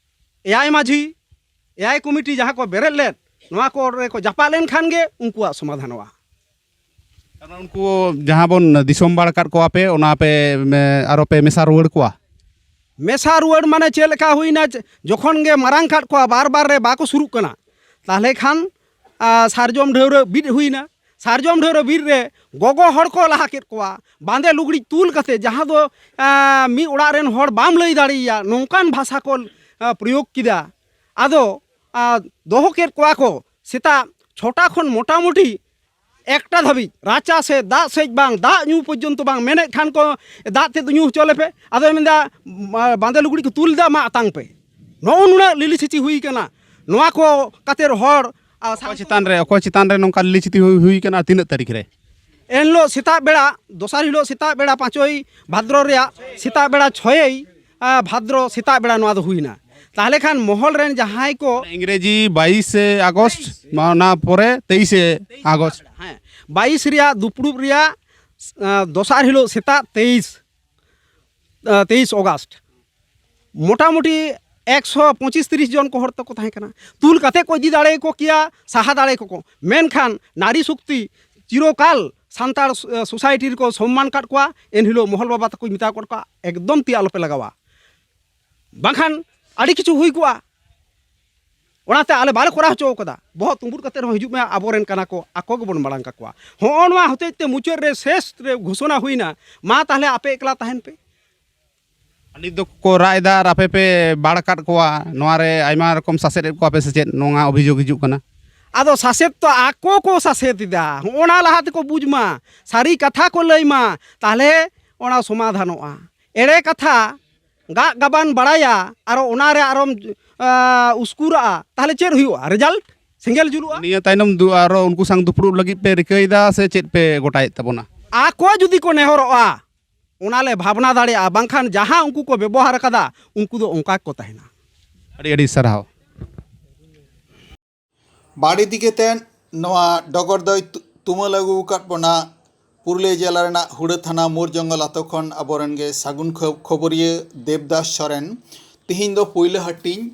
ᱮᱭᱟᱭ ᱢᱟᱹᱡᱷᱤ, ᱮᱭᱟᱭ ᱠᱚᱢᱤᱴᱤ ᱡᱟᱦᱟᱸ ᱠᱚ ᱵᱮᱨᱮᱫ ᱞᱮᱫ, ᱱᱚᱣᱟ ᱠᱚᱨᱮ ᱠᱚ ᱡᱟᱯᱟᱜ ᱞᱮᱱᱠᱷᱟᱱ ᱜᱮ ᱩᱱᱠᱩᱣᱟᱜ ᱥᱚᱢᱟᱫᱷᱟᱱᱚᱜᱼᱟ᱾ ᱛᱟᱨ ᱢᱟᱱᱮ ᱩᱱᱠᱩ ᱡᱟᱦᱟᱸ ᱵᱚᱱ ᱫᱤᱥᱚᱢ ᱵᱟᱲ ᱟᱠᱟᱫ ᱠᱚᱣᱟ ᱯᱮ, ᱚᱱᱟ ᱯᱮ, ᱢᱮ-, ᱟᱨᱚ ᱯᱮ ᱢᱮᱥᱟ ᱨᱩᱣᱟᱹᱲ ᱠᱚᱣᱟ? ᱢᱮᱥᱟ ᱨᱩᱣᱟᱹᱲ ᱢᱟᱱᱮ ᱪᱮᱫ ᱞᱮᱠᱟ ᱦᱩᱭᱱᱟ, ᱡᱚᱠᱷᱚᱱ ᱜᱮ ᱢᱟᱨᱟᱝ ᱠᱟᱫ ᱠᱚᱣᱟ, ᱵᱟᱨ ᱵᱟᱨ ᱨᱮ ᱵᱟᱠᱚ ᱥᱩᱨᱩᱜ ᱠᱟᱱᱟ, ᱛᱟᱦᱞᱮ ᱠᱷᱟᱱ, ᱟ, ᱥᱟᱨᱡᱚᱢ ᱰᱷᱟᱹᱣᱨᱟᱹᱜ ᱵᱤᱫ ᱦᱩᱭᱱᱟ᱾ ᱥᱟᱨᱡᱚᱢ ᱰᱷᱟᱹᱣᱨᱟᱹᱜ ᱵᱤᱨ ᱨᱮ ᱜᱚᱜᱚ ᱦᱚᱲ ᱠᱚ ᱞᱟᱦᱟ ᱠᱮᱫ ᱠᱚᱣᱟ, ᱵᱟᱸᱫᱮ ᱞᱩᱜᱽᱲᱤᱡ ᱛᱩᱞ ᱠᱟᱛᱮ, ᱡᱟᱦᱟᱸ ᱫᱚ, ᱟ, ᱢᱤᱫ ᱚᱲᱟᱜ ᱨᱮᱱ ᱦᱚᱲ ᱵᱟᱢ ᱞᱟᱹᱭ ᱫᱟᱲᱮᱭᱟᱭᱟ, ᱱᱚᱝᱠᱟᱱ ᱵᱷᱟᱥᱟ ᱠᱚ, ᱟ, ᱯᱨᱚᱭᱳᱜᱽ ᱠᱮᱫᱟ᱾ ᱟᱫᱚ, ᱟ, ᱫᱚᱦᱚ ᱠᱮᱫ ᱠᱚᱣᱟ ᱠᱚ ᱥᱮᱛᱟᱜ ᱪᱷᱚᱴᱟ ᱠᱷᱚᱱ ᱢᱚᱴᱟᱢᱩᱴᱤ ᱮᱠᱴᱟ ᱫᱷᱟᱹᱵᱤᱡ, ᱨᱟᱪᱟ ᱥᱮ ᱫᱟᱜ ᱥᱮᱡ ᱵᱟᱝ, ᱫᱟᱜ ᱧᱩ ᱯᱚᱨᱡᱚᱱᱛᱚ ᱵᱟᱝ, ᱢᱮᱱᱮᱫ ᱠᱷᱟᱱ ᱠᱚ, "ᱫᱟᱜ ᱛᱮᱫ ᱧᱩ ᱦᱚᱪᱚ ᱞᱮᱯᱮ", ᱟᱫᱚᱭ ᱢᱮᱱᱫᱟ, "ᱢᱟ-, ᱵᱟᱸᱫᱮ ᱞᱩᱜᱽᱲᱤᱡ ᱠᱚ ᱛᱩᱞ ᱮᱫᱟ, ᱢᱟ ᱟᱛᱟᱝ ᱯᱮ᱾" ᱱᱚᱜᱼᱚ ᱱᱩᱱᱟᱹᱜ ᱞᱤᱞᱤ ᱥᱤᱪᱤ ᱦᱩᱭ ᱠᱟᱱᱟ᱾ ᱱᱚᱣᱟ ᱠᱚ ᱠᱟᱛᱮ ᱦᱚᱲ, ᱟ, ᱚᱠᱚᱭ ᱪᱮᱛᱟᱱ ᱨᱮ, ᱚᱠᱚᱭ ᱪᱮᱛᱟᱱ ᱨᱮ ᱱᱚᱝᱠᱟ ᱞᱤᱞᱤ ᱥᱤᱪᱤ ᱦᱩᱭ, ᱦᱩᱭ ᱠᱟᱱᱟ? ᱛᱤᱱᱟᱹᱜ ᱛᱟᱹᱨᱤᱠᱷ ᱨᱮ? ᱮᱱᱦᱤᱞᱳᱜ ᱥᱮᱛᱟᱜ ᱵᱮᱲᱟ, ᱫᱚᱥᱟᱨ ᱦᱤᱞᱳᱜ ᱥᱮᱛᱟᱜ ᱵᱮᱲᱟ, ᱯᱟᱸᱪᱚᱭ ᱵᱷᱟᱫᱨᱚ ᱨᱮᱭᱟᱜ ᱥᱮᱛᱟᱜ ᱵᱮᱲᱟ, ᱪᱷᱚᱭᱮᱭ, ᱟ, ᱵᱷᱟᱫᱨᱚ ᱥᱮᱛᱟᱜ ᱵᱮᱲᱟ ᱱᱚᱣᱟ ᱫᱚ ᱦᱩᱭᱱᱟ᱾ ᱛᱟᱦᱞᱮ ᱠᱷᱟᱱ ᱢᱚᱦᱚᱞ ᱨᱮᱱ ᱡᱟᱦᱟᱸᱭ ᱠᱚ, ᱤᱝᱨᱮᱡᱤ ᱵᱟᱭᱤᱥᱮ ᱟᱜᱚᱥᱴ, ᱢᱟ-, ᱚᱱᱟ ᱯᱚᱨᱮ ᱛᱮᱭᱤᱥᱮ ᱟᱜᱚᱥᱴ᱾ ᱦᱮᱸ, ᱵᱟᱭᱤᱥ ᱨᱮᱭᱟᱜ ᱫᱩᱯᱲᱩᱵ ᱨᱮᱭᱟᱜ, ᱟ, ᱫᱚᱥᱟᱨ ᱦᱤᱞᱳᱜ ᱥᱮᱛᱟᱜ ᱛᱮᱭᱤᱥ, ᱟ, ᱛᱮᱭᱤᱥ ᱚᱜᱟᱥᱴ᱾ ᱢᱚᱴᱟᱢᱩᱴᱤ ᱮᱠᱥᱚ ᱯᱚᱸᱪᱤᱥ ᱛᱤᱨᱤᱥ ᱡᱚᱱ ᱠᱚ ᱦᱚᱲ ᱛᱟᱠᱚ ᱛᱟᱦᱮᱸ ᱠᱟᱱᱟ᱾ ᱛᱩᱞ ᱠᱟᱛᱮ ᱠᱚ ᱤᱫᱤ ᱫᱟᱲᱮᱭᱟᱠᱚ ᱠᱮᱭᱟ, ᱥᱟᱦᱟ ᱫᱟᱲᱮ ᱠᱚ᱾ ᱢᱮᱱᱠᱷᱟᱱ ᱱᱟᱨᱤ ᱥᱚᱠᱛᱤ ᱪᱤᱨᱚᱠᱟᱞ ᱥᱟᱱᱛᱟᱲ ᱥᱳᱥᱟᱭᱴᱤ ᱨᱮᱠᱚ ᱥᱚᱢᱢᱟᱱ ᱠᱟᱫ ᱠᱚᱣᱟ᱾ ᱮᱱᱦᱤᱞᱳᱜ ᱢᱚᱦᱚᱞ ᱵᱟᱵᱟ ᱛᱟᱠᱚᱧ ᱢᱮᱛᱟ ᱠᱚ ᱠᱚᱣᱟ, ᱮᱠᱫᱚᱢ ᱛᱤ ᱟᱞᱚᱯᱮ ᱞᱟᱜᱟᱣᱟ, ᱵᱟᱝᱠᱷᱟᱱ ᱟᱹᱰᱤ ᱠᱤᱪᱷᱩ ᱦᱩᱭ ᱠᱚᱜᱼᱟ᱾ ᱚᱱᱟᱛᱮ ᱟᱞᱮ ᱵᱟᱞᱮ ᱠᱚᱨᱟᱣ ᱦᱚᱪᱚ ᱠᱟᱫᱟ᱾ ᱵᱚᱦᱚᱜ ᱛᱩᱸᱵᱩᱫ ᱠᱟᱛᱮ ᱨᱮᱦᱚᱸ ᱦᱤᱡᱩᱜ ᱢᱮ, ᱟᱵᱚᱨᱮᱱ ᱠᱟᱱᱟ ᱠᱚ, ᱟᱠᱚ ᱜᱮᱵᱚᱱ ᱢᱟᱲᱟᱝ ᱠᱟᱠᱚᱣᱟ᱾ ᱦᱚᱸᱜᱼᱚ ᱱᱚᱣᱟ ᱦᱚᱛᱮᱡ ᱛᱮ ᱢᱩᱪᱟᱹᱫ ᱨᱮ ᱥᱮᱥ ᱨᱮ ᱜᱷᱳᱥᱚᱱᱟ ᱦᱩᱭᱱᱟ, ᱢᱟ ᱛᱟᱦᱞᱮ ᱟᱯᱮ ᱮᱠᱞᱟ ᱛᱟᱦᱮᱱ ᱯᱮ᱾ ᱱᱤᱛ ᱫᱚᱠᱚ ᱨᱟᱜ ᱮᱫᱟ ᱟᱨ ᱟᱯᱮ ᱯᱮ ᱵᱟᱲ ᱟᱠᱟᱫ ᱠᱚᱣᱟ, ᱱᱚᱣᱟ ᱨᱮ ᱟᱭᱢᱟ ᱨᱚᱠᱚᱢ ᱥᱟᱥᱮᱛ ᱮᱫ ᱠᱚᱣᱟ ᱯᱮ ᱥᱮ ᱪᱮᱫ, ᱱᱚᱣᱟ ᱚᱵᱷᱤᱡᱳᱜᱽ ᱦᱤᱡᱩᱜ ᱠᱟᱱᱟ᱾ ᱟᱫᱚ ᱥᱟᱥᱮᱛ ᱛᱚ ᱟᱠᱚ ᱠᱚ ᱥᱟᱥᱮᱛ ᱮᱫᱟ, ᱦᱚᱸᱜᱼᱚ ᱱᱟ ᱞᱟᱦᱟ ᱛᱮᱠᱚ ᱵᱩᱡᱽ ᱢᱟ, ᱥᱟᱹᱨᱤ ᱠᱟᱛᱷᱟ ᱠᱚ ᱞᱟᱹᱭ ᱢᱟ, ᱛᱟᱦᱞᱮ ᱚᱱᱟ ᱥᱚᱢᱟᱫᱷᱟᱱᱚᱜᱼᱟ᱾ ᱮᱲᱮ ᱠᱟᱛᱷᱟ ᱜᱟᱜ ᱜᱟᱵᱟᱱ ᱵᱟᱲᱟᱭᱟ, ᱟᱨᱚ ᱚᱱᱟᱨᱮ ᱟᱨᱚᱢ ᱩᱥᱠᱩᱨᱟᱜᱼᱟ, ᱛᱟᱦᱞᱮ ᱪᱮᱫ ᱦᱩᱭᱩᱜᱼᱟ? ᱨᱮᱡᱟᱞᱴ ᱥᱮᱸᱜᱮᱞ ᱡᱩᱞᱩᱜᱼᱟ᱾ ᱱᱤᱭᱟᱹ ᱛᱟᱭᱱᱚᱢ ᱫᱩ ᱟᱨᱚ ᱩᱱᱠᱩ ᱥᱟᱝ ᱫᱩᱯᱲᱩᱵ ᱞᱟᱹᱜᱤᱫ ᱯᱮ ᱨᱤᱠᱟᱹᱭᱮᱫᱟ ᱥᱮ ᱪᱮᱫ ᱯᱮ ᱜᱚᱴᱟᱭᱮᱫ ᱛᱟᱵᱚᱱᱟ? ᱟᱠᱚ ᱡᱩᱫᱤ ᱠᱚ ᱱᱮᱦᱚᱨᱚᱜᱼᱟ, ᱚᱱᱟ ᱞᱮ ᱵᱷᱟᱵᱽᱱᱟ ᱫᱟᱲᱮᱭᱟᱜᱼᱟ, ᱵᱟᱝᱠᱷᱟᱱ ᱡᱟᱦᱟᱸ ᱩᱱᱠᱩ ᱠᱚ ᱵᱮᱵᱚᱦᱟᱨ ᱟᱠᱟᱫᱟ, ᱩᱱᱠᱩ ᱫᱚ ᱚᱱᱠᱟ ᱜᱮᱠᱚ ᱛᱟᱦᱮᱱᱟ᱾ ᱟᱹᱰᱤ ᱟᱹᱰᱤ ᱥᱟᱨᱦᱟᱣ᱾ ᱵᱟᱹᱲᱤ ᱫᱤᱠᱮᱛᱮ ᱱᱚᱣᱟ ᱰᱚᱜᱚᱨ ᱫᱚᱭ ᱛᱩ- ᱛᱩᱢᱟᱹᱞ ᱟᱹᱜᱩ ᱟᱠᱟᱫ ᱵᱚᱱᱟ ᱯᱩᱨᱩᱞᱤᱭᱟᱹ ᱡᱮᱞᱟ ᱨᱮᱱᱟᱜ ᱦᱩᱲᱟᱹ ᱛᱷᱟᱱᱟ ᱢᱳᱨ ᱡᱚᱝᱜᱚᱞ ᱟᱛᱳ ᱠᱷᱚᱱ ᱟᱵᱚᱨᱮᱱ ᱜᱮ ᱥᱟᱹᱜᱩᱱ ᱠᱷᱚ- ᱠᱷᱚᱵᱚᱨᱤᱭᱟᱹ ᱫᱮᱵᱽᱫᱟᱥ ᱥᱚᱨᱮᱱ᱾ ᱛᱤᱦᱤᱧ ᱫᱚ ᱯᱩᱭᱞᱟᱹ ᱦᱟᱹᱴᱤᱧ,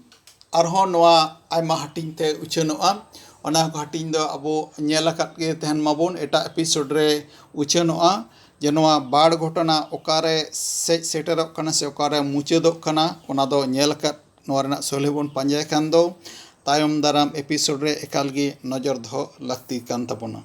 ᱟᱨᱦᱚᱸ ᱱᱚᱣᱟ ᱟᱭᱢᱟ ᱦᱟᱹᱴᱤᱧ ᱛᱮ ᱩᱪᱷᱟᱹᱱᱚᱜᱼᱟ᱾ ᱚᱱᱟ ᱠᱚ ᱦᱟᱹᱴᱤᱧ ᱫᱚ ᱟᱵᱚ ᱧᱮᱞ ᱟᱠᱟᱫ ᱜᱮ ᱛᱟᱦᱮᱱ ᱢᱟᱵᱚᱱ, ᱮᱴᱟᱜ ᱮᱯᱤᱥᱳᱰ ᱨᱮ ᱩᱪᱷᱟᱹᱱᱚᱜᱼᱟ᱾ ᱡᱮ ᱱᱚᱣᱟ ᱵᱟᱲ ᱜᱷᱚᱴᱚᱱᱟ ᱚᱠᱟᱨᱮ ᱥᱮᱡ ᱥᱮᱴᱮᱨᱚᱜ ᱠᱟᱱᱟ ᱥᱮ ᱚᱠᱟᱨᱮ ᱢᱩᱪᱟᱹᱫᱚᱜ ᱠᱟᱱᱟ, ᱚᱱᱟ ᱫᱚ ᱧᱮᱞ ᱟᱠᱟᱫ ᱱᱚᱣᱟ ᱨᱮᱱᱟᱜ ᱥᱚᱞᱦᱮ ᱵᱚᱱ ᱯᱟᱸᱡᱟᱭ ᱠᱷᱟᱱ ᱫᱚ ᱛᱟᱭᱚᱢ ᱫᱟᱨᱟᱢ ᱮᱯᱤᱥᱳᱰ ᱨᱮ ᱮᱠᱟᱞ ᱜᱮ ᱱᱚᱡᱚᱨ ᱫᱚᱦᱚ ᱞᱟᱹᱠᱛᱤ ᱠᱟᱱ ᱛᱟᱵᱚᱱᱟ᱾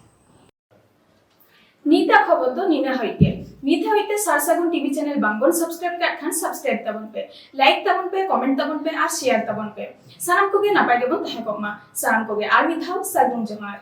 ᱱᱤᱛᱟᱜ ᱠᱷᱚᱵᱚᱨ ᱫᱚ ᱱᱤᱱᱟᱹᱜ ᱦᱟᱹᱵᱤᱡ ᱜᱮ᱾ ᱱᱤᱛ ᱦᱟᱹᱵᱤᱡ ᱛᱮ ᱥᱟᱨ ᱥᱟᱹᱜᱩᱱ ᱴᱤᱵᱷᱤ ᱪᱮᱱᱮᱞ ᱵᱟᱝᱵᱚᱱ ᱥᱟᱵᱥᱠᱨᱟᱭᱤᱵ ᱠᱟᱜ ᱠᱷᱟᱱ ᱥᱟᱵᱥᱠᱨᱟᱭᱤᱵ ᱛᱟᱵᱚᱱ ᱯᱮ, ᱞᱟᱭᱤᱠ ᱛᱟᱵᱚᱱ ᱯᱮ, ᱠᱚᱢᱮᱱᱴ ᱛᱟᱵᱚᱱ ᱯᱮ ᱟᱨ ᱥᱮᱭᱟᱨ ᱛᱟᱵᱚᱱ ᱯᱮ᱾ ᱥᱟᱱᱟᱢ ᱠᱚᱜᱮ ᱱᱟᱯᱟᱭ ᱜᱮᱵᱚᱱ ᱛᱟᱦᱮᱸ ᱠᱚᱜ ᱢᱟ᱾ ᱥᱟᱱᱟᱢ ᱠᱚᱜᱮ ᱟᱨ ᱢᱤᱫ ᱫᱷᱟᱣ ᱥᱟᱹᱜᱩᱱ ᱡᱚᱦᱟᱨ᱾